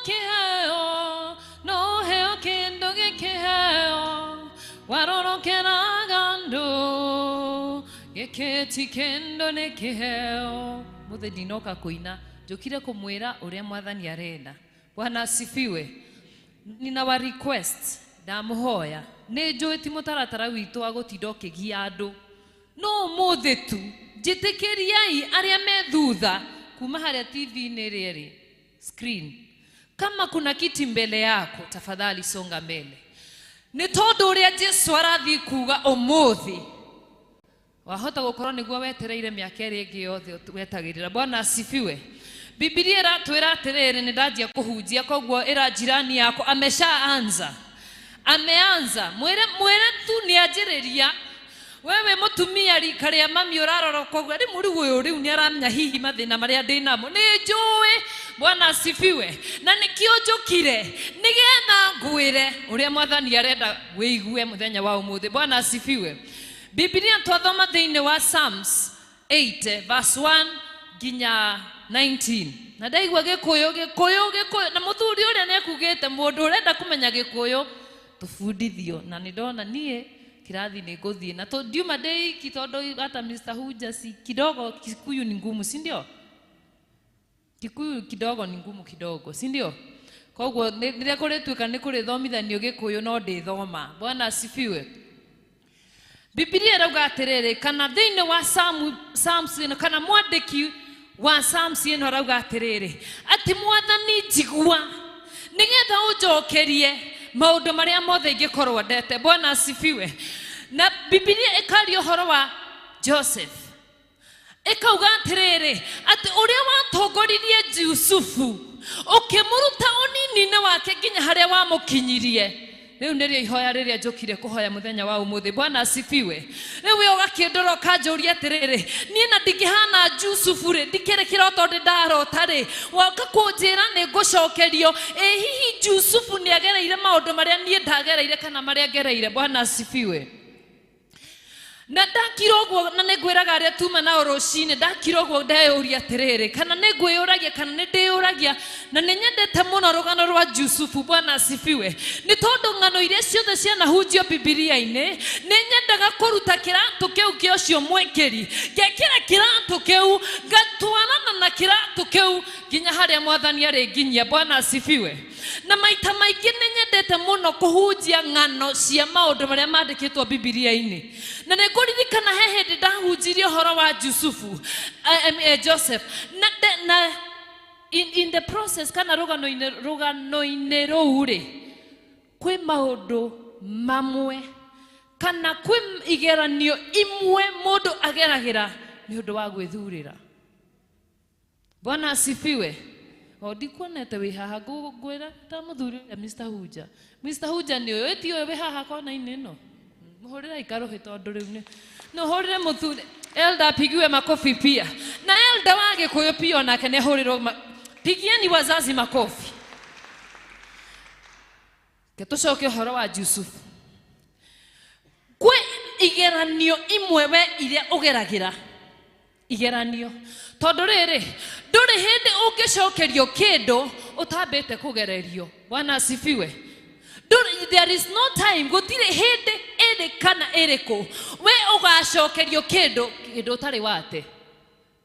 kĩheo, no heo kĩndũ gĩkĩheo, warorokeraga andũ, gĩkĩ ti kĩndũ nĩ kĩheo. Mũthĩ ndinoka kũina, njũkire kũmwĩra ũrĩa mwathani arenda. Bwana asifiwe. Nina wa request ndamũhoya, nĩ njũĩ ti mũtaratara witũ wa gũtinda ũkĩgia andũ, no ũmũthĩ tu njĩtĩkĩriai arĩa me thutha kuma harĩa TV-inĩ ĩrĩa ĩrĩ screen. Kama kuna kiti mbele yako tafadhali songa mbele, nĩ tondũ ũrĩa Jesu arathiĩ kuga ũmũthĩ wahota gũkorwo nĩguo wetereire mĩaka ĩrĩa ĩngĩ yothe wetagĩrĩra. Bwana asifiwe. Biblia ĩratwĩra atĩrĩrĩ, nĩ ndanjia kũhunjia, koguo ĩra jirani yako ameshaanza, ameanza, mwĩre tu nĩanjĩrĩria. Wewe mũtumia rika rĩa mami ũrarora koguo rĩu rĩu ũyũ rĩu nĩaramenya hihi mathĩna marĩa ndĩ namo, nĩ njũĩ. Bwana asifiwe. Na nĩkĩo njũkire nĩgetha ngwĩre ũrĩa mwathani arenda wĩigue mũthenya wa ũmũthĩ. Bwana asifiwe. Biblia twathoma thĩinĩ wa Psalms 8 verse 1 nginya 19. Na ndaigua Gikuyu Gikuyu Gikuyu na muthuri uria nekugite mundu urenda kumenya Gikuyu tubundithio na ni ndona nie kirathi ni nguthie na to ndiuma ndĩ iki tondu hata Mr. Huja si kidogo Kikuyu ni ngumu, si ndio? Kikuyu kidogo ni ngumu kidogo, si ndio? Koguo rĩrĩa kũrĩtuĩka nĩ kũrĩthomithanio Gĩkũyũ no ndĩthoma. Bwana asifiwe. Biblia ĩrauga atĩrĩrĩ, kana thĩinĩ wa Psalms ĩno, kana mwandĩki wa Psalms ĩno arauga atĩrĩrĩ, atĩ Mwathani njigua nĩgetha ũnjokerie maũndũ marĩa mothe ingĩkorwo ndete. Bwana asifiwe. Na Biblia ĩkaria ũhoro wa Joseph, ĩkauga atĩrĩrĩ, atĩ ũrĩa watongoririe Jusufu ũkĩmũruta ũnini-inĩ wake nginya harĩa wamũkinyirie. Rĩu nĩrĩo ihoya rĩrĩa njũkire kũhoya mũthenya wa ũmũthĩ. Bwana asifiwe. Rĩu we ũgakĩndora ũkanjũria atĩrĩrĩ, niĩ na ndingĩhana Jusufu rĩ, ndikĩrĩ kĩroto ndĩ ndarota rĩ, woka kũnjĩra nĩ ngũcokerio. Ĩ hihi Jusufu nĩ agereire maũndũ marĩa niĩ ndagereire kana marĩa ngereire? Bwana asifiwe. Na ndakira ũguo, na nĩngwĩraga arĩa tuma nao rũcinĩ, ndakira ũguo ndeyũria atĩrĩrĩ, kana nĩngwĩyũragia kana nĩndĩyũragia, na nĩnyendete mũno rũgano rwa Jusufu. Bwana asifiwe. Nĩ tondũ ng'ano iria ciothe cianahunjio Bibilia-inĩ, nĩnyendaga kũruta kĩratũ kĩu kĩa ũcio mwĩkĩri, ngekĩra kĩratũ kĩu, ngatwarana na kĩratũ kĩu nginya harĩa Mwathani arĩnginyia. Bwana asifiwe. Na maita maingĩ nĩnyendete mũno kũhunjia ng'ano cia maũndũ marĩa mandĩkĩtwo Bibilia-inĩ. Na nĩngũririkana he hĩndĩ ndahunjirie ũhoro wa Jusufu, Joseph, na in the process kana rũgano-inĩ rũu rĩ, kwĩ maũndũ mamwe kana kwĩ igeranio imwe mũndũ ageragĩra nĩ ũndũ wa gwĩthurĩra. Bwana asifiwe. O ndikuonete wĩ haha ngwĩra ta mũthuri ũrĩa Mr. Huja. Mr. Huja nĩ ũyũ, ĩti ũyũ wĩ haha kona-inĩ ĩno. Mũhũrĩre ikarũhĩ tondũ rĩu nĩ no hũrĩre mũthuri. Elder apigiwe makofi pia. Na elder wa Gĩkũyũ pia onake nĩ ahũrĩrwo. Pigieni wazazi makofi. Ke tũcoke ũhoro wa Jusufu. Kwĩ igeranio imwe we iria ũgeragĩra. Igeranio. Tondũ rĩrĩ, ndũrĩ hĩndĩ ũngĩcokerio kĩndũ ũtambĩte kũgererio. Bwana asifiwe. There is no time, gũtirĩ hĩndĩ ĩrĩ kana ĩrĩkũ we ũgacokerio kĩndũ kĩndũ ũtarĩ wate.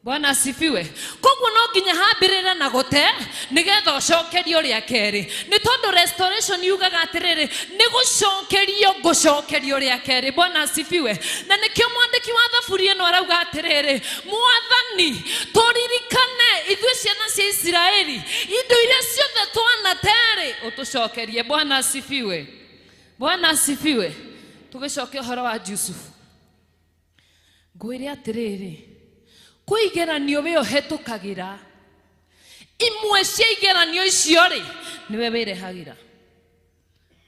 Bwana asifiwe. Koguo no nginya hambĩrĩre na gũte nĩgetha ũcokerio rĩa kerĩ. Nĩ tondũ restoration yugaga atĩrĩrĩ, nĩ gũcokerio ngũcokerio rĩa kerĩ. Bwana asifiwe. Na nĩkĩo mwandĩki wa thaburi ĩno arauga atĩrĩrĩ, Mwathani tũririkane ithuĩ ciana cia Isiraeli, indo iria ciothe twanaterĩ ũtũcokerie. Bwana asifiwe. Bwana asifiwe. Tũgĩcoke ũhoro wa Jusufu. Ngwĩre atĩrĩrĩ, kwĩ igeranio we ũhetũkagĩra, imwe cia igeranio icio rĩ nĩwe wĩrehagĩra.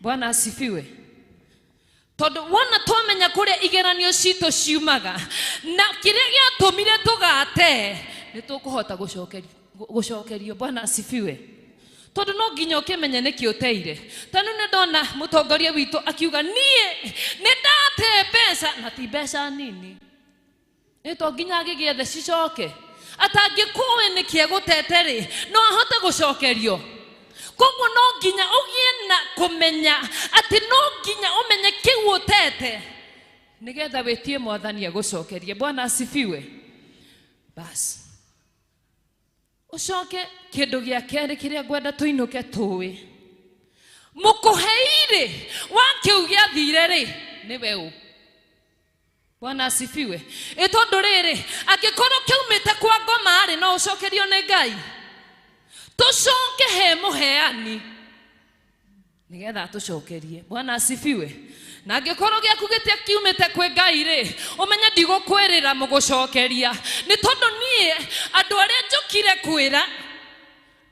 Bwana asifiwe. Tondũ wona twamenya kũrĩa igeranio citũ ciumaga na kĩrĩa gĩatũmire tũgate, nĩ tũkũhota gũcokerio. Bwana asifiwe. Tondũ no nginya ũkĩmenye nĩkĩ ũteire. Ta rĩu nĩ ndona mũtongoria witũ akiuga niĩ nĩ ndate mbeca, na ti mbeca nini. Nĩ to nginya agĩgĩethe cicoke. Atangĩkũĩ nĩkĩ egũtete rĩ, no ahote gũcokerio. Koguo no nginya ũgĩe na kũmenya atĩ no nginya ũmenye kĩu ũtete nĩgetha wĩtie Mwathani agũcokerie. Bwana asifiwe. Basi ũcoke kĩndũ gĩa kerĩ kĩrĩa ngwenda tũinũke tũĩ, mũkũheirĩ wa kĩu gĩathire rĩ nĩwe ũ. Bwana asifiwe. Ĩ tondũ rĩrĩ, angĩkorwo kĩaumĩte kwa ngoma rĩ, no ũcokerio nĩ Ngai. Tũcoke he mũheani nĩgetha atũcokerie. Bwana asifiwe. Na angĩkorwo gĩaku gĩtiakiumĩte kwĩ Ngai rĩ, ũmenye ndigũkwĩrĩra mũgũcokeria. Nĩ tondũ niĩ andũ arĩa njũkire kwĩra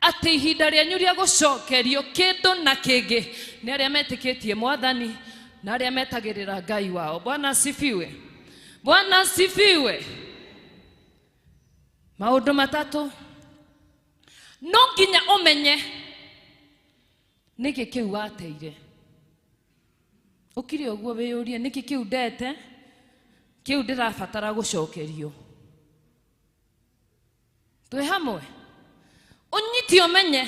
atĩ ihinda rĩanyu rĩa gũcokerio kĩndũ na kĩngĩ nĩ arĩa metĩkĩtie Mwathani na arĩa metagĩrĩra Ngai wao. Bwana asifiwe. Bwana asifiwe. Maũndũ matatũ no nginya ũmenye nĩkĩ kĩu wateire. Ũkire ũguo wĩyũrie nĩkĩ kĩu ndete, kĩu ndĩrabatara gũcokerio. Twĩ hamwe. Ũnyite ũmenye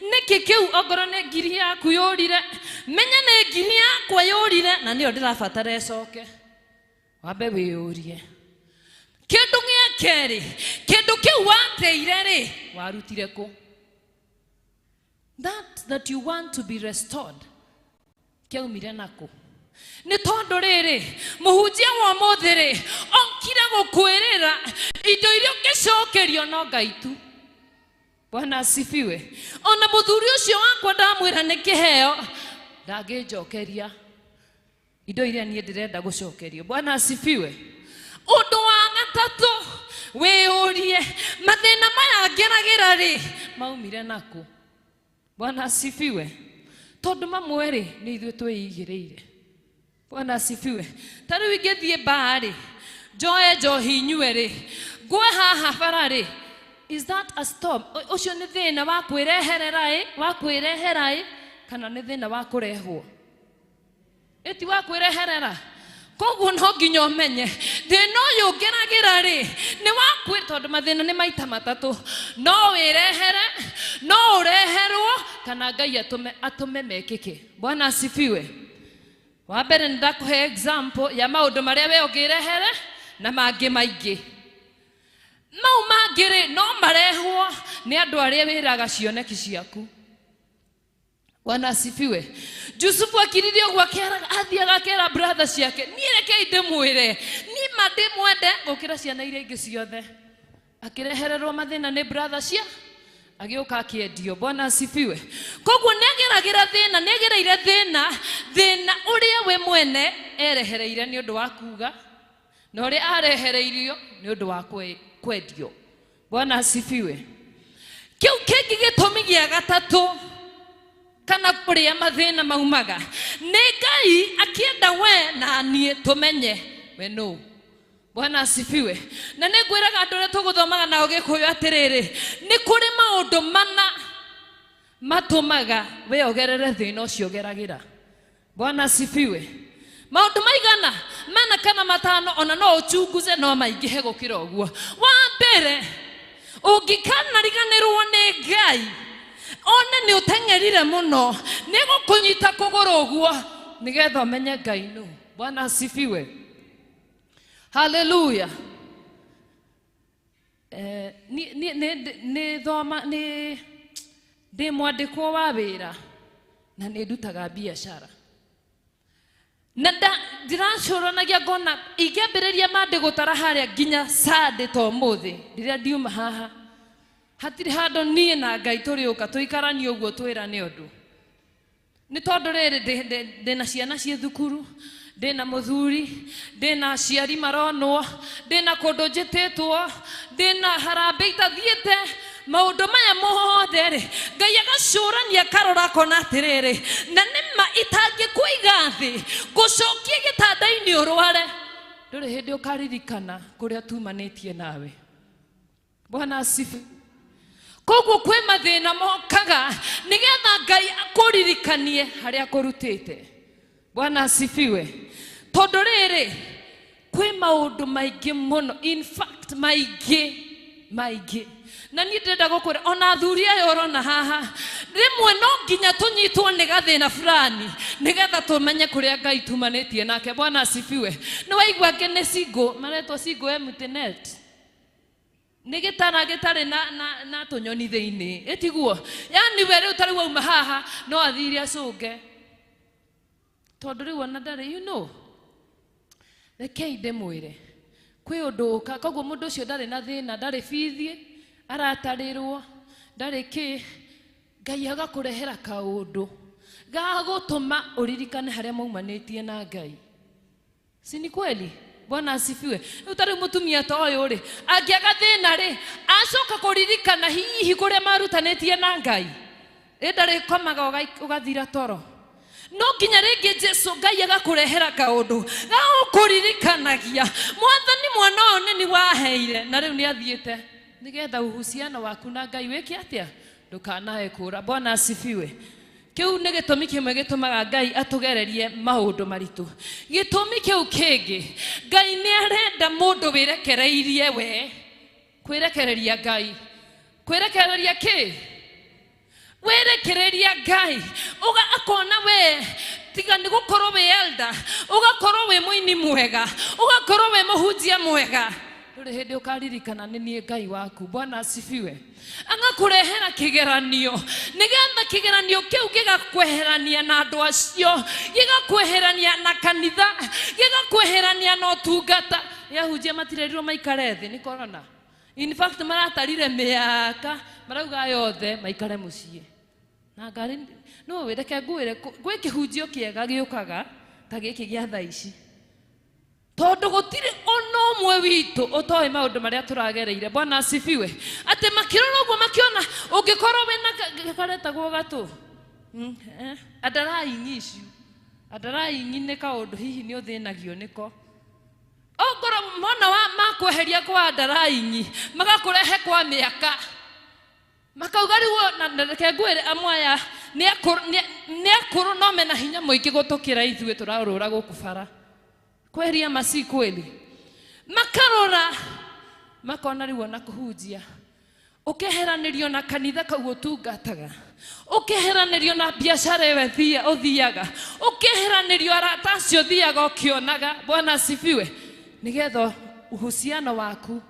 nĩkĩ kĩu ongorwo nĩ ngiri yaku yũrire, menye nĩ ngiri yakwa yũrire na nĩyo ndĩrabatara ĩcoke. Wambe wĩyũrie. Kĩndũ gĩa kerĩ, kĩndũ kĩu wateire rĩ, warutire kũ? That you want to be restored kĩaumire nakũ? Nĩ tondũ rĩrĩ, mũhunjia wa ũmũthĩ rĩ, okire gũkwĩrĩra indo iria ũngĩcokerio no Ngai tu. Bwana asifiwe. Ona mũthuri ũcio wakwa ndamwĩra nĩ kĩheo, ndangĩnjokeria indo iria niĩ ndĩrenda gũcokerio. Bwana asifiwe. Ũndũ wa gatatũ, wĩyũrie mathĩna maya ngeragĩra rĩ, maumire nakũ? Bwana asifiwe. Tondũ mamwe rĩ, nĩ ithuĩ twĩigĩrĩire. Bwana asifiwe. Ta rĩu ingĩthiĩ mbaa rĩ, njoe njohi nyue rĩ, ngwe haha bara rĩ, is that a storm? Ũcio nĩ thĩna wa kwĩreherera ĩ, wa kwĩrehera ĩ, kana nĩ thĩna wa kũrehwo? Ĩti wa kwĩreherera. Koguo no nginya ũmenye thĩna ũyũ ngeragĩra rĩ, nĩ wa kwĩ, tondũ mathĩna nĩ maita matatũ. No wĩrehere, no ũreherwo, kana Ngai atũme mekĩke. Bwana asifiwe. Wa mbere nĩ ndakũhe example ya maũndũ marĩa we ũngĩrehere na mangĩ maingĩ. Mau mangĩ rĩ, no marehwo nĩ andũ arĩa wĩraga cioneki ciaku. Bwana asifiwe. Jusufu akiririe ũguo akĩeraga, athiaga akera brother ciake, niĩ rekei ndĩmwĩre, niĩ ma ndĩmwende gũkĩra ciana iria ingĩ ciothe. Akĩrehererwo mathĩna nĩ brother cia, agĩũka akĩendio. Bwana asifiwe. Koguo nĩageragĩra thĩna, nĩagereire thĩna, thĩna ũrĩa we mwene erehereire nĩ ũndũ wa kuga, na ũrĩa arehereirio nĩ ũndũ wa kwendio. Bwana asifiwe. Kĩu kĩngĩ gĩtũmi gĩa gatatũ kana kũrĩa mathĩna maumaga, nĩ Ngai akĩenda we na niĩ tũmenye we nũ. Bwana asifiwe. Na nĩ ngwĩraga andũ arĩa tũgũthomaga nao Gĩkũyũ atĩrĩrĩ, nĩ kũrĩ maũndũ mana matũmaga we ogerere thĩna ũcio ũgeragĩra. Bwana asifiwe. Maũndũ maigana mana kana matano, ona no ũchunguze no maingĩhe gũkĩra ũguo. Wa mbere, ũngĩkanariganĩrwo nĩ Ngai, one nĩ ũteng'erire mũno, nĩ gũkũnyita kũgũrũ ũguo nĩgetha ũmenye Ngai nũ. Bwana asifiwe. Haleluya. Nĩ thoma, nĩ ndĩ mwandĩkwo wa wĩra na nĩ ndutaga biacara. Na ndiracũranagia ngona ingĩambĩrĩria mandĩ gũtara harĩa nginya Sunday ta ũmũthĩ rĩrĩa ndiuma haha, hatirĩ handũ niĩ na Ngai tũrĩũka tũikaranie ũguo twĩrane ũndũ. Nĩ tondũ rĩrĩ, ndĩna ciana ciĩ thukuru, ndĩna mũthuri, ndĩna aciari maronwo, ndĩna kũndũ njĩtĩtwo, ndĩna harambee itathiĩte, maũndũ maya mothe rĩ, Ngai agacũrania akarora akona atĩrĩrĩ, na nĩma itangĩkũiga thĩ, ngũcokie gĩtanda-inĩ ũrware, ndũrĩ hĩndĩ ũkaririkana kũrĩa tumanĩtie nawe. Bwana asifiwe. Koguo kwĩ mathĩna mokaga nĩgetha Ngai akũririkanie harĩa akũrutĩte. Bwana asifiwe. Tondũ rĩrĩ, kwĩ maũndũ maingĩ mũno, in fact maingĩ maingĩ. Na niĩ ndĩrenda gũkwĩra ona athuri aya ũrona haha, rĩmwe no nginya tũnyitwo nĩ gathĩna fulani nĩgetha tũmenye kũrĩa Ngai tumanĩtie nake. Bwana asifiwe. Nĩ waigua angĩ nĩ single, maretwo single empty net. Nĩ gĩtara gĩtarĩ na tũnyoni thĩinĩ, ĩtiguo? Yani we rĩu tarĩu wauma haha no athire acũnge, tondũ rĩu ona ndarĩ, you know. Rekei ndĩmwĩre, kwĩ ũndũ ũka, koguo mũndũ ũcio ndarĩ na thĩna, ndarĩ bithi, aratarĩrwo, ndarĩ kĩ, Ngai agakũrehera kaũndũ gagũtũma ũririkane harĩa maumanĩtie na Ngai. Si ni kweli? Bwana asifiwe. Rĩu ta rĩu mũtumia ta ũyũ rĩ, angĩaga thĩna rĩ, acoka kũririkana hihi kũrĩa marutanĩtie na Ngai, ĩ ndarĩkomaga ũgathira toro. No nginya rĩngĩ Jesu Ngai agakũrehera kaũndũ gagũkũririkanagia, Mwathani mwana ũyũ nĩ ni waheire na rĩu nĩ athiĩte, nĩgetha uhusiano waku na Ngai wĩke atĩa? Ndũkanae kũra. Bwana asifiwe. Kĩu nĩ gĩtũmi kĩmwe gĩtũmaga Ngai atũgererie maũndũ maritũ. Gĩtũmi kĩu kĩngĩ, Ngai nĩ arenda mũndũ wĩrekereirie we, kwĩrekereria Ngai. Kwĩrekereria kĩ? Wĩrekereria Ngai. Uga akona we tiga nĩ gũkorwo wĩ elder, ũgakorwo wĩ mũini mwega, ũgakorwo wĩ mũhunjia mwega. Ndũrĩ hĩndĩ ũkaririkana nĩ niĩ Ngai waku. Bwana asifiwe. Agakũrehera kĩgeranio nĩgetha kĩgeranio kĩu gĩgakweherania na andũ acio, gĩgakweherania na kanitha, gĩgakweherania na ũtungata. Nĩ ahunjia matirerirwo maikare thĩ nĩ corona. In fact maratarire mĩaka marauga yothe maikare mũciĩ. Na ngari no wĩreke ngwĩre gwĩ kĩhunjio kĩega gĩũkaga ta gĩkĩ gĩa thaa ici. Tondũ gũtirĩ ona ũmwe witũ ũtoĩ maũndũ marĩa tũragereire. Bwana asifiwe. Atĩ makĩrora ũguo makĩona ũngĩkorwo wĩna karetagwo gatũ underlying issue. Underlying nĩ kaũndũ hihi nĩ ũthĩnagio nĩko. Okorwo mwana wa makweheria kwa underlying magakũrehe kwa mĩaka makauga rĩu na reke ngwĩre amwe aya nĩ akũrũ no mena hinya mũingĩ gũtũkĩra ithuĩ tũrarũra gũkũ bara. Kweheria masi kweli. Makarora makona rĩu ona kũhunjia ũkeheranĩrio na kanitha kau ũtungataga, ũkeheranĩrio na biacara ĩyo ũthiaga, ũkeheranĩrio arata acio ũthiaga ũkĩonaga. Bwana asifiwe. Nĩgetha uhusiano waku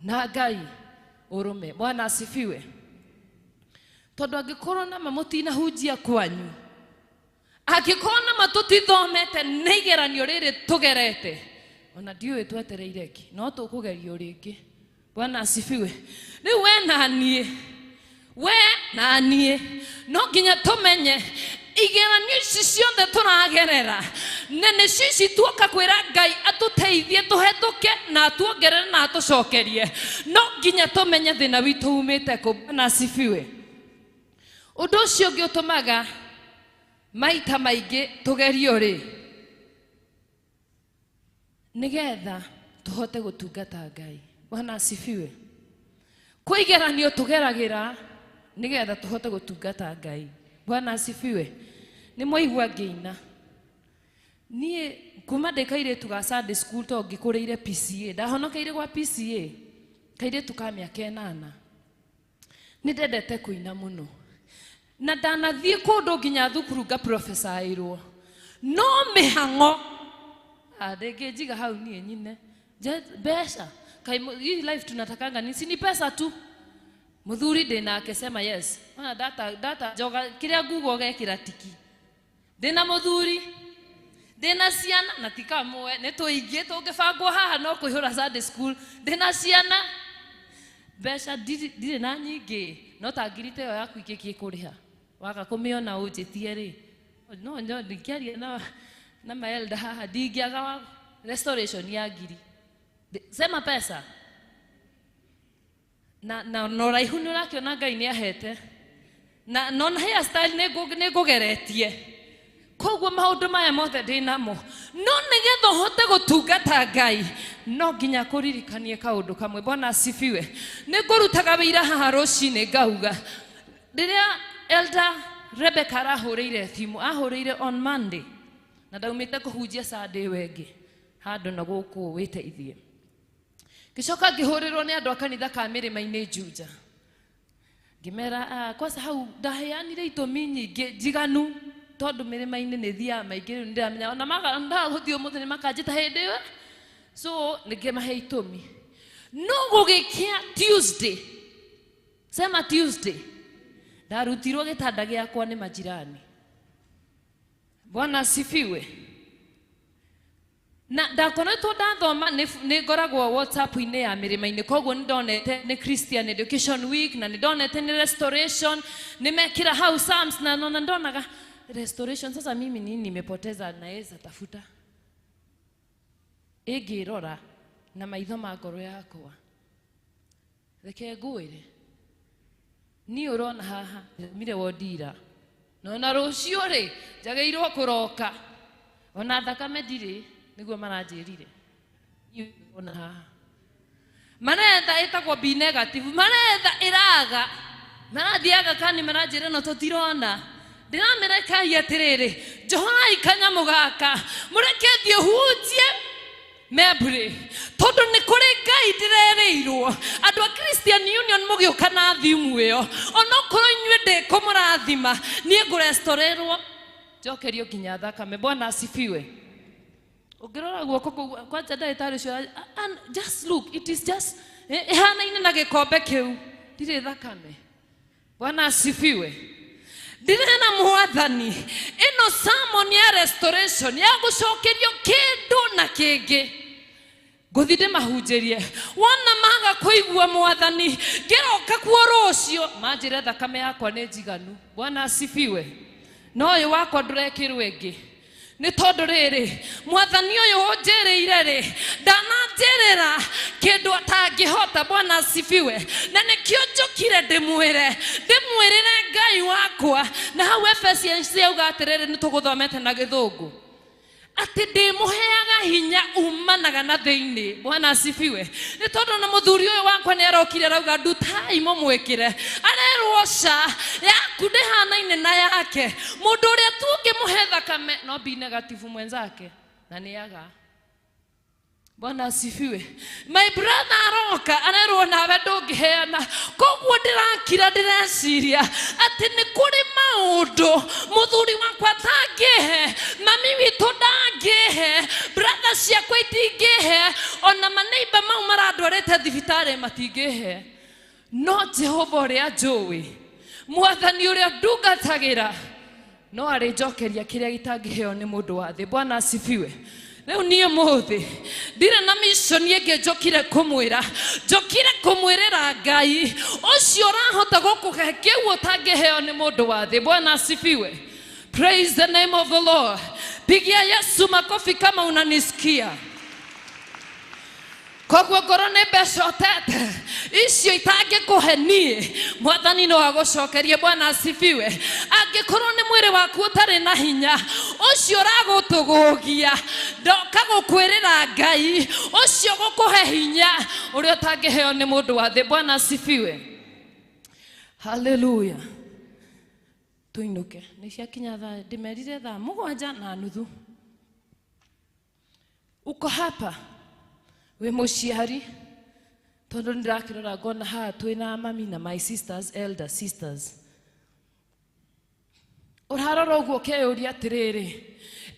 na Ngai ũrũme. Bwana asifiwe. Tondũ angĩkorwo nama mũtinahunjia kwanyu, angĩkorwo nama tũtithomete nĩ igeranio rĩrĩ tũgerete, ona ndiũĩ twetereire kĩ, no tũkũgerio rĩngĩ. Bwana asifiwe. Rĩu we na niĩ, we na niĩ no nginya tũmenye igeranio ici ciothe tũragerera na nĩcio ici tuoka kwĩra Ngai atũteithie tũhetũke na atuongerere na atũcokerie. No nginya tũmenye thĩna witũ umĩte kũ. Bwana asifiwe. Ũndũ ũcio ũngĩ ũtũmaga maita maingĩ tũgerio rĩ, nĩgetha tũhote gũtungata Ngai. Bwana asifiwe. Kwĩ igeranio tũgeragĩra nĩgetha tũhote gũtungata Ngai. Bwana asifiwe. Nĩ mwaigua ngĩina. Niĩ kuma ndĩ kairĩtu ga Sunday school to ngĩkũrĩire PCA. Ndahonokeire gwa PCA kairĩtu ka mĩaka 8. Nĩ ndendete kũina mũno. Na ndanathiĩ kũndũ nginya thukuru ngaprofesaĩrwo. No mĩhang'o ndĩngĩnjiga hau niĩ nyine. Mbeca hii life tunatakanga ni si ni pesa tu. Muthuri ndĩ nake sema yes. Ona data njoga kĩrĩa nguga ũgekĩra tiki. Ndĩna muthuri, ndĩna ciana na ti kamwe, nĩ tũingĩ tũngĩbangwo haha no kũihũra Sunday school. Ndĩna ciana, mbeca ndirĩ na nyingĩ, no ta ngiri ta ĩyo yaku ingĩkĩkũrĩha. Waga kũmĩona ũnjĩtie rĩ. No no ndingĩaria na maelda haha ndingĩaga wa restoration ya ngiri. Sema pesa. Na na ũraihu nĩ ũrakĩona Ngai nĩ ahete. Na nona hair style nĩ ngũgeretie. Koguo maũndũ maya mothe ndĩ namo. No nĩgetha ũhote gũtungata Ngai no nginya kũririkanie kaũndũ kamwe. Bwana asifiwe. Nĩ ngũrutaga wĩira haha rũcinĩ ngauga rĩrĩa Elder Rebecca arahũrĩire thimũ, ahũrĩire on Monday na ndaumĩte kũhunjia Sunday ĩyo ĩngĩ handũ na gũkũ wĩteithie. Ngĩcoka ngĩhũrĩrwo nĩ andũ a kanitha ka Mĩrĩma-inĩ Juja. Ngĩmera kwanza hau ndaheanire itũmi nyingĩ njiganu tondũ mĩrĩma-inĩ nĩ thiaga maingĩ rĩu nĩndĩramenya ona ndagũthiĩ ũmũthĩ nĩ makanjĩta hĩndĩ ĩyo. So nĩngĩmahe itũmi. No gũgĩkĩa Tuesday, sema Tuesday, ndarutirwo gĩtanda gĩakwa nĩ majirani. Bwana asifiwe. Na ndakoretwo ndathoma nĩ ngoragwo WhatsApp-inĩ ya Mĩrĩma-inĩ, koguo nĩ ndonete nĩ Christian Education Week na nĩ ndonete nĩ restoration, nĩ mekĩra hau Psalms na nona ndonaga restoration. Sasa mimi nini nimepoteza naweza tafuta ĩngĩrora na maitho ma ngoro yakwa. Reke ngwĩre niĩ ũrona haha ndĩraumire wondira nona rũciũ rĩ njagĩrĩirwo kũroka ona thakame ndirĩ, nĩguo maranjĩrire. Niĩ ũrona haha maretha ĩtagwo B negative, maretha ĩraga, marathiaga kani maranjĩra no tũtirona. Ndĩramerekai atĩrĩrĩ, njohorai kanyamũ gaka mũreke thiĩ hunjie Memory tondu ni kuri Ngai ndirereirwo andu a Christian Union mugiuka na thimu iyo onokorwo inyuĩ ndikũmũrathima niĩ ngũrestorerwo njokerio nginya thakame. Bwana asifiwe. Ũngĩrora guoko kũu kwanja ndagĩtarĩ ũcio, just look, it is just ihanaine na gĩkombe kĩu, ndirĩ thakame. Bwana asifiwe. Ndirena mwathani ĩno sermon ya restoration ya gũcokerio kĩndũ na kĩngĩ ngũthi ndĩmahunjĩrie. Wona maga kũigua mwathani ngĩroka kuo rũciũ manjĩre thakame yakwa nĩ njiganu. Bwana asifiwe. No ũyũ wakwa ndũrekĩrwo ĩngĩ nĩ tondũ rĩrĩ mwathani ũyũ ũnjĩrĩire rĩ ndananjĩrĩra kĩndũ atangĩhota. Bwana asifiwe. Na nĩkĩo njũkire ndĩmwĩre ndĩmwĩrĩre Ngai wakwa. Na hau Ephesians yauga atĩrĩrĩ, nĩ tũgũthomete na gĩthũngũ atĩ ndĩmũheaga hinya umanaga na thĩinĩ. Bwana asifiwe. Nĩ tondũ na mũthuri ũyũ wakwa nĩ arokire arauga ndutai mũmwĩkĩre, arerwo ca yaku ndĩhanaine na yake, mũndũ ũrĩa tu ũngĩmũhe thakame no be negative mwenzake na nĩ aga. Bwana asifiwe. My brother aroka arerwo nawe ndũngĩheana. Koguo ndĩrakira ndĩreciria atĩ nĩ kũrĩ maũndũ mũthuri wakwa atangĩhe, mami witũ ndangĩhe, brother ciakwa itingĩhe, ona maneiba mau marandwarĩte thibitarĩ matingĩhe. No Jehova ũrĩa njũĩ, mwathani ũrĩa ndungatagĩra, no arĩnjokeria kĩrĩa gĩtangĩheo nĩ mũndũ wa thĩ. Bwana asifiwe. Rĩu niĩ mũthĩ ndirĩ na mission ĩngĩ njũkire kũmwĩra, njũkire kũmwĩrĩra Ngai ũcio ũrahota gũkũhe kĩu ũtangĩheo nĩ mũndũ wa thĩ. Bwana asifiwe. Praise the name of the Lord. Pigia Yesu makofi kama unanisikia. Koguo ngorwo nĩ mbeca ũtete icio itangĩkũhe niĩ mwathani no agũcokerie. Bwana asifiwe. Angĩkorwo nĩ mwĩrĩ waku ũtarĩ na hinya ũcio ũragũtũgũgia ndoka gũkwĩrĩra Ngai ũcio gũkũhe hinya ũrĩa ũtangĩheo nĩ mũndũ wa thĩ. Bwana asifiwe. Haleluya. Tũinũke nĩ ciakinya thaa ndĩmerire thaa 7:30. Uko hapa wĩ mũciari tondũ nĩndĩrakĩrora ngona haha twĩna mami na my sisters, elder sisters. Ũrarora ũguo ũkeyũria atĩrĩrĩ,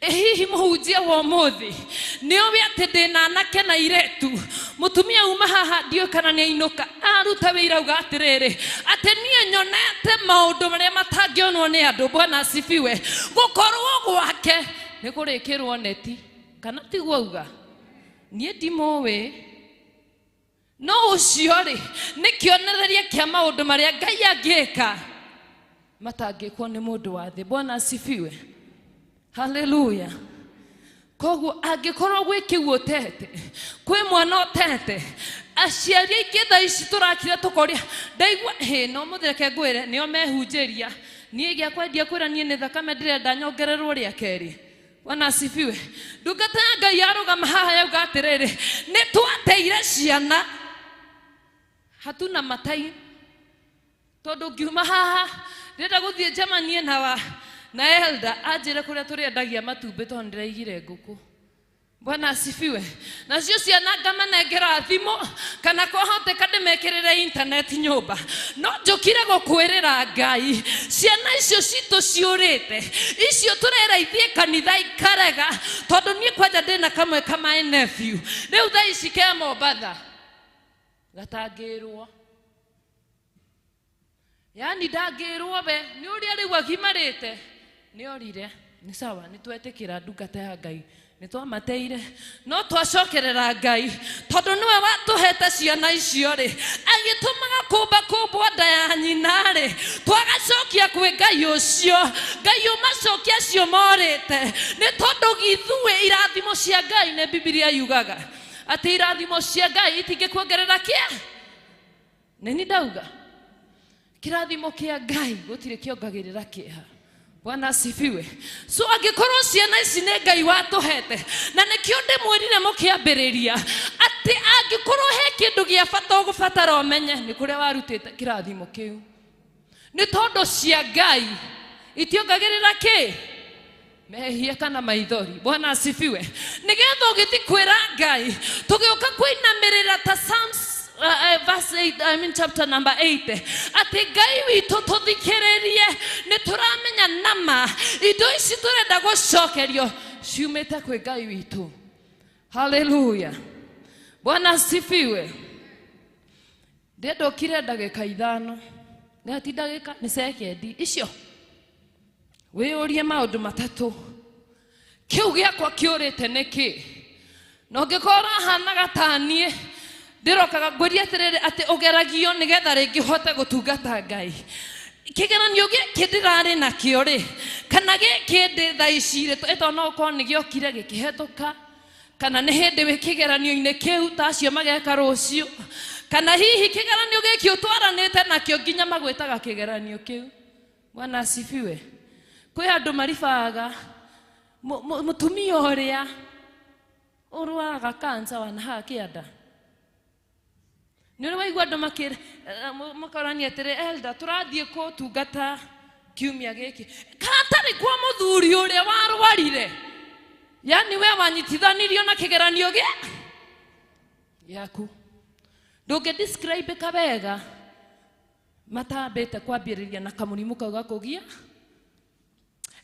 ĩ hihi mũhunjia wa ũmũthĩ nĩ ũĩ atĩ ndĩna anake na airĩtu? Mũtumia uma haha ndiũĩ kana nĩ ainũka aruta wĩira auga atĩrĩrĩ atĩ niĩ nyonete maũndũ marĩa matangĩonwo nĩ andũ. Bwana asifiwe. Gũkorwo gwake nĩ kũrĩkĩrwo neti kana tiguo auga? Niĩ ndimũĩ no ũcio rĩ nĩ kĩonereria kĩa maũndũ marĩa Ngai angĩka matangĩkwo nĩ mũndũ wa thĩ. Bwana asifiwe. Haleluya. Koguo angĩkorwo gwĩ kĩu ũtete, kwĩ mwana ũtete, aciari aingĩ thaa ici tũrakira tũkoria ndaigua hĩ no mũthĩ reke ngwĩre nĩo mehunjĩria niĩ gĩakwa ndiakwĩra niĩ nĩ thakame ndĩrenda nyongererwo rĩa kerĩ. Bwana asifiwe. Ndungata ya Ngai yarũgama haha yauga atĩrĩrĩ nĩ twateire ciana hatuna matai tondũ ngiuma haha ndĩrenda gũthiĩ njemanie na wa na elder anjĩre kũrĩa tũrĩendagia matumbĩ tondũ ndĩraigire ngũkũ. Bwana asifiwe. Nacio ciana ngamanengera thimũ kana kwahoteka ndĩmekĩrĩre internet nyũmba. No njũkire gũkwĩrĩra Ngai ciana icio citũ ciũrĩte icio tũrera ithiĩ kanitha ikarega tondũ niĩ kwanja ndĩna kamwe ka my nephew rĩu thaa ici ke Mombatha gatangĩrwo, yani ndangĩrwo we nĩ ũrĩa rĩu agimarĩte nĩ orire. Nĩ sawa, nĩ twetĩkĩra ndungata ya Ngai nĩ twamateire no twacokerera Ngai tondũ nĩwe watũhete ciana icio rĩ agĩtũmaga kũmba kũmbwo nda ya nyina rĩ twagacokia kwĩ Ngai ũcio. Ngai ũmacokia acio morĩte nĩ tondũ githuĩ irathimo cia Ngai nĩ Bibilia yugaga atĩ irathimo cia Ngai itingĩkuongerera kĩa nĩ ni ndauga kĩrathimo kĩa Ngai gũtirĩ kĩongagĩrĩra kĩeha. Bwana asifiwe. So angĩkorwo ciana ici nĩ Ngai watũhete na nĩkĩo ndĩmwĩrire mũkĩambĩrĩria atĩ angĩkorwo he kĩndũ gĩa bata ũgũbatara ũmenye nĩ kũrĩa warutĩte kĩrathimo kĩu nĩ tondũ cia Ngai itiongagĩrĩra kĩ. Mehia kana maithori. Bwana asifiwe. Nigetha ũgĩthiĩ kwĩra Ngai, tũgĩũka kũinamĩrĩra ta Psalms verse 8, I mean chapter number 8. Atĩ Ngai witũ tũthikĩrĩrie, nĩ tũramenya nama indo ici tũrenda gũcokerio ciumĩte kwĩ Ngai witũ. Haleluya. Bwana asifiwe. Ndĩrenda ũkire ndagĩka 5. Nĩ ti ndagĩka, nĩ sekendi icio. Wĩyũrie maũndũ matatũ. Kĩu gĩakwa kĩũrĩte nĩkĩ? Na ũngĩkorwo ũrahanaga ta niĩ, ndĩrokaga ngwĩrie atĩrĩrĩ atĩ ũgeragio nĩgetha rĩngĩ ũhote gũtungata Ngai. Kĩgeranio gĩkĩ ndĩrarĩ nakĩo rĩ, kana gĩkĩ ndĩ thaa ici rĩ, ĩto no ũkorwo nĩ gĩokire gĩkĩhetũka, kana nĩ hĩndĩ wĩ kĩgeranio-inĩ kĩu ta acio mageka rũciũ, kana hihi kĩgeranio gĩkĩ ũtwaranĩte nakĩo nginya magwĩtaga kĩgeranio kĩu. Bwana asifiwe. Kwĩ andũ maribaga mũtumia ũrĩa ũrwaraga cancer wanahaga kĩanda. Nĩ ũrĩ waigua andũ makorania atĩrĩ, elder, tũrathiĩ kũtungata kiumia gĩkĩ. Katarĩ kwa mũthuri ũrĩa warwarire. Yani we wanyitithanirio na kĩgeranio gĩaku. Ndũngĩ describe ka wega matambĩte kwambĩrĩria na kamũrimũ kau gakũgia.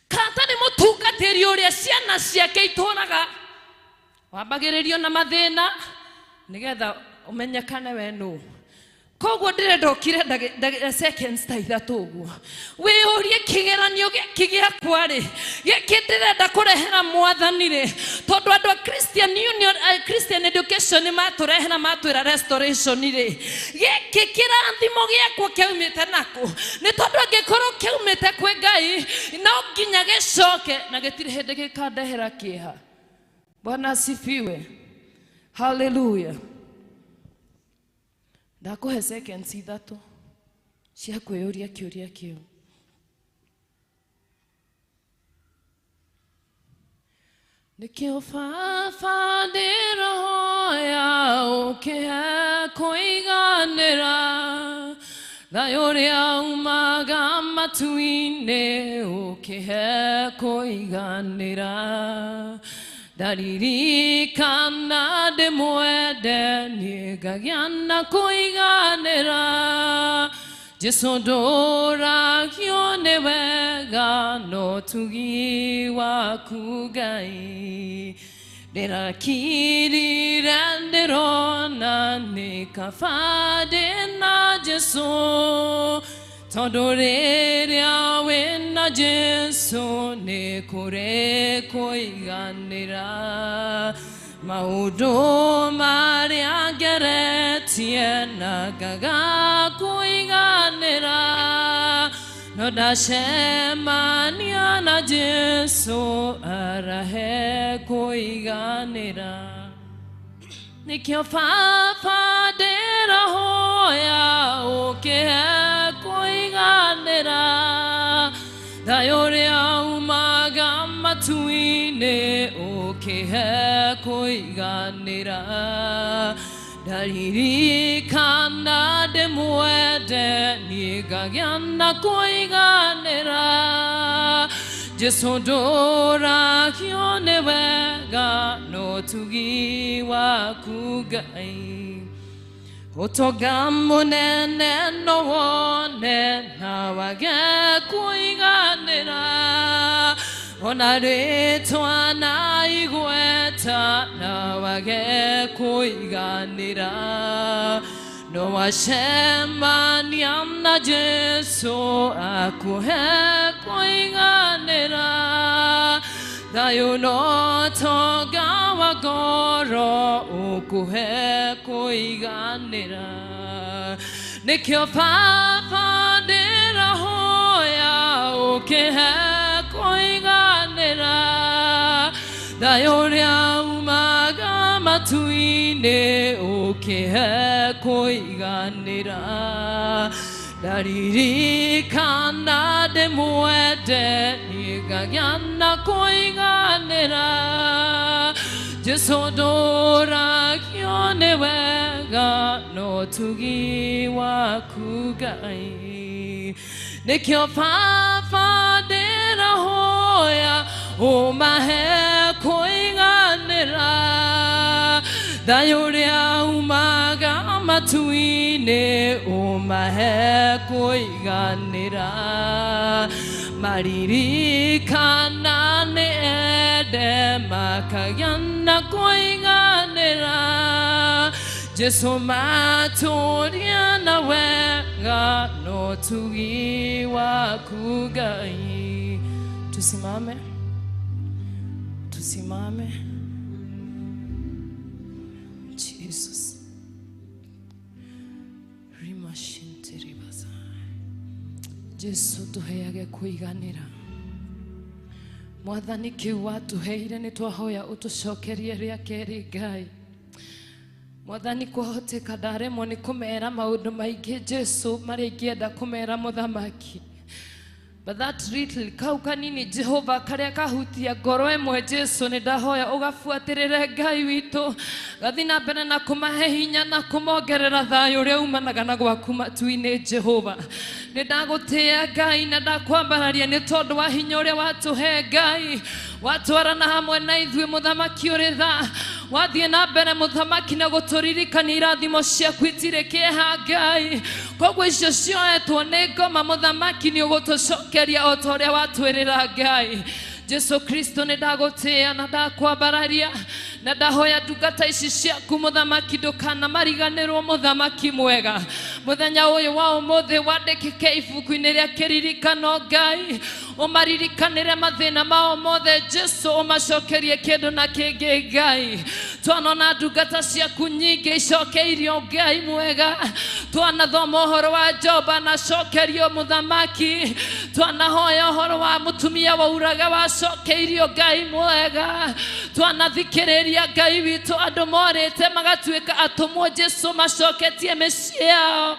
Katarĩ mũtungatĩri ũrĩa ciana ciake itũraga wambagĩrĩrio na mathĩna nĩgetha ũmenyekane we nũ. Koguo ndĩrenda ũkire seconds ta 3 ũguo. Wĩyũrie kĩgeranio gĩkĩ gĩakwa rĩ, gĩkĩ ndĩrenda kũrehera mwathani rĩ, tondũ andũ a Christian Union, Christian Education nĩ matũrehera matwĩra restoration rĩ, gĩkĩ kĩrathimo gĩakwa kĩaumĩte nakũ? Nĩ tondũ angĩkorwo kĩaumĩte kwĩ Ngai, no nginya gĩcoke na gĩtirĩ hĩndĩ gĩkandehera kĩeha. Bwana asifiwe. Haleluya. Ndakũhe seconds 3 cia kwĩyũria kĩũria kĩu. Nĩkĩo baba ndĩrahoya ũkĩhe kũiganĩra, thayũ ũrĩa umaga matu-inĩ ũkĩhe kũiganĩra. Ndaririkana ndĩmwende niĩ ngagĩa na kũiganĩra. Jesũ ndũragio nĩ wega no ũtugi waku Ngai. Ndĩrakirire ndĩrona nĩ kaba ndĩ na Jesũ, tondũ rĩrĩa wĩna Jesũ nĩ kũrĩ kũiganĩra. Maũndũ marĩa ngeretie na ngaga kũiganĩra, no ndacemania na Jesũ arahe kũiganĩra. Nĩkĩo baba ndĩrahoya ũkĩhe kũiganĩra, thayũ ũrĩa umaga matu-inĩ ũkĩhe kũiganĩra. Ndaririkana ndĩmwende niĩ ngagĩa na kũiganĩra. Jesũ ndũragio nĩ wega no ũtugi waku Ngai. Ũtonga mũnene no wone na wage kũiganĩra, ona rĩtwa na igweta na wage kũiganĩra. No wacemania na Jesũ akũhe kũiganĩra, thayũ no ũtonga wa ngoro ũkũhe kũiganĩra. Nĩkĩo baba ndĩrahoya ũkĩhe kũiganĩra, thayũ ũrĩa umaga matu-inĩ ũkĩhe kũiganĩra. Ndaririkana ndĩmwende niĩ ngagĩa na kũiganĩra. Jesũ ndũragio nĩ wega no ũtugi waku Ngai. Nĩkĩo baba ndĩrahoya Umahe kũiganĩra thayũ ũrĩa umaga matu-inĩ umahe kũiganĩra maririkana nĩ ende makagĩa na kũiganĩra Jesu matũria na wega no tugi waku Ngai. Tusimame, tusimame. Jesus. Rimashinteribaza. Jesu tuheage kũiganĩra. Mwathani kĩu watuheire nĩ twahoya ũtũcokerie rĩa kerĩ Ngai. Mwathani kwahoteka ndaremwo nĩ kũmera maũndũ maingĩ Jesu marĩa ingĩenda kũmera mũthamaki. But that little kau kanini Jehova karĩa kahutia ngoro ĩmwe Jesu nĩ ndahoya ũgabuatĩrĩre Ngai witũ gathi na mbere na kũmahe hinya na kũmongerera thayũ ũrĩa umanaga na gwaku matu-inĩ Jehova. Nĩ ndagũtĩĩa Ngai na ndakwambararia nĩ tondũ wa hinya ũrĩa watũhe Ngai watwarana hamwe na ithuĩ mũthamaki ũrĩ tha wathiĩ na mbere mũthamaki na gũtũririkania irathimo ciaku itirĩ kĩeha Ngai koguo icio cioetwo nĩ ngoma mũthamaki nĩ ũgũtũcokeria o ta ũrĩa watwĩrĩra Ngai. Jesu Kristo nĩ ndagũtĩĩa na ndakwambararia na ndahoya ndungata ici ciaku mũthamaki ndũkanamariganĩrwo mũthamaki mwega mũthenya ũyũ wa ũmũthĩ wandĩkĩke ibuku-inĩ rĩa kĩririkano Ngai ũmaririkanĩre mathĩna mao mothe Jesu ũmacokerie kĩndũ na kĩngĩ Ngai. Twanona ndungata ciaku nyingĩ icokeirio Ngai mwega twanathoma ũhoro wa Joba na cokerio mũthamaki twanahoya ũhoro wa mũtumia wauraga wacokeirio Ngai mwega twanathikĩrĩria Ngai witũ andũ morĩte magatuĩka atũmwo Jesu macoketie mĩciĩ yao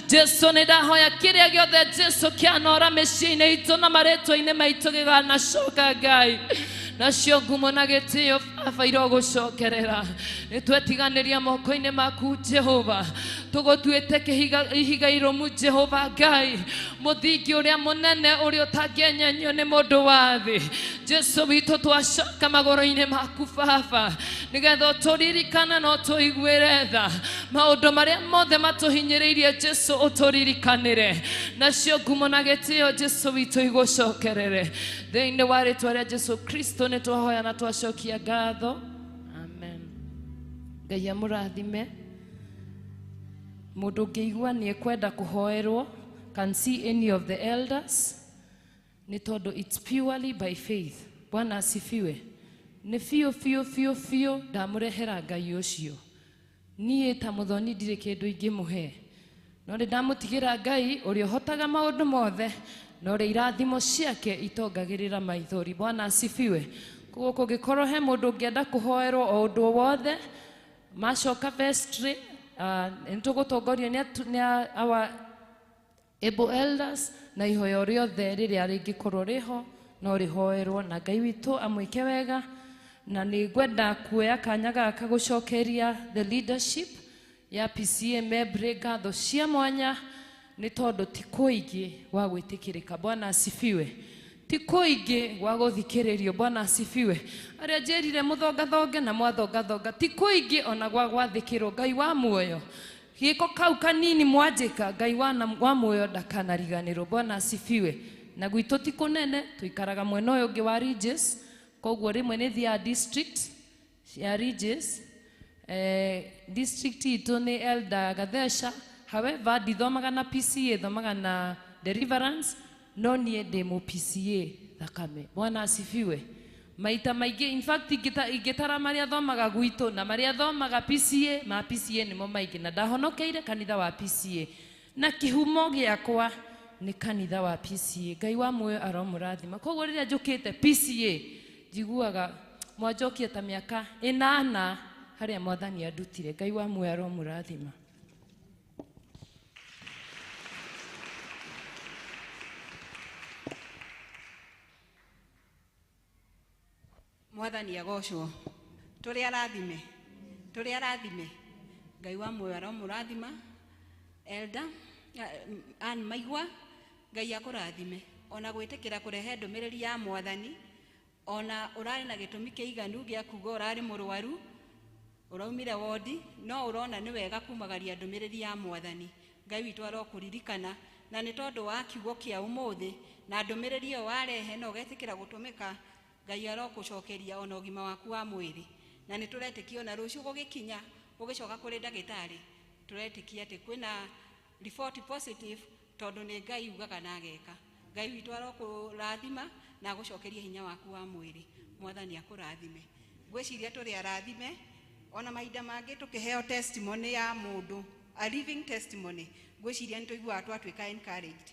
Jesu nĩ ndahoya kĩrĩa gĩothe Jesu kĩanora mĩciĩ-inĩ itũ na marĩtwa-inĩ maitũ gĩganacoka Ngai nacio ngumo na gĩtĩo Baba irogũcokerera nĩ twetiganĩria moko-inĩ maku Jehova tũgũtuĩte ihiga irũmu Jehova Ngai mũthingi ũrĩa mũnene ũrĩa ũtangĩenyenyio nĩ mũndũ wa thĩ Jesu witũ twacoka magũrũ-inĩ maku Baba nĩgetha ũtũririkane na ũtũiguĩre tha maũndũ marĩa mothe matũhinyĩrĩirie Jesu ũtũririkanĩre nacio ngumo na gĩtĩo Jesu witũ igũcokerere thĩinĩ wa rĩtwa rĩa Jesu Kristo nĩ twahoya na twacokia ngatho. Amen. Ngai amũrathime. Mũndũ ũngĩigua nĩ ekwenda kũhoerwo can see any of the elders nĩ tondũ it's purely by faith. Bwana asifiwe. Nĩ biũ biũ biũ biũ ndamũrehera Ngai ũcio niĩ ta mũthoni ndirĩ kĩndũ ingĩmũhe no nĩ ndamũtigĩra Ngai ũrĩa ũhotaga maũndũ mothe na ũrĩa irathimo ciake itongagĩrĩra maithori. Bwana asifiwe. Koguo kũngĩkorwo he mũndũ ũngĩenda kũhoerwo o ũndũ wothe macoka vestry nĩ tũgũtongorio nĩ our able elders na ihoya rĩothe rĩrĩa rĩngĩkorwo rĩho no rĩhoerwo na Ngai witũ amwĩke wega na nĩ ngwenda kuoya kanya gaka gũcokeria the leadership ya PCA Mebre ngatho cia mwanya nĩ tondũ ti kũingĩ gwa gwĩtĩkĩrĩka. Bwana asifiwe. Ti kũingĩ gwa gũthikĩrĩrio. Bwana asifiwe. Arĩa njĩrire mũthongathonge na mwathongathonga ti kũingĩ ona gwa gwathĩkĩrwo Ngai wa muoyo gĩko kau kanini mwanjĩka Ngai wa muoyo ndakanariganĩrwo. Bwana asifiwe. Na gwitũ ti kũnene tũikaraga mwena ũyũ ũngĩ wa Regis koguo rĩmwe nĩ thiaga district ya Regis district itũ nĩ Elder Gathesha however ndithomaga na PCA thomaga na Deliverance no niĩ ndĩ mũ PCA thakame. Bwana asifiwe. Maita maingĩ in fact ingĩtara marĩa thomaga gwitũ na marĩa thomaga PCA ma PCA nĩmo maingĩ na ndahonokeire kanitha wa PCA na kĩhumo gĩakwa nĩ kanitha wa PCA. Ngai wa muoyo aromũrathima. Koguo rĩrĩa njũkĩte PCA njiguaga mwanjokie ta mĩaka 8 harĩa mwathani andutire. Ngai wa muoyo aromũrathima. Mwathani agocwo tũrĩ arathime Ngai wa muoyo aromũrathima. Elder Ann Maigua Ngai akũrathime ona gwĩtĩkĩra kũrehe ndũmĩrĩri ya mwathani Ona ũrarĩ na gĩtũmi kĩiganu gĩa kuga ũrarĩ mũrwaru, ũraumire wodi, no ũrona nĩ wega kumagaria ndũmĩrĩri ya mwathani. Ngai witũ arokũririkana, na nĩ tondũ wa kiugo kĩa ũmũthĩ na ndũmĩrĩri ĩyo warehe na ũgetĩkĩra gũtũmĩka, Ngai arokũcokeria ona ũgima waku wa mwĩrĩ. Na nĩ tũretĩkia ona rũciũ gũgĩkinya ũgĩcoka kũrĩ ndagĩtarĩ, tũretĩkia atĩ kwĩna report positive, tondũ nĩ Ngai ugaga na ageka. Ngai witũ arokũrathima na agũcokerie hinya waku wa mwĩrĩ. Mwathani akũrathime. Ngwĩciria tũrĩ arathime. Ona mahinda mangĩ tũkĩheo testimony ya mũndũ, a living testimony, ngwĩciria nĩ tũiguaga twatuĩka encouraged,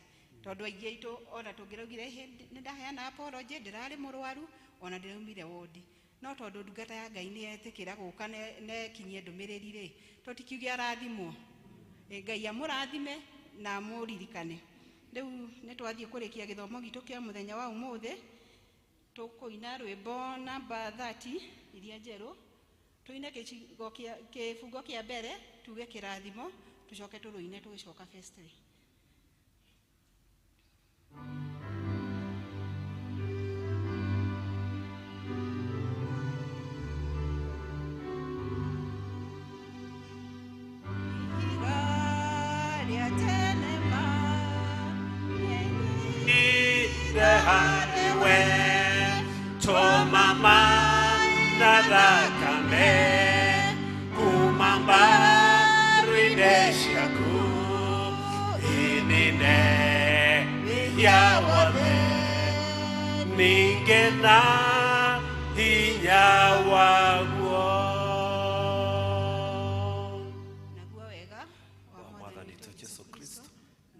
tondũ aingĩ aitũ ona tũngĩraugire nĩ ndaheana apology, ndĩrarĩ mũrwaru, ona ndĩraumire wodi, no tondũ ndungata ya Ngai nĩ yetĩkĩra gũka na ĩkinyie ndũmĩrĩri rĩ, tũtikiuge arathimwo. Ngai amũrathime na amũririkane. Rĩu nĩ twathiĩ kũrĩkia gĩthomo gitũ kĩa mũthenya wa ũmũthĩ. Tũkũina rwĩmbo namba 30 iria njerũ, tũine kĩbungo kĩa mbere, tuge kĩrathimo, tũcoke tũrũine tũgĩcoka festry. Ningena hinya waguo. Naguo wega wa Mwathani witũ Jesu Kristo,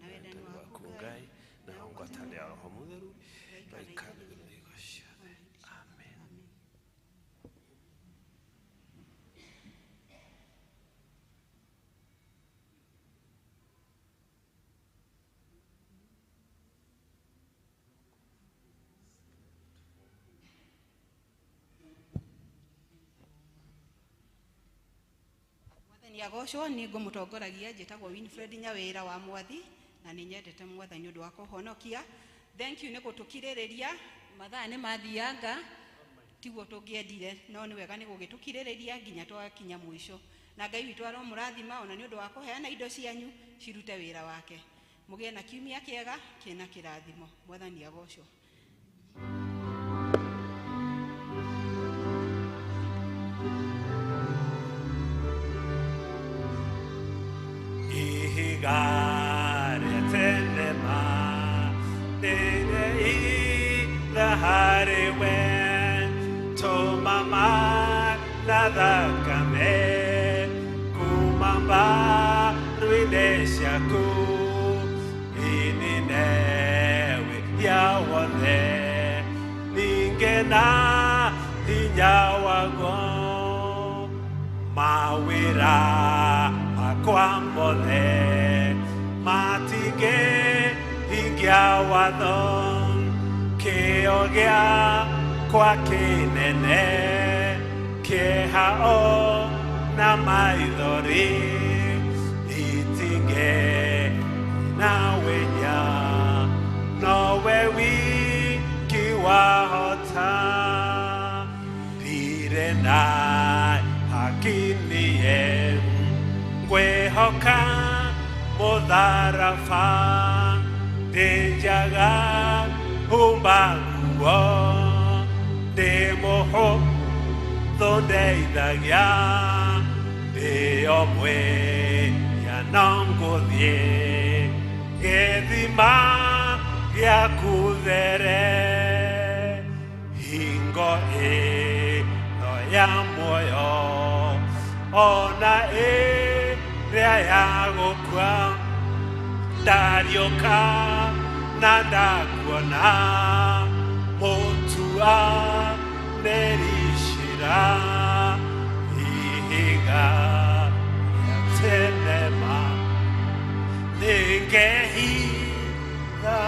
na wendani waku Ngai, na ngwatanĩro ya Roho Mũtheru, ĩikare hingo ciothe. Amen. Mwathani agocwo. Nĩ ngũmũtongoragia, njĩtagwo Winfred Nyawĩra wa Mwathi, na nĩ nyendete Mwathani ũndũ wa kũhonokia. Thank you nĩ gũtũkirĩrĩria, mathaa nĩ mathianga, tiguo tũngĩendire, no nĩ wega nĩ gũgĩtũkirĩrĩria nginya twakinya mũico. Na Ngai witũ aromũrathima ona nĩ ũndũ wa kũheana indo cianyu cirute wĩra wake. Mũgĩe na kiumia kĩega kĩna kĩrathimo. Mwathani agocwo. Ihiga rĩa tene ma rĩrĩa harĩ we, tũma na thakame kuma mbaru-inĩ ciaku, ĩnine wĩhia wothe, ningĩ na hinya waguo. Mawĩra makwa mothe matingĩhingia watho, kĩo gĩakwa kĩnene kĩeha o na maithori, itingĩnina wĩnya, nowe wiki wahota. Ndirĩ na haki niĩ ngwĩhoka mũtharaba, ndĩnjaga humba nguo, ndĩ mũhũthũ ndeithagia, ndĩ o mwĩhia no ngũthiĩ gĩthima gĩaku there, hingo ĩno ya muoyo ona ĩrĩa ya gũkua, ndariũka na ndakuona, mũtuanĩri ciira, ihiga rĩa tene ma, nĩngehitha